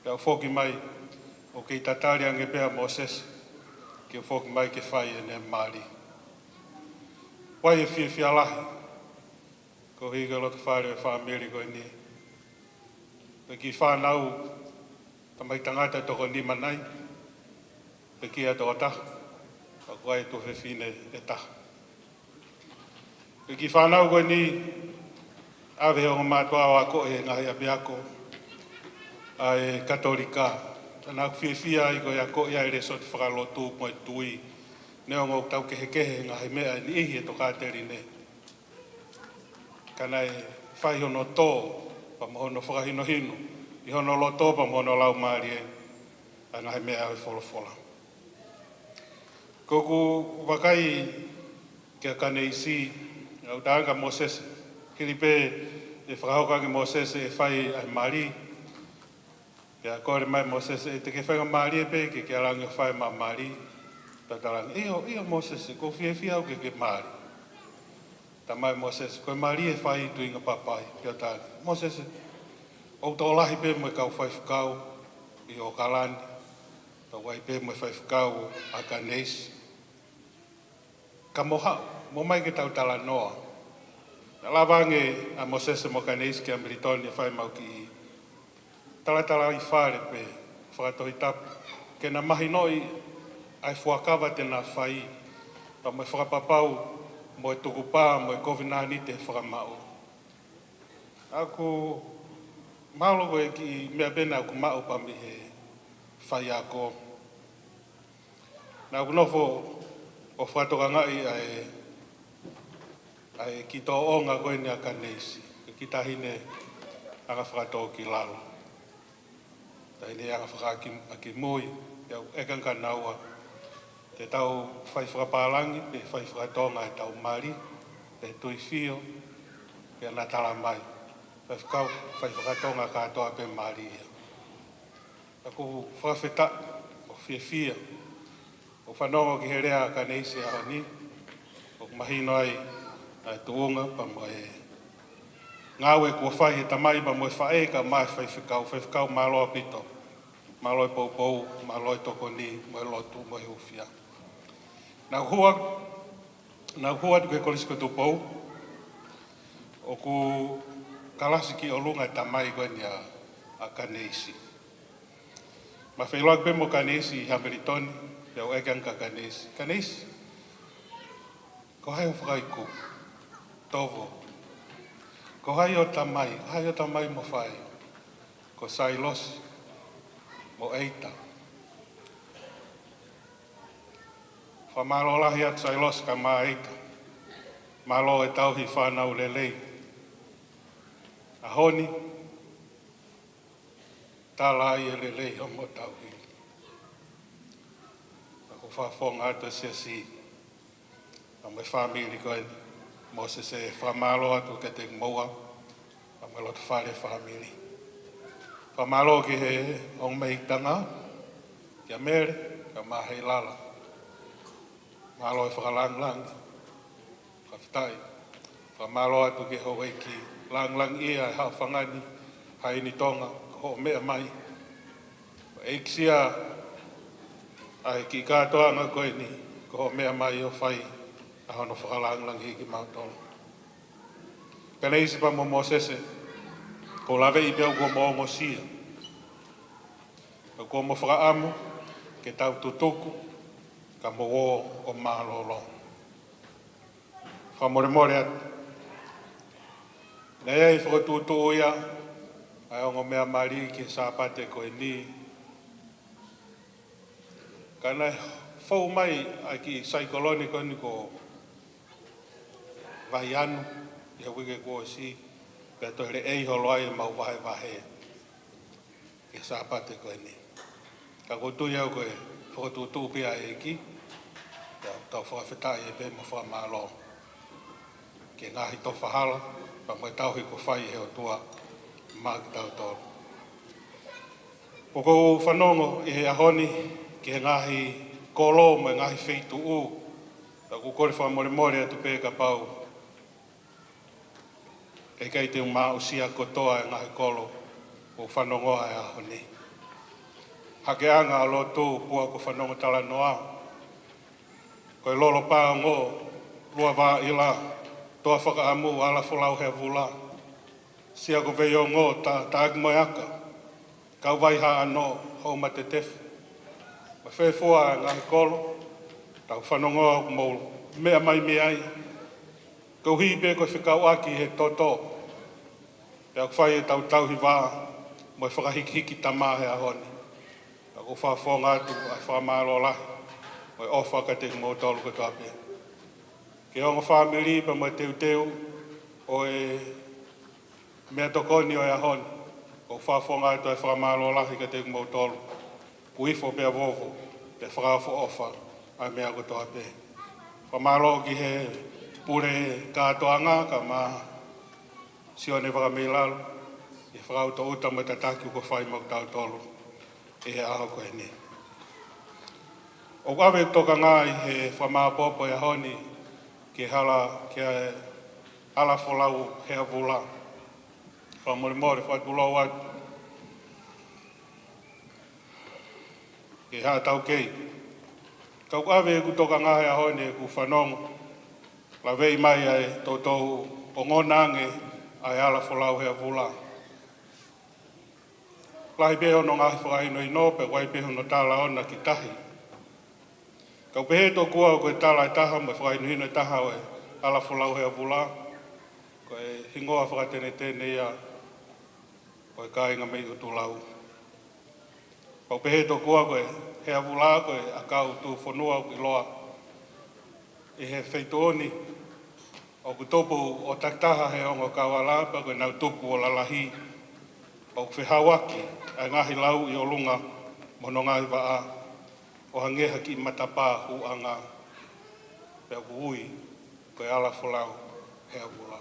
Pea u foki mai, ʻoku kei tatali ange pē ʻa Mōsese ke u foki mai ke fai ʻene mali. ʻOku ʻi ai e fiefia lahi koeʻuhi ko e loto fale ʻo e fāmili ko eni. Pea ki he fānau, tamaiki tangata ʻe toko nima nai, pea ki he tokotaha, ʻoku ʻi ai e tuofefine ʻe taha. Pea ki he fānau ko eni, ʻave he ongo mātuʻa ʻo akoʻi he ngaahi ʻapiako ʻa e Katolika. Pea naʻa ku fiefia ai ko e akoʻi ai e lēsoni fakalotu mo e tui. Neongo ʻoku tau kehekehe he ngaahi meʻa ʻe niʻihi ʻe tokāteline. Ka naʻe fai hono tō, pea mo hono fakahinohino ʻi hono loto pea mo hono laumālie ʻa e ngaahi meʻa ʻo e folofola. ʻOku ou vakai kia Kaneisi, ʻa e ʻuta ange kia Mōsese. Hili pē ʻe fakahoko ange Mōsese ʻe fai ʻa e mali, pea kole mai Mōsese, ʻe te ke faingamālie pē ke ke ala ange ʻo fai ʻema mali? Pea talaange, ʻio, ʻio Mōsese, ʻoku ou fiefia au ke ke mali. Talamai Mōsese, ko e mali ʻe fai ʻi Tuʻingapapai. Pea talaange, Mōsese, ʻoku tokolahi pē mo e kau faifekau ʻi ʻOkalani, pea ʻoku ʻi ai pē mo e faifekau ʻa Kaneisi. Ka mou haʻu, mou ō mai ke tau talanoa. Naʻe lava ange ʻa Mōsese mo Kaneisi ki Hamilitoni ʻo fai ʻemau kiʻi talatalaifale pe fakatohitapu, ke na mahinoʻi ʻa e fuakava te na fai, pea mo e fakapapau mo e tukupā mo e kovinānite ʻe fakamaʻu. ʻOku ou mālō ko e kiʻi meʻa pē naʻa ku maʻu pē mei he faiako. Naʻa ku nofo ʻo fakatokangaʻi ʻa e, ʻa e kiʻi tōʻonga ko eni ʻa Kaneisi, ko e kiʻi taʻahine anga fakatōkilalo. Taʻahine anga fakaʻakimui, pea u ʻeke ange kia naua, te tau fai fakapālangi pe fai fakatonga ʻetau mali, pe tuifio, pea na talamai, fai fakau-, fai fakatonga kātoa pē mali ia. ʻOku ou fakafetaʻi, ʻoku ou fiefia ʻo fanongo ki he lea ʻa Kaneisi he ʻaho ni, ʻoku mahino ai ʻa e tuʻunga pea mo e ngāue kuo fai ʻe he tamai pea mo e faʻē kae ʻumaʻā e faifekau, faifekau mālō ʻaupito, mālō e poupou, mālō e tokoni, mo e lotu, mo e hūfia. Naʻa ku hū atu, naʻa ku hū atu ki he Kolisi ko Tupou, ʻoku kalasi ki ʻolunga e tamai ko eni ʻa, ʻa Kaneisi. Ma feʻiloaki pē mo Kaneisi ʻi Hamilitoni, pea u ʻeke ange kia Kaneisi, Kaneisi, ko hai hoʻo fakaiku? Tovo. Ko hai hoʻo tamai? Ko hai hoʻo tamai mo faʻē? Ko Sailosi mo ʻEita. Fakamālō lahi atu Sailosi kae ʻumaʻā ʻEita. Mālō e tauhi fānau lelei. ʻAho ni, tala ai e lelei hoʻomo tauhi. ʻOku ou fakafofonga atu e siasi, pea mo e fāmili ko eni, Mōsese, fakamālō atu kiate kimoua, pea mo e loto fale fāmili. Fakamālō ki he ongo mehikitanga, kia Mele, kae ʻumaʻā Heilala. Mālō e fakalāngilangi. Fakafetaʻi. Fakamālō atu ki he houʻeiki lāngilangiʻia ʻa e Haʻofanga ni, Haʻaini Tonga, ko hoʻo meʻa mai. ʻEiki, sia ʻa e kiʻi kātoanga ko eni, ko hoʻo meʻa mai ʻo fai ʻa hono fakalāngilangiʻi kimautolu. Kaneisi pea mo Mōsese, ʻoku ou laveʻi pē au kuo mou ongosia. Pea kuo mou fakaʻamu ke tau tutuku, ka mou ō ʻo mālōlō. Fakamolemole atu. Naʻe ʻi ai e fokotuʻutuʻu ia ʻa e ongo meʻa mali ki he Sāpate ko eni. Ka naʻe fou mai ʻa e kiʻi saikolone ko eni ko Vaianu ʻi he uike kuo ʻosi, pea toe leʻei holo ai ʻemau vahevahe ki he Sāpate ko eni. Ka ʻoku ou tui au ko e fokotuʻutuʻu pē ia ʻa e ʻEiki, pea tau fakafetaʻi ai pē mo fakamālō. ki he ngaahi tofa hala, pea mo e tauhi kuo fai ʻe he ʻOtua maʻa kitautolu. ʻOku ou fanongo ʻi he ʻaho ni ki he ngaahi kolo mo e ngaahi feituʻu, pea ʻoku ou kole fakamolemole atu pē kapau ʻe ʻikai te u maʻusia kotoa e ngaahi kolo ʻoku ou fanongoa he ʻaho ni. Hakeʻanga ʻo lotu, pea ʻoku ou fanongo talanoa, ko e Lolo Pāongo, Lua Vāʻila, Toa Fakaʻamu, Ala Folau Heavula, Sia ko Veiongo, Ta, Taʻaki mo e Aka, Kauvai Haʻano, Houma Tetefu. Mo e fefua e ngaahi kolo, tau fanongoa ʻoku mou meʻa mai mei ai, koeʻuhi pē ko e fekauʻaki he toto, pea ʻoku fai ʻetau tauhi vā mo e fakahikihiki tama he ʻaho ni. Pea ʻoku ou fakafofonga atu ʻa e fakamālō lahi mo e ʻofa kiate kimoutolu kotoa pē. Ki he ongo fāmili pea mo e teuteu ʻo e meʻatokoni ʻo e ʻaho ni, ʻoku ou fakafofonga atu ʻa e fakamālō lahi kiate kimoutolu. Kuo ifo pea vovo, pea fakaʻofoʻofa ʻa e meʻa kotoa pē. Fakamālō ki he pule kātoanga, kae ʻumaʻā Sione Vakameilalo, ʻi he fakaʻutoʻuta mo e tataki kuo fai maʻa kitautolu ʻi he ʻaho ko eni. ʻOku ʻave ʻeku tokanga ʻi he fakamāʻopoʻopo ʻo e ʻaho ni ki he hala, ki he Ala Folau Heavula. Fakamolemole, fakatulou atu ki he Haʻa Taukei. Ka ʻoku ʻave ʻeku tokanga he ʻaho ni ʻeku fanongo, laveʻi mai ʻa e toutou ongona ange ʻa e Ala Folau Heavula. Lahi pē hono ngaahi fakahinohino, pea ʻoku ʻi ai pē hono tala ʻona ki tahi. Ka ʻoku pehē tokua ko e tala ʻe taha mo e fakahinohino ʻe taha ʻo e Ala Folau Heavula, ko e hingoa fakatenetene ia ʻo e kāinga mei ʻUtulau. Pea ʻoku pehē tokua ko e Heavula ko e ʻakau tuʻufonua ʻoku ʻiloa ʻi he feituʻu ni, ʻoku tupu ʻo takitaha he ongo kauala, pea ko ʻenau tupu ʻo lalahi. Pea ʻoku fehauaki ʻa e ngaahi lau ʻi ʻolunga mo hono ngaahi vaʻa ʻo hangē ha kiʻi matapā hūʻanga, pea ʻoku ui ko e Ala Folau Heavula.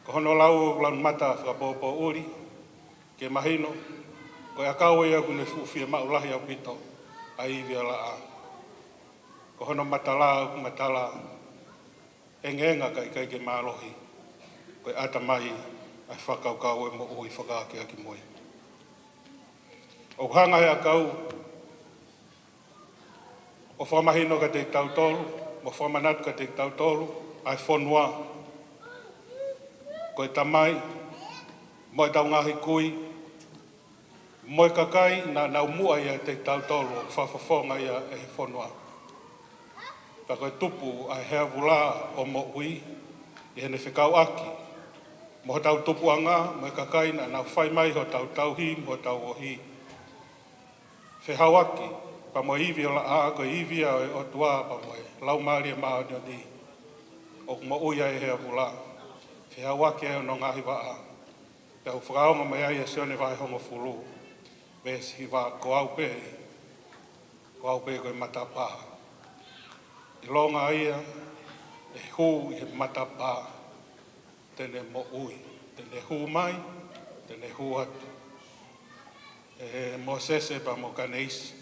Ko hono lau ʻoku laumata fakapōpōʻuli ke mahino, ko e ʻakau ia ʻoku ne fuʻu fiemaʻu lahi ʻaupito ʻa e ivi ʻo e laʻā. Ko hono matala ʻoku matala engenga kae ʻikai ke mālohi, ko e ʻata mai ʻa e fakakaukau ʻo e moʻui fakaakeake mo ia. ʻOku hanga ʻe he ʻakau ʻo fakamahino kiate kitautolu, mo fakamanatu kiate kitautolu, ʻa e fonua, ko e tamai, mo ʻetau ngaahi kui, mo e kakai naʻa nau muʻa ʻiate kitautolu ʻo fakafofonga ia ʻe he fonua. Pea ko e tupu ʻa e Heavula ʻo moʻui ʻi heʻene fekauʻaki mo hotau tupuʻanga, mo e kakai naʻa nau fai mai hotau tauhi mo hotau ohi. Fehauaki pea mo e ivi ʻo e laʻā, ko e ivi ia ʻo e ʻOtua pea mo e Laumālie Māʻoniʻoni, ʻoku moʻui ai e Heavula. Fehauaki ai hono ngaahi vaʻa. Pea ʻoku fakaongo mai ai ʻa Sione vahe hongofulu, veesi hiva, ko au pē, ko au pē ko e matapā. ʻIlonga ia ʻe hū ʻi he matapā, te ne moʻui, te ne hū mai, te ne hū atu. ʻE Mōsese pea mo Kaneisi,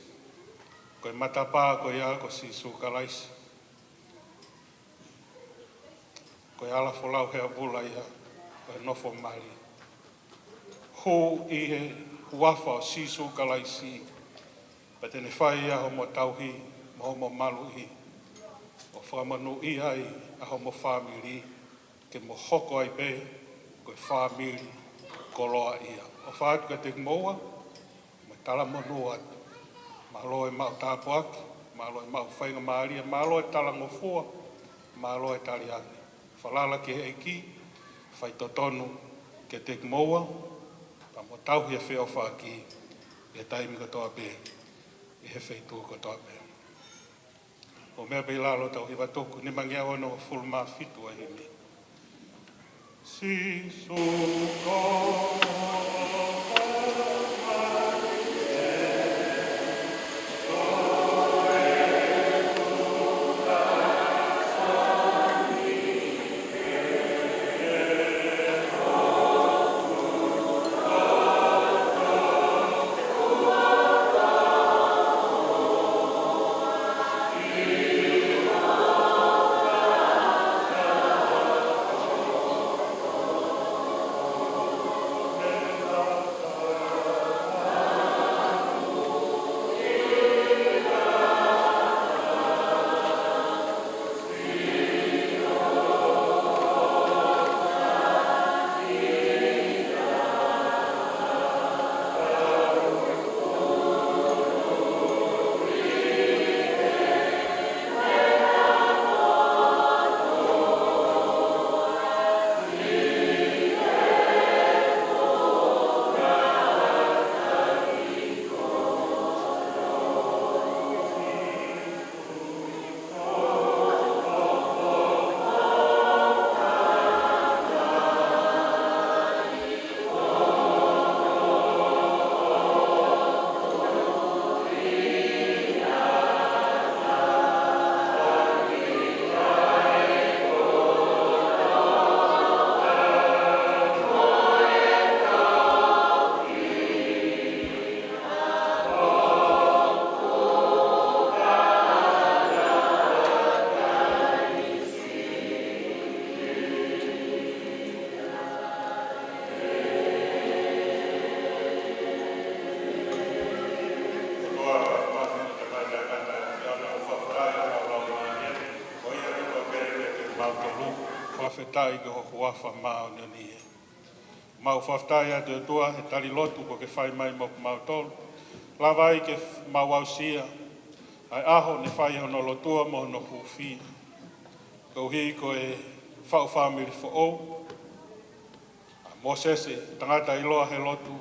ko e matapā ko ia ko Sīsū Kalaisi. Ko e Ala Folau Heavula ia ʻo e nofo mali. Hū ʻi he huafa ʻo Sīsū Kalaisi, pea te ne fai ia hoʻomo tauhi mo hoʻomo maluʻi, ʻo fakamonūʻia ai ʻa hoʻomo fāmili, ke mo hoko ai pē ko e fāmili koloaʻia. ʻOfa atu kiate kimoua, mo e talamonū atu. Mālō e maʻu tāpuaki, mālō e maʻu faingamālie, mālō e talangofua, mālō e taliange. Falala ki he ʻEiki, faitotonu kiate kimoua, pea mo tauhi e feʻofaʻaki ʻi he taimi kotoa pē, ʻi he feituʻu kotoa pē. ʻO meʻa pē ʻi lalo, tau hiva tuku, nimangeau onongofulu mā fitu ʻa e himi. Sīsū ko Fakafetaʻi ki ho huafa māʻoniʻoni ē. Mau fakafetaʻi atu ʻOtua he tali lotu kuo ke fai mai mo kimautolu. Lava ai ke mau aʻusia ʻa e ʻaho ne fai hono lotua mo hono hūfia. Koeʻuhi ko e faʻu fāmili foʻou ʻa Mōsese, tangata ʻiloa he lotu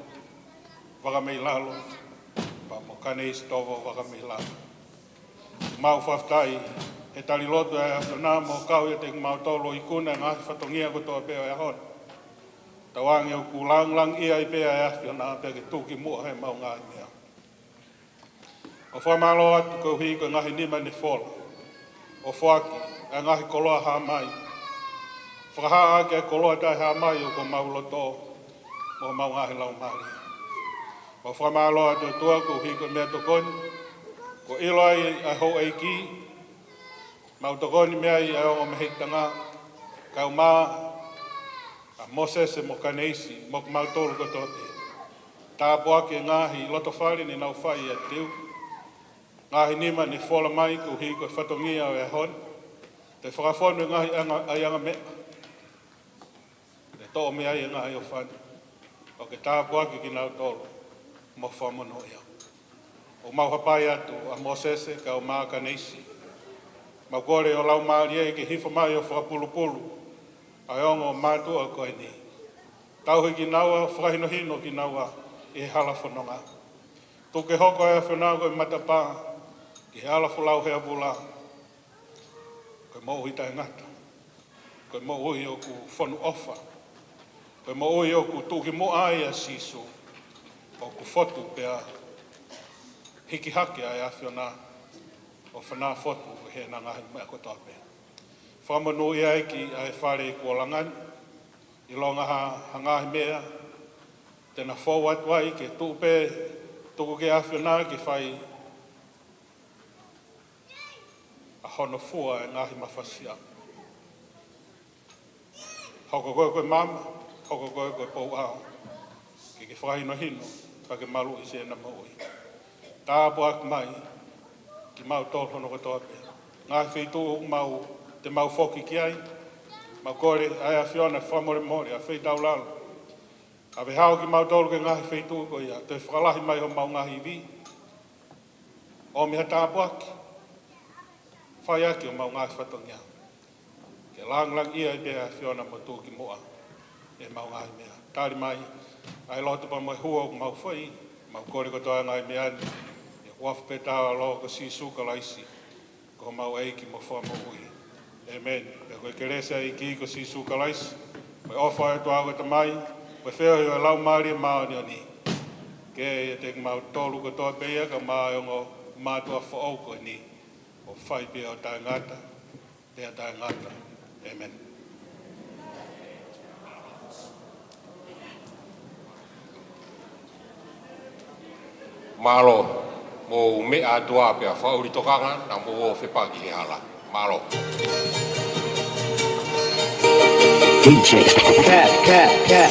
Vakameilalo, pea mo Kaneisi Tovo Vakameilalo. Mau fakafetaʻi he tali lotu ʻa e ʻAfiona mo kau ʻiate kimautolu ʻo ikuna e ngaahi fatongia kotoa pē ʻo e ʻaho ni. Tauange ʻoku langilangiʻia ai pē ʻa e ʻAfiona pea ke tuki muʻa he mau ngaahi meʻa. ʻOku fakamālō atu koeʻuhi ko e ngaahi nima ne fola ʻo foaki ʻa e ngaahi koloa hā mai. Fakahā ʻaki ʻa e koloa taʻehāmai ʻoku ʻi homau loto mo homau ngaahi laumālie. ʻOku fakamālō atu ʻOtua koeʻuhi ko e meʻatokoni kuo ʻilo ai ʻa e houʻeiki, mau tokoni mei ai ʻa e ongo mehikitanga, kaeʻumaʻā ʻa Mōsese mo Kaneisi mo kimautolu kotoa pē. Tāpuakiʻi e ngaahi lotofale ne nau fai ʻiate au. Ngaahi nima ne fola mai koeʻuhi ko e fatongia ʻo e ʻaho ni. Toe fakafonu e ngaahi anga, ʻaiʻanga meʻa. Toe toʻo mei ai e ngaahi ʻofa ni. ʻO ke tāpuakiʻi kinautolu mo fakamonūʻia. ʻOku mau hapai atu ʻa Mōsese kaeʻumaʻā Kaneisi. Mau kole ʻo Laumālie ke hifo mai ʻo fakapulupulu ʻa e ongo mātuʻa ko eni. Tauhi kinaua, fakahinohino kinaua ʻi he hala fononga. Tuku ke hoko ʻa e ʻAfiona ko e matapā ki he hala folau he avula. Ko e moʻui taʻengata. Ko e moʻui ʻoku fonu ʻofa. Ko e moʻui ʻoku tuʻukimuʻa ai ʻa Sīsū. ʻOku fotu pea hiki hake ʻa e ʻAfiona ʻo fana fotu he ngaahi meʻa kotoa pē. Fakamonūʻia ʻEiki ʻa e fale kuo langani. ʻIlonga ha, ha ngaahi meʻa te na fou atu ai ke tuʻu pē, tuku ki he ʻAfiona ke fai ʻa hono fua e ngaahi mafasia. Hoko koe ko e maama, hoko koe ko e pouʻau. Ke ke fakahinohino, pea ke maluʻi siʻena moʻui. Tāpuakiʻi mai kimautolu hono kotoa pē. Ngaahi feituʻu mau, te mau foki ki ai. Mau kole ʻa e ʻAfiona fakamolemole, ʻa e feitaulalo. ʻAve hao kimautolu ki he ngaahi feituʻu ko ia, toe fakalahi mai homau ngaahi ivi. ʻOmi ha tāpuaki. Fai ʻaki homau ngaahi fatongia. Ke langilangiʻia ai pē ʻa e ʻAfiona mo tuʻukimuʻa ʻemau ngaahi meʻa. Tali mai ʻa e lotu pea mo e hua ʻoku mau fai, mau kole kotoa e ngaahi meʻa ni ʻi he huafa pē taau ʻo e ʻAlo ko Sīsū Kalaisi, ko homau ʻEiki mo Fakamoʻui. ʻĒmeni. Pea ko e kelesi ʻa e ʻEiki ko Sīsū Kalaisi, mo e ʻofa ʻa e ʻOtua ko e Tamai, mo e feohi ʻo e Laumālie Māʻoniʻoni, ke ʻiate kimautolu kotoa pē ia kaeʻumaʻā e ongo mātuʻa foʻou ko eni, ʻo fai pē ʻo taʻengata pea taʻengata. ʻĒmeni. Mālō, mou meʻa atu ā pea fakaʻuli tokanga, naʻa mou ō fepaki he hala. Mālō. D J. Cat, cat, cat.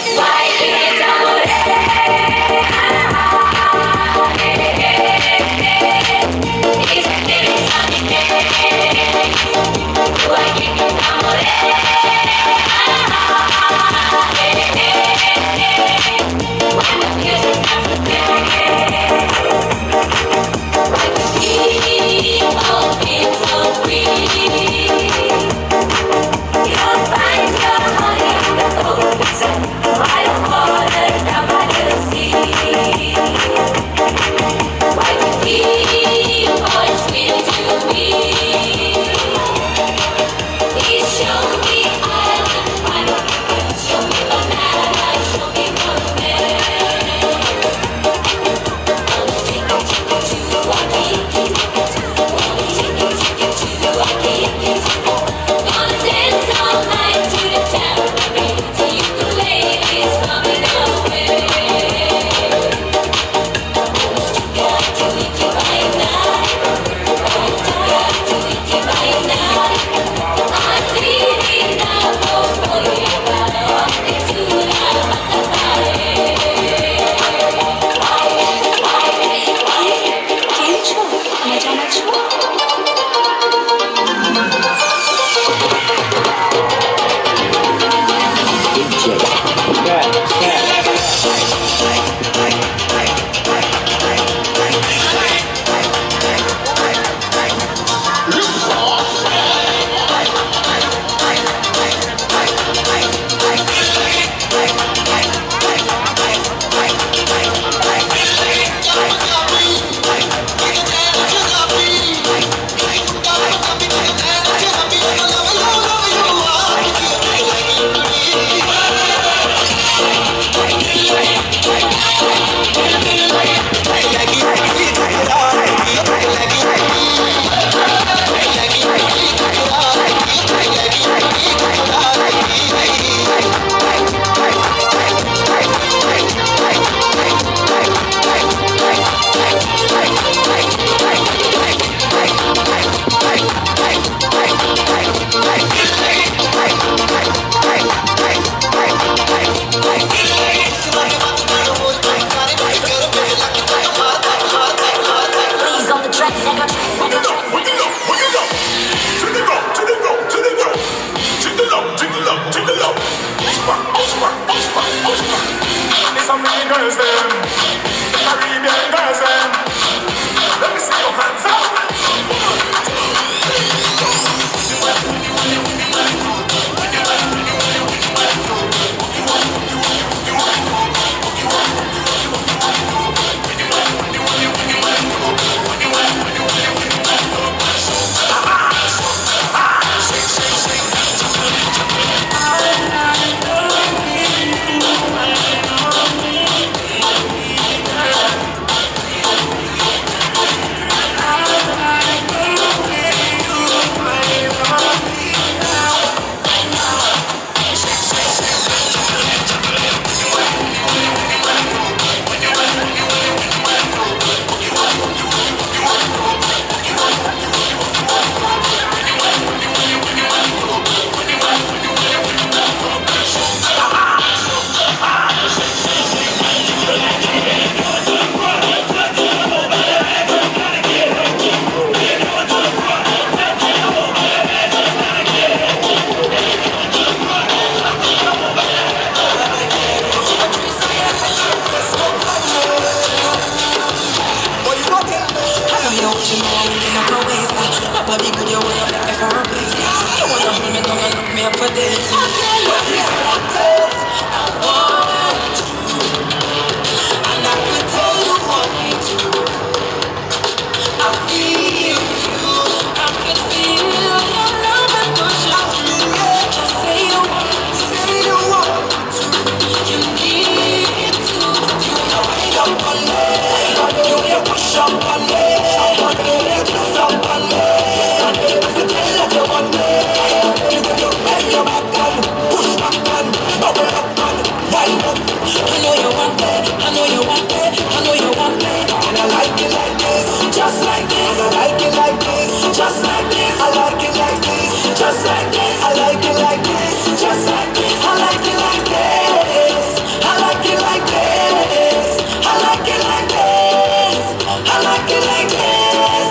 I know you want that, I know you want that, I know you want that. And I like it like this, just like this. And I like it like this, just like this. I like it like this, just like this. I like it like this, just like this. I like it like this. I like it like this. I like it like this. I like it like this.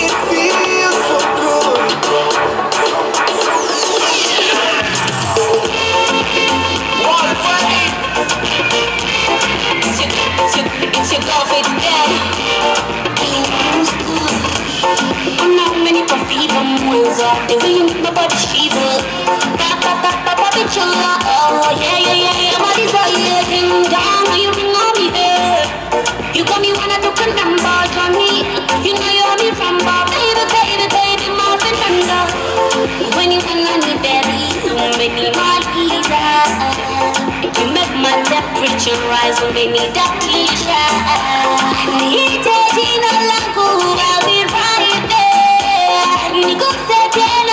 It feels so good. It's your, it's your, it's your girl, Faith Daddy. Una many coffee from Windsor. The way you make my body shiver. Pop, pop, pop, pop, pop, it's your love. Oh, yeah, yeah, yeah, yeah. What is all you think down? Are you ring on me there? You got me wanna do number, Johnny. You know you want me from bar, baby, baby, baby, my surrender. When you want me, baby, you make me my leader. You make my temperature rise, you make me that teacher. Nihitaji na langu, I'll be right there. Niguse tena